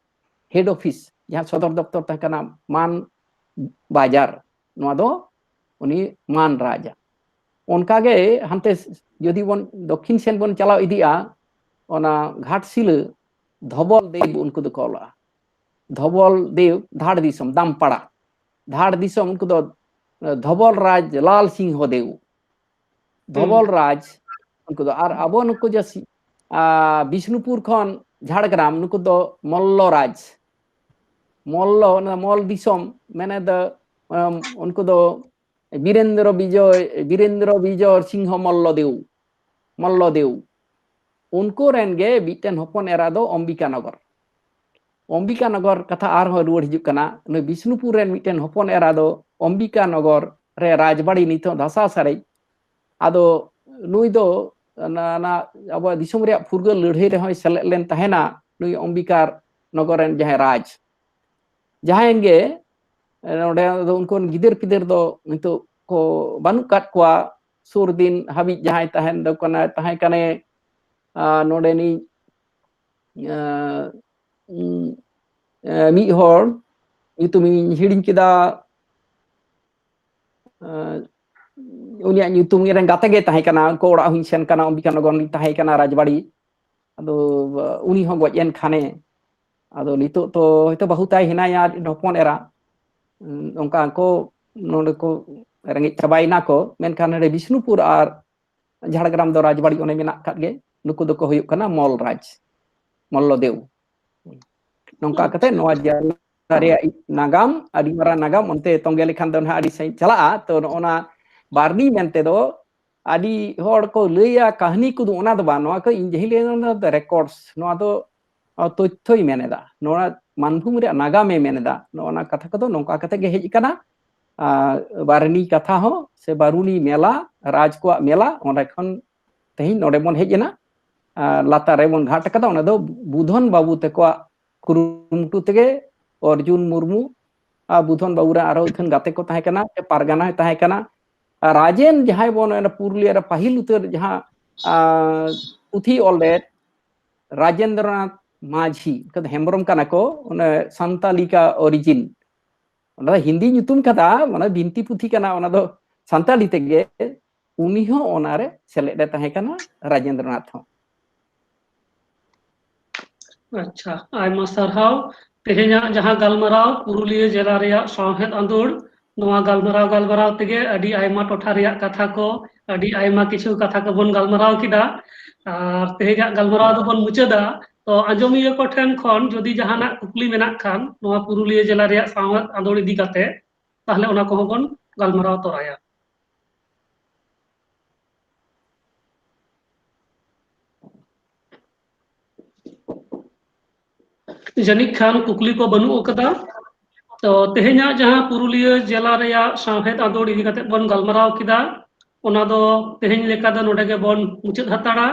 ᱦᱮᱰ ᱚᱯᱷᱤᱥ, ᱡᱟᱦᱟᱸ ᱥᱚᱫᱚᱨ ᱫᱚᱯᱛᱚᱨ ᱛᱟᱦᱮᱸ ᱠᱟᱱᱟ ᱢᱟᱱ ᱵᱟᱡᱟᱨ, ᱱᱚᱣᱟ ᱫᱚ ᱩᱱᱤ ᱢᱟᱱ ᱨᱟᱡᱟ᱾ ᱚᱱᱠᱟᱜᱮ ᱦᱟᱱᱛᱮ ᱡᱩᱫᱤ ᱵᱚᱱ ᱫᱚᱠᱠᱷᱤᱱ ᱥᱮᱱ ᱵᱚᱱ ᱪᱟᱞᱟᱣ ᱤᱫᱤᱜᱼᱟ, ᱚᱱᱟ ᱜᱷᱟᱴᱥᱤᱞᱟᱹ ᱫᱷᱚᱵᱚᱞ ᱫᱮᱣ ᱩᱱᱠᱩ ᱫᱚᱠᱚ ᱚᱞᱚᱜᱼᱟ᱾ ᱫᱷᱚᱵᱚᱞ ᱫᱮᱣ, ᱫᱷᱟᱲ ᱫᱤᱥᱚᱢ, ᱫᱟᱢᱯᱟᱲᱟ, ᱫᱷᱟᱲ ᱫᱤᱥᱚᱢ, ᱩᱱᱠᱩ ᱫᱚ ᱫᱷᱚᱵᱚᱞ ᱨᱟᱡᱽ ᱞᱟᱞ ᱥᱤᱝᱦᱚ ᱫᱮᱣ, ᱫᱷᱚᱵᱚᱞ ᱨᱟᱡᱽ ᱩᱱᱠᱩ ᱫᱚ᱾ ᱟᱨ ᱟᱵᱚ ᱱᱩᱠᱩ ᱡᱮ ᱥᱤ-, ᱟ, ᱵᱤᱥᱱᱩᱯᱩᱨ ᱠᱷᱚᱱ ᱡᱷᱟᱲᱜᱨᱟᱢ, ᱱᱩᱠᱩ ᱫᱚ ᱢᱚᱞᱞᱚ ᱨᱟᱡᱽ, ᱢᱚᱞᱞᱚ, ᱚᱱᱟ ᱢᱚᱞ ᱫᱤᱥᱚᱢ ᱢᱮᱱᱮ ᱫᱚ, ᱟᱢ, ᱩᱱᱠᱩ ᱫᱚ ᱵᱤᱨᱮᱱᱫᱨᱚ ᱵᱤᱡᱚᱭ, ᱵᱤᱨᱮᱱᱫᱨᱚ ᱵᱤᱡᱚᱭ ᱥᱤᱝᱦᱚ ᱢᱚᱞᱞᱚ ᱫᱮᱣ, ᱢᱚᱞᱞᱚ ᱫᱮᱣ, ᱩᱱᱠᱩ ᱨᱮᱱ ᱜᱮ ᱢᱤᱫᱴᱮᱱ ᱦᱚᱯᱚᱱ ᱮᱨᱟ ᱫᱚ ᱚᱢᱵᱤᱠᱟ ᱱᱚᱜᱚᱨ᱾ ᱚᱢᱵᱤᱠᱟ ᱱᱚᱜᱚᱨ ᱠᱟᱛᱷᱟ ᱟᱨᱦᱚᱸ ᱨᱩᱣᱟᱹᱲ ᱦᱤᱡᱩᱜ ᱠᱟᱱᱟ᱾ ᱱᱩᱭ ᱵᱤᱥᱱᱩᱯᱩᱨ ᱨᱮᱱ ᱢᱤᱫᱴᱮᱱ ᱦᱚᱯᱚᱱ ᱮᱨᱟ ᱫᱚ ᱚᱢᱵᱤᱠᱟ ᱱᱚᱜᱚᱨ ᱨᱮ ᱨᱟᱡᱽᱵᱟᱲᱤ, ᱱᱤᱛᱚᱜ ᱫᱷᱟᱥᱟ ᱥᱟᱨᱮᱡ᱾ ᱟᱫᱚ ᱱᱩᱭ ᱫᱚ ᱚᱱᱟ, ᱚᱱᱟ ᱟᱵᱚᱣᱟᱜ ᱫᱤᱥᱚᱢ ᱨᱮᱭᱟᱜ ᱯᱷᱩᱨᱜᱟᱹᱞ ᱞᱟᱹᱲᱦᱟᱹᱭ ᱨᱮᱦᱚᱸᱭ ᱥᱮᱞᱮᱫ ᱞᱮᱱ ᱛᱟᱦᱮᱱᱟ, ᱱᱩᱭ ᱚᱢᱵᱤᱠᱟ ᱱᱚᱜᱚᱨ ᱨᱮᱱ ᱡᱟᱦᱟᱸᱭ ᱨᱟᱡᱽ, ᱡᱟᱦᱟᱸᱭ ᱜᱮ, ᱱᱚᱰᱮ ᱫᱚ ᱩᱱᱠᱩ ᱨᱮᱱ ᱜᱤᱫᱟᱹᱨ ᱯᱤᱫᱟᱹᱨ ᱫᱚ ᱱᱤᱛᱚᱜ ᱠᱚ ᱵᱟᱹᱱᱩᱜ ᱠᱟᱫ ᱠᱚᱣᱟ᱾ ᱥᱩᱨ ᱫᱤᱱ ᱦᱟᱹᱵᱤᱡ ᱡᱟᱦᱟᱸᱭ ᱛᱟᱦᱮᱱ ᱫᱚ ᱠᱟᱱᱟ, ᱛᱟᱦᱮᱸ ᱠᱟᱱᱮ, ᱟᱨ ᱱᱚᱰᱮᱱᱤᱡ, ᱟᱨ, ᱩᱢ, ᱟᱨ ᱢᱤᱫ ᱦᱚᱲ ᱧᱩᱛᱩᱢ ᱤᱧ ᱦᱤᱲᱤᱧ ᱠᱮᱫᱟ, ᱟᱨ ᱩᱱᱤᱭᱟᱜ ᱧᱩᱛᱩᱢ ᱨᱮᱱ ᱜᱟᱛᱮ ᱜᱮ ᱛᱟᱦᱮᱸ ᱠᱟᱱᱟ, ᱩᱱᱠᱩ ᱚᱲᱟᱜ ᱦᱚᱸᱧ ᱥᱮᱱ ᱠᱟᱱᱟ, ᱚᱢᱵᱤᱠᱟ ᱱᱚᱜᱚᱨ ᱨᱤᱧ ᱛᱟᱦᱮᱸ ᱠᱟᱱᱟ ᱨᱟᱡᱽᱵᱟᱲᱤ᱾ ᱟᱫᱚ ᱩᱱᱤ ᱦᱚᱸ ᱜᱚᱡ ᱮᱱ ᱠᱷᱟᱱᱮ, ᱟᱫᱚ ᱱᱤᱛᱚᱜ ᱛᱚ ᱦᱚᱭᱛᱚ ᱵᱟᱹᱦᱩ ᱛᱟᱭ ᱦᱮᱱᱟᱭᱟ ᱟᱨ ᱦᱚᱯᱚᱱ ᱮᱨᱟ, ᱩᱸ, ᱚᱱᱠᱟ ᱠᱚ ᱱᱚᱰᱮ ᱠᱚ ᱨᱮᱸᱜᱮᱡ ᱪᱟᱵᱟᱭᱮᱱᱟ ᱠᱚ᱾ ᱢᱮᱱᱠᱷᱟᱱ ᱱᱚᱰᱮ ᱵᱤᱥᱱᱩᱯᱩᱨ ᱟᱨ ᱡᱷᱟᱲᱜᱨᱟᱢ ᱫᱚ ᱨᱟᱡᱽᱵᱟᱲᱤ ᱚᱱᱮ ᱢᱮᱱᱟᱜ ᱟᱠᱟᱫ ᱜᱮ, ᱱᱩᱠᱩ ᱫᱚᱠᱚ ᱦᱩᱭᱩᱜ ᱠᱟᱱᱟ ᱢᱚᱞ ᱨᱟᱡᱽ, ᱢᱚᱞᱞᱚ ᱫᱮᱣ᱾ ᱱᱚᱝᱠᱟ ᱠᱟᱛᱮ ᱱᱚᱣᱟ ᱡᱮᱞᱟ ᱨᱮᱭᱟᱜ ᱱᱟᱜᱟᱢ, ᱟᱹᱰᱤ ᱢᱟᱨᱟᱝ ᱱᱟᱜᱟᱢ, ᱚᱱᱛᱮ ᱛᱚᱸᱜᱮ ᱞᱮᱠᱷᱟᱱ ᱫᱚ ᱱᱟᱦᱟᱜ ᱟᱹᱰᱤ ᱥᱟᱺᱜᱤᱧ ᱪᱟᱞᱟᱜᱼᱟ᱾ ᱛᱚ, ᱱᱚᱜᱼᱚ ᱱᱟ ᱵᱟᱨᱱᱤ ᱢᱮᱱᱛᱮ ᱫᱚ ᱟᱹᱰᱤ ᱦᱚᱲ ᱠᱚ ᱞᱟᱹᱭᱟ ᱠᱟᱹᱦᱱᱤ ᱠᱚᱫᱚ, ᱚᱱᱟ ᱫᱚ ᱵᱟᱝ, ᱱᱚᱣᱟ ᱠᱚ ᱤᱧ ᱡᱟᱦᱟᱸᱧ ᱞᱟᱹᱭ ᱫᱟ, ᱱᱚᱣᱟ ᱫᱚ records, ᱱᱚᱣᱟ ᱫᱚ, ᱟᱨ, ᱛᱚᱛᱛᱷᱚᱭ ᱢᱮᱱ ᱮᱫᱟ, ᱱᱚᱣᱟ ᱢᱟᱱᱵᱷᱩᱢ ᱨᱮᱭᱟᱜ ᱱᱟᱜᱟᱢᱮ ᱢᱮᱱ ᱮᱫᱟ᱾ ᱱᱚᱜᱼᱚ ᱱᱟ ᱠᱟᱛᱷᱟ ᱠᱚᱫᱚ ᱱᱚᱝᱠᱟ ᱠᱟᱛᱮ ᱜᱮ ᱦᱮᱡ ᱟᱠᱟᱱᱟ᱾ ᱟᱨ ᱵᱟᱨᱱᱤ ᱠᱟᱛᱷᱟ ᱦᱚᱸ ᱥᱮ ᱵᱟᱨᱩᱱᱤ ᱢᱮᱞᱟ, ᱨᱟᱡᱽ ᱠᱚᱣᱟᱜ ᱢᱮᱞᱟ, ᱚᱸᱰᱮ ᱠᱷᱚᱱ ᱛᱮᱦᱮᱧ ᱱᱚᱰᱮ ᱵᱚᱱ ᱦᱮᱡ ᱮᱱᱟ᱾ ᱟᱨ ᱞᱟᱛᱟᱨ ᱨᱮᱵᱚᱱ ᱜᱷᱟᱴ ᱟᱠᱟᱫᱟ, ᱚᱱᱟ ᱫᱚ ᱵᱩᱫᱷᱚᱱ ᱵᱟᱹᱵᱩ ᱛᱟᱠᱚᱣᱟᱜ ᱠᱩᱨᱩᱢᱩᱴᱩ ᱛᱮᱜᱮ ᱚᱨᱡᱩᱱ ᱢᱩᱨᱢᱩ ᱟᱨ ᱵᱩᱫᱷᱚᱱ ᱵᱟᱹᱵᱩ ᱨᱮᱱ ᱟᱨᱦᱚᱸ ᱟᱹᱛᱷᱟᱹᱱ ᱜᱟᱛᱮ ᱠᱚ ᱛᱟᱦᱮᱸ ᱠᱟᱱᱟ, ᱥᱮ ᱯᱟᱨᱜᱟᱱᱟ ᱦᱚᱸᱭ ᱛᱟᱦᱮᱸ ᱠᱟᱱᱟ᱾ ᱟᱨ ᱨᱟᱡᱮᱱ ᱡᱟᱦᱟᱸᱭ ᱵᱚᱱ ᱢᱮᱱᱟ, ᱯᱩᱨᱩᱞᱤᱭᱟᱹ ᱨᱮ ᱯᱟᱹᱦᱤᱞ ᱩᱛᱟᱹᱨ ᱡᱟᱦᱟᱸ, ᱟᱨ, ᱯᱩᱛᱷᱤ ᱚᱞ ᱞᱮᱫ ᱨᱟᱡᱮᱱᱫᱨᱚᱱᱟᱛᱷ ᱢᱟᱹᱡᱷᱤ, ᱩᱱᱠᱩ ᱫᱚ ᱦᱮᱢᱵᱨᱚᱢ ᱠᱟᱱᱟ ᱠᱚ, ᱚᱱᱮ ᱥᱟᱱᱛᱟᱞᱤᱠᱟ ᱚᱨᱤᱡᱤᱱ, ᱚᱱᱟ ᱫᱚ ᱦᱤᱱᱫᱤ ᱧᱩᱛᱩᱢ ᱠᱟᱱᱟ, ᱢᱟᱱᱮ ᱵᱤᱱᱛᱤ ᱯᱩᱛᱷᱤ ᱠᱟᱱᱟ, ᱚᱱᱟ ᱫᱚ ᱥᱟᱱᱛᱟᱞᱤ ᱛᱮᱜᱮ᱾ ᱩᱱᱤ ᱦᱚᱸ ᱚᱱᱟᱨᱮ ᱥᱮᱞᱮᱫ ᱮ ᱛᱟᱦᱮᱸ ᱠᱟᱱᱟ, ᱨᱟᱡᱮᱱᱫᱨᱚᱱᱟᱛᱷ ᱦᱚᱸ᱾ ᱟᱪᱪᱷᱟ, ᱟᱭᱢᱟ ᱥᱟᱨᱦᱟᱣ᱾ ᱛᱮᱦᱮᱧᱟᱜ ᱡᱟᱦᱟᱸ ᱜᱟᱞᱢᱟᱨᱟᱣ ᱯᱩᱨᱩᱞᱤᱭᱟᱹ ᱡᱮᱞᱟ ᱨᱮᱭᱟᱜ ᱥᱟᱶᱦᱮᱫ ᱟᱸᱫᱳᱲ, ᱱᱚᱣᱟ ᱜᱟᱞᱢᱟᱨᱟᱣ ᱜᱟᱞᱢᱟᱨᱟᱣ ᱛᱮᱜᱮ ᱟᱹᱰᱤ ᱟᱭᱢᱟ ᱴᱚᱴᱷᱟ ᱨᱮᱭᱟᱜ ᱠᱟᱛᱷᱟ ᱠᱚ, ᱟᱹᱰᱤ ᱟᱭᱢᱟ ᱠᱤᱪᱷᱩ ᱠᱟᱛᱷᱟ ᱠᱚᱵᱚᱱ ᱜᱟᱞᱢᱟᱨᱟᱣ ᱠᱮᱫᱟ᱾ ᱟᱨ ᱛᱮᱦᱮᱧᱟᱜ ᱜᱟᱞᱢᱟᱨᱟᱣ ᱫᱚᱵᱚᱱ ᱢᱩᱪᱟᱹᱫᱟ᱾ ᱛᱚ ᱟᱸᱡᱚᱢᱤᱭᱟᱹ ᱠᱚ ᱴᱷᱮᱱ ᱠᱷᱚᱱ ᱡᱩᱫᱤ ᱡᱟᱦᱟᱱᱟᱜ ᱠᱩᱠᱞᱤ ᱢᱮᱱᱟᱜ ᱠᱷᱟᱱ ᱱᱚᱣᱟ ᱯᱩᱨᱩᱞᱤᱭᱟᱹ ᱡᱮᱞᱟ ᱨᱮᱭᱟᱜ ᱥᱟᱶᱦᱮᱫ ᱟᱸᱫᱳᱲ ᱤᱫᱤ ᱠᱟᱛᱮ, ᱛᱟᱦᱞᱮ ᱚᱱᱟ ᱠᱚᱦᱚᱸ ᱵᱚᱱ ᱜᱟᱞᱢᱟᱨᱟᱣ ᱛᱚᱨᱟᱭᱟ᱾ ᱡᱟᱹᱱᱤᱡ ᱠᱷᱟᱱ ᱠᱩᱠᱞᱤ ᱠᱚ ᱵᱟᱹᱱᱩᱜ ᱟᱠᱟᱫᱟ᱾ ᱛᱚ ᱛᱮᱦᱮᱧᱟᱜ ᱡᱟᱦᱟᱸ ᱯᱩᱨᱩᱞᱤᱭᱟᱹ ᱡᱮᱞᱟ ᱨᱮᱭᱟᱜ ᱥᱟᱶᱦᱮᱫ ᱟᱸᱫᱳᱲ ᱤᱫᱤ ᱠᱟᱛᱮ ᱵᱚᱱ ᱜᱟᱞᱢᱟᱨᱟᱣ ᱠᱮᱫᱟ, ᱚᱱᱟ ᱫᱚ ᱛᱮᱦᱮᱧ ᱞᱮᱠᱟ ᱫᱚ ᱱᱚᱰᱮ ᱜᱮᱵᱚᱱ ᱢᱩᱪᱟᱹᱫ ᱦᱟᱛᱟᱲᱟ᱾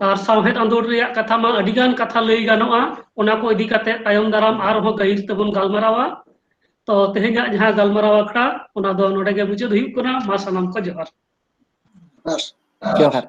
ᱟᱨ ᱥᱟᱶᱦᱮᱫ ᱟᱸᱫᱳᱲ ᱨᱮᱭᱟᱜ ᱠᱟᱛᱷᱟ ᱢᱟ ᱟᱹᱰᱤ ᱜᱟᱱ ᱠᱟᱛᱷᱟ ᱞᱟᱹᱭ ᱜᱟᱱᱚᱜᱼᱟ, ᱚᱱᱟ ᱠᱚ ᱤᱫᱤ ᱠᱟᱛᱮ ᱛᱟᱭᱚᱢ ᱫᱟᱨᱟᱢ ᱟᱨᱦᱚᱸ ᱜᱟᱹᱦᱤᱨ ᱛᱮᱵᱚᱱ ᱜᱟᱞᱢᱟᱨᱟᱣᱟ᱾ ᱛᱚ ᱛᱮᱦᱮᱧᱟᱜ ᱡᱟᱦᱟᱸ ᱜᱟᱞᱢᱟᱨᱟᱣ ᱟᱠᱷᱲᱟ, ᱚᱱᱟ ᱫᱚ ᱱᱚᱰᱮ ᱜᱮ ᱢᱩᱪᱟᱹᱫ ᱦᱩᱭᱩᱜ ᱠᱟᱱᱟ᱾ ᱢᱟ ᱥᱟᱱᱟᱢ ᱠᱚ ᱡᱚᱦᱟᱨ᱾ ᱡᱚᱦᱟᱨ᱾